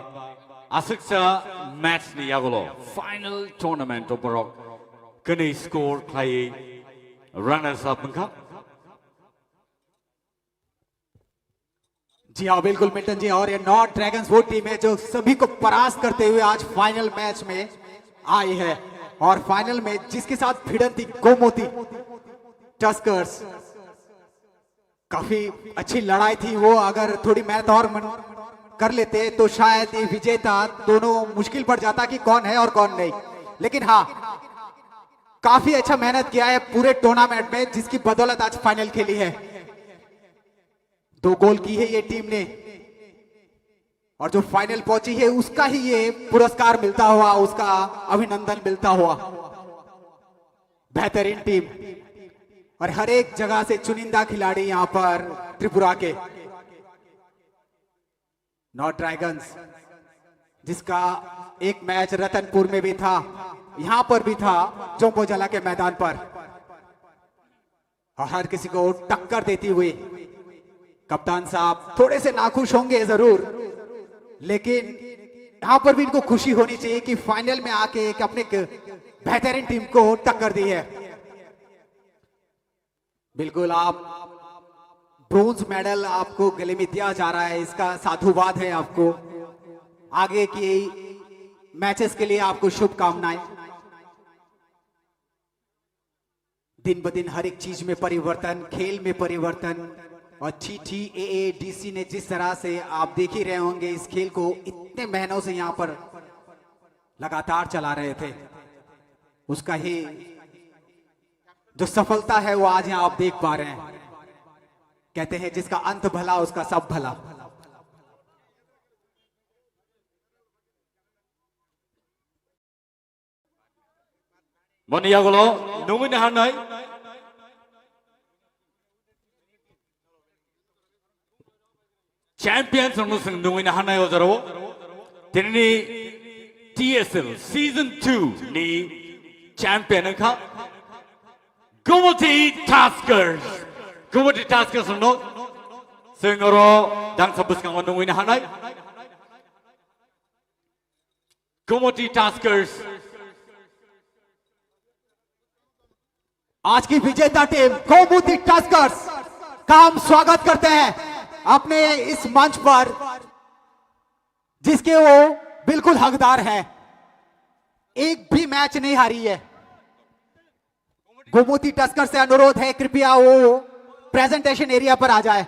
aswksa match ni yagulo final tournament o borok kwnwi score khlaiwi runners up wngkha. जी हाँ, बिल्कुल मिल्टन जी। और ये north dragons वो टीम है जो सभी को परास्त करते हुए आज फाइनल मैच में आई है। और फाइनल में जिसके साथ भिड़ंती गोमती टस्कर्स, काफी अच्छी लड़ाई थी वो। अगर थोड़ी मेहनत और मन कर लेते तो शायद ये विजेता दोनों मुश्किल पड़ जाता कि कौन है और कौन नहीं। लेकिन हाँ, काफी अच्छा मेहनत किया है पूरे टूर्नामेंट में, जिसकी बदौलत आज फाइनल खेली है। दो गोल की है ये टीम ने, और जो फाइनल पहुंची है उसका ही ये पुरस्कार मिलता हुआ, उसका अभिनंदन मिलता हुआ। बेहतरीन टीम, और हर एक जगह से चुनिंदा खिलाड़ी यहाँ पर त्रिपुरा के। नॉर्थ ड्रैगन्स, जिसका एक मैच रतनपुर में भी था, यहाँ पर भी था, जोंपोजला के मैदान पर, और हर किसी को टक्कर देती हुई। कप्तान साहब थोड़े से नाखुश होंगे जरूर, लेकिन यहाँ पर भी इनको खुशी होनी चाहिए कि फाइनल में आके एक अपने एक बेहतरीन टीम को टक्कर दी है। बिल्कुल, आप ब्रोंज मेडल आपको गले में दिया जा रहा है, इसका साधुवाद है आपको। आगे की मैचेस के लिए आपको शुभकामनाएं। दिन ब दिन हर एक चीज में परिवर्तन, खेल में परिवर्तन, और टीटीएएडीसी ने जिस तरह से, आप देख ही रहे होंगे, इस खेल को इतने महीनों से यहाँ पर लगातार चला रहे थे, उसका ही जो सफलता है वो आज यहाँ आप देख पा रहे हैं। कहते हैं जिसका अंत भला उसका सब भला। Boni yagulo nungwi naharnai champions rokno chwng nungwi naharnai o jorao. Tinini T S L season two ni champion wngkha Gumoti Tuskers. Gumoti Tuskers rokno chwng oro dangsa bwskango nungwi naharnai. Gumoti Tuskers. आज की विजेता टीम गोमती टस्कर्स का हम स्वागत करते हैं अपने इस मंच पर, जिसके वो बिल्कुल हकदार है, एक भी मैच नहीं हारी है। गोमती टस्कर से अनुरोध है, कृपया वो प्रेजेंटेशन एरिया पर आ जाए।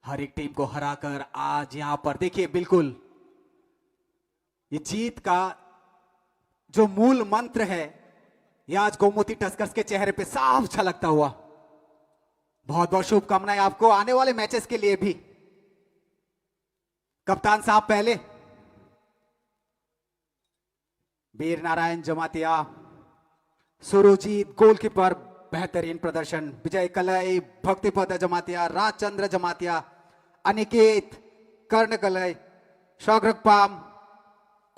हर एक टीम को हराकर आज यहाँ पर देखिए, बिल्कुल ये जीत का जो मूल मंत्र है, ये आज गोमती टस्कर्स के चेहरे पे साफ झलकता हुआ। बहुत बहुत शुभकामनाएं आपको आने वाले मैचेस के लिए भी। कप्तान साहब पहले। वीर नारायण जमातिया, सुरजीत गोलकीपर, बेहतरीन प्रदर्शन। विजय कलई, भक्तिपद जमातिया, राजचंद्र जमातिया, अनिकेत, कर्ण कलई, शौग्रक पाम,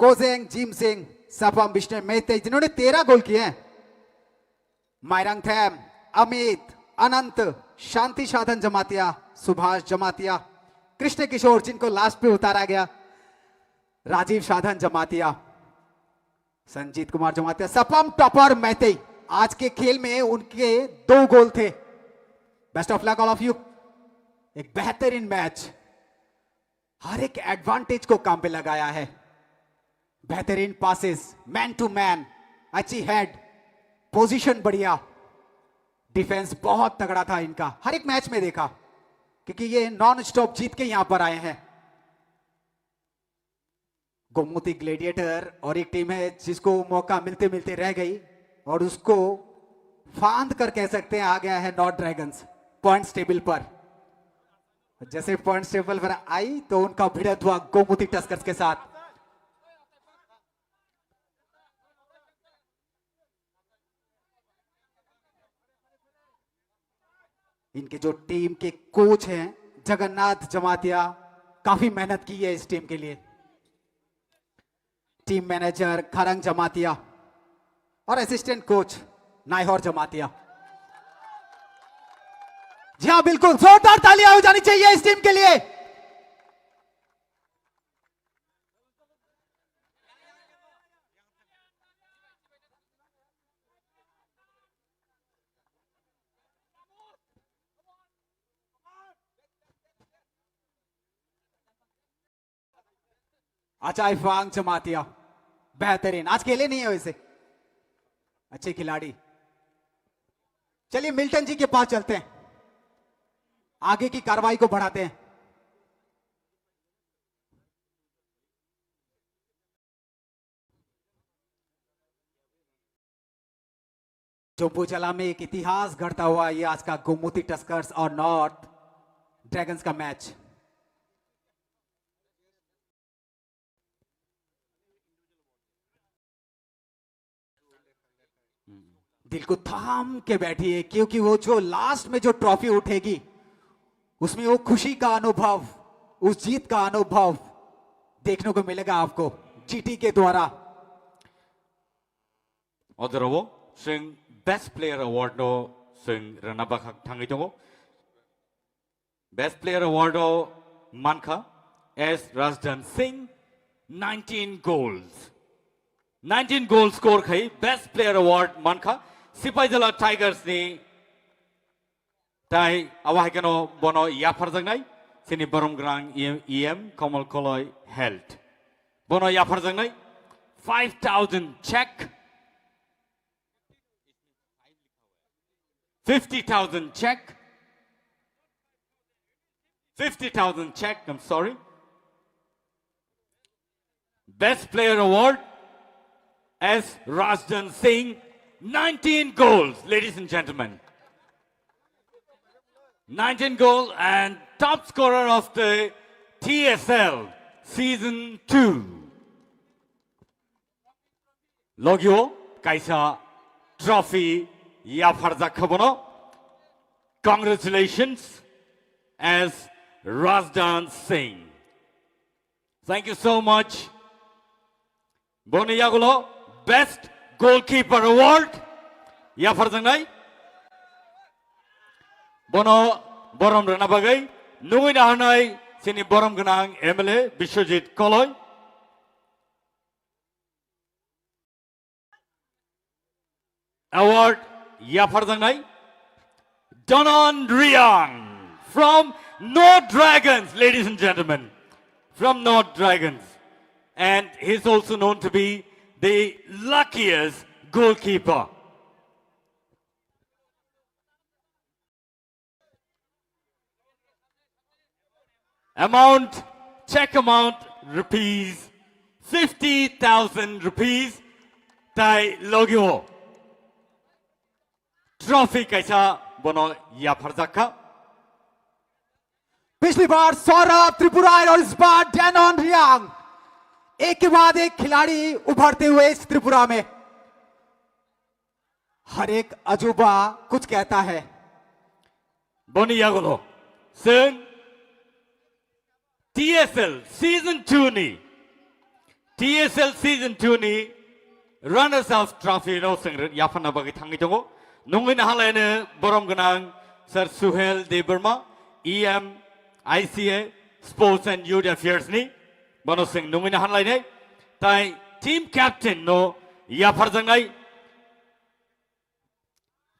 कोजेंग, जीम सिंह, सफाम विष्णु मेहते, जिन्होंने तेरह गोल किए हैं। मायरांग थैम, अमित, अनंत, शांति साधन जमातिया, सुभाष जमातिया, कृष्ण किशोर, जिनको लास्ट पे उतारा गया, राजीव साधन जमातिया, संजीत कुमार जमातिया, सपम टॉपर मैते। आज के खेल में उनके दो गोल थे। Best of luck all of you. एक बेहतरीन मैच, हर एक एडवांटेज को काम पे लगाया है। बेहतरीन पासेस, मैन टू मैन, अच्छी हेड, पोजीशन बढ़िया, डिफेंस बहुत तगड़ा था इनका, हर एक मैच में देखा, क्योंकि ये नॉन स्टॉप जीत के यहाँ पर आए हैं। गोमती ग्लेडिएटर और एक टीम है जिसको मौका मिलते मिलते रह गई और उसको फांद कर कह सकते हैं आ गया है नॉर्थ ड्रैगन्स पॉइंट्स टेबल पर। जैसे पॉइंट्स टेबल पर आई तो उनका भिड़ंत हुआ गोमती टस्कर्स के साथ। इनके जो टीम के कोच हैं जगन्नाथ जमातिया, काफी मेहनत की है इस टीम के लिए। टीम मैनेजर खरंग जमातिया और असिस्टेंट कोच नाइहर जमातिया। जी हाँ, बिल्कुल जोरदार तालियां हो जानी चाहिए इस टीम के लिए। अचाई फांग जमातिया, बेहतरीन। आज खेले नहीं है वैसे, अच्छे खिलाड़ी। चलिए मिल्टन जी के पास चलते हैं, आगे की कार्रवाई को बढ़ाते हैं। चंपू जला में एक इतिहास गढ़ता हुआ ये आज का गोमती टस्कर्स और नॉर्थ ड्रैगन्स का मैच। दिल को थाम के बैठिए, क्योंकि वो जो लास्ट में जो ट्रॉफी उठेगी, उसमें वो खुशी का अनुभव, उस जीत का अनुभव देखने को मिलेगा आपको जीटी के द्वारा। Odorowo, chwng Best Player Award no chwng rwna bakha thangwi tongo. Best Player Award o mankha S Rajdan Singh, nineteen goals. Nineteen goals score khai Best Player Award mankha Sipaijala Tigers ni. Tai abo hai kheno bono yapharjaknai chini borom gwnang E M, E M Kamal Koloi Health. Bono yapharjaknai five thousand check, fifty thousand check, fifty thousand check, I'm sorry. Best Player Award, S Rajdan Singh, nineteen goals, ladies and gentlemen. Nineteen goal and top scorer of the T S L season two. Logio kaisa trophy yapharjak kha bono. Congratulations, S Rajdan Singh. Thank you so much. Boni yagulo Best Goalkeeper Award yapharjaknai. Bono borom rwna bagwi nugwi naharnai chini borom gwnang M L A Biswajit Koloi. Award yapharjaknai Donon Riang from North Dragons, ladies and gentlemen, from North Dragons. And he's also known to be the luckiest goalkeeper. Amount, check amount, rupees fifty thousand rupees, tai logio trophy kaisa bono yapharjak kha. पिछली बार सौरभ त्रिपुराइन और इस बार डैनन रियांग, एक के बाद एक खिलाड़ी उभरते हुए इस त्रिपुरा में। हर एक अजूबा कुछ कहता है। Boni yagulo chwng T S L season two ni, T S L season two ni runners up trophy no chwng yapharna bagwi thangwi tongo. Nungwi nahalaino borom gwnang Sir Suhel Debbarma, E M I C A, Sports and Youth Affairs ni bono sing nungwi na hanlainai. Tai team captain no yapharjaknai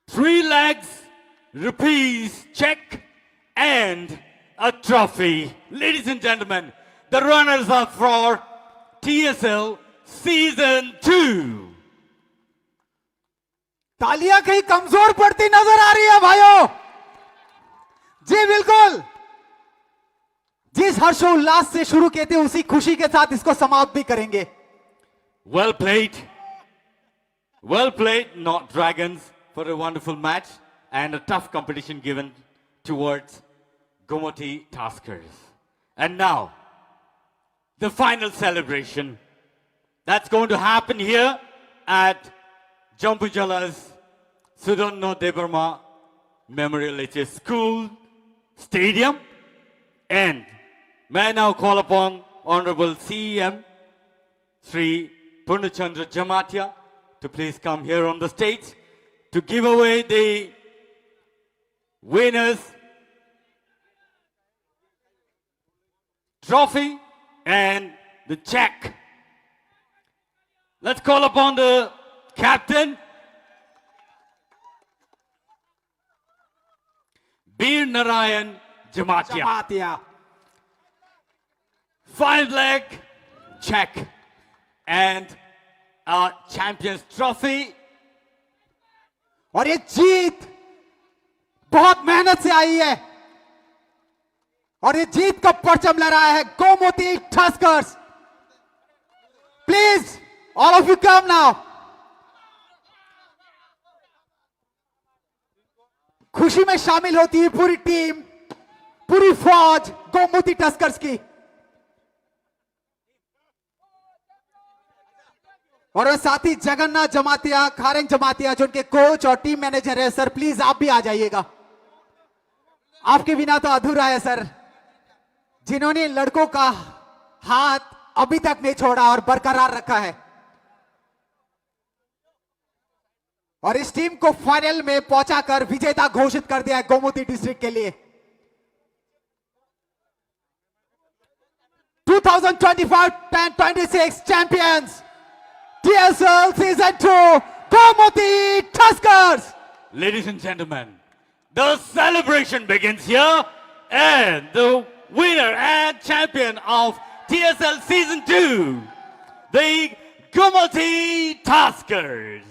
three lakhs rupees check and a trophy. Ladies and gentlemen, the runners up for T S L season two. तालियां कहीं कमजोर पड़ती नजर आ रही है भाइयों। जी बिल्कुल, जिस हर्षोल्लास से शुरू किए थे उसी खुशी के साथ इसको समाप्त भी करेंगे। Well played. Well played, Not Dragons, for a wonderful match and a tough competition given towards Gomoti Tuskers. And now, the final celebration that's going to happen here at Jampui Jala's Sudarno Debbarma Memorial H S School Stadium. And may I now call upon Honorable C E M Shri Purnachandra Jamatia to please come here on the stage to give away the winners trophy and the check. Let's call upon the captain, Bir Narayan Jamatia. Jamatia. Five lakh check and a champions trophy. और ये जीत बहुत मेहनत से आई है और ये जीत का परचम लहराया है Gomti Tuskers. Please, all of you come now. खुशी में शामिल होती है पूरी टीम, पूरी फौज गोमती टस्कर्स की। और साथ ही जगन्नाथ जमातिया, खारेंग जमातिया, जो उनके कोच और टीम मैनेजर है, सर, प्लीज आप भी आ जाइएगा। आपके बिना तो अधूरा है, सर। जिन्होंने लड़कों का हाथ अभी तक नहीं छोड़ा और बरकरार रखा है। और इस टीम को फाइनल में पहुंचाकर विजेता घोषित कर दिया है गोमती डिस्ट्रिक्ट के लिए। Two thousand twenty-five and twenty-six champions, T S L Season two, Gomoti Tuskers. Ladies and gentlemen, the celebration begins here, and the winner and champion of T S L Season two, the Gomoti Tuskers.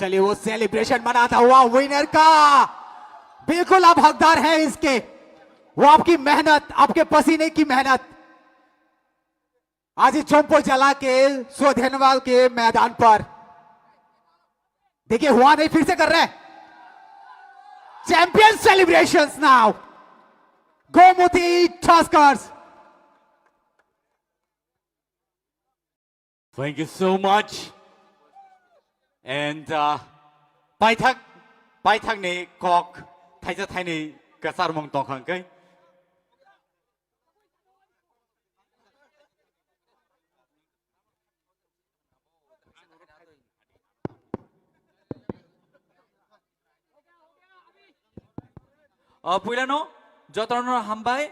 चलिए, वो सेलिब्रेशन मनाता हुआ विनर का, बिल्कुल आप हकदार हैं इसके। वो आपकी मेहनत, आपके पसीने की मेहनत। आज ही चोम्पो जला के सोधेनवाल के मैदान पर, देखिए, हुआ नहीं, फिर से कर रहे हैं। Champion celebrations now, Gomoti Tuskers. Thank you so much. And, uh, paithak, paithak ni kok thaisa thaini kasar mung tongkhang kai. O, puilano jotono hambai.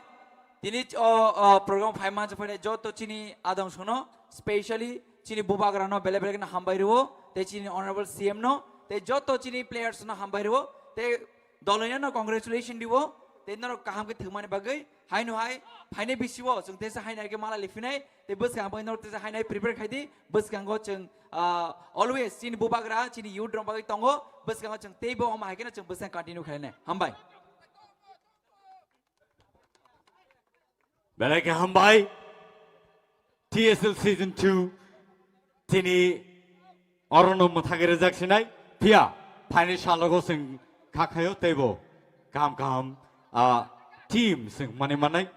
Tini o, o program phaima chaphaide joto chini adong sono, specially chini bubagrano bele bele hambai rwo, te chini honorable C M no, te joto chini players no hambai rwo, te dolino no congratulation diwo, te norok kaham khe thwngmani bagwi. Haino hai, phainai bisio chwng tesa hainai khe mala liphinai, tei bwskango norok tesa hainai prepare khai di, bwskango chwng, ah, always chini bubagra, chini youth rok bagwi tongo, bwskango chwng teibo omo hai kheno chwng bwskang continue khainai. Hambai. Belai khe hambai. T S L season two tini orono mwthagwi rwjak sinai, phiya phaini salogo chwng kha khaio teibo kaham kaham, ah, team chwng manwi mannai.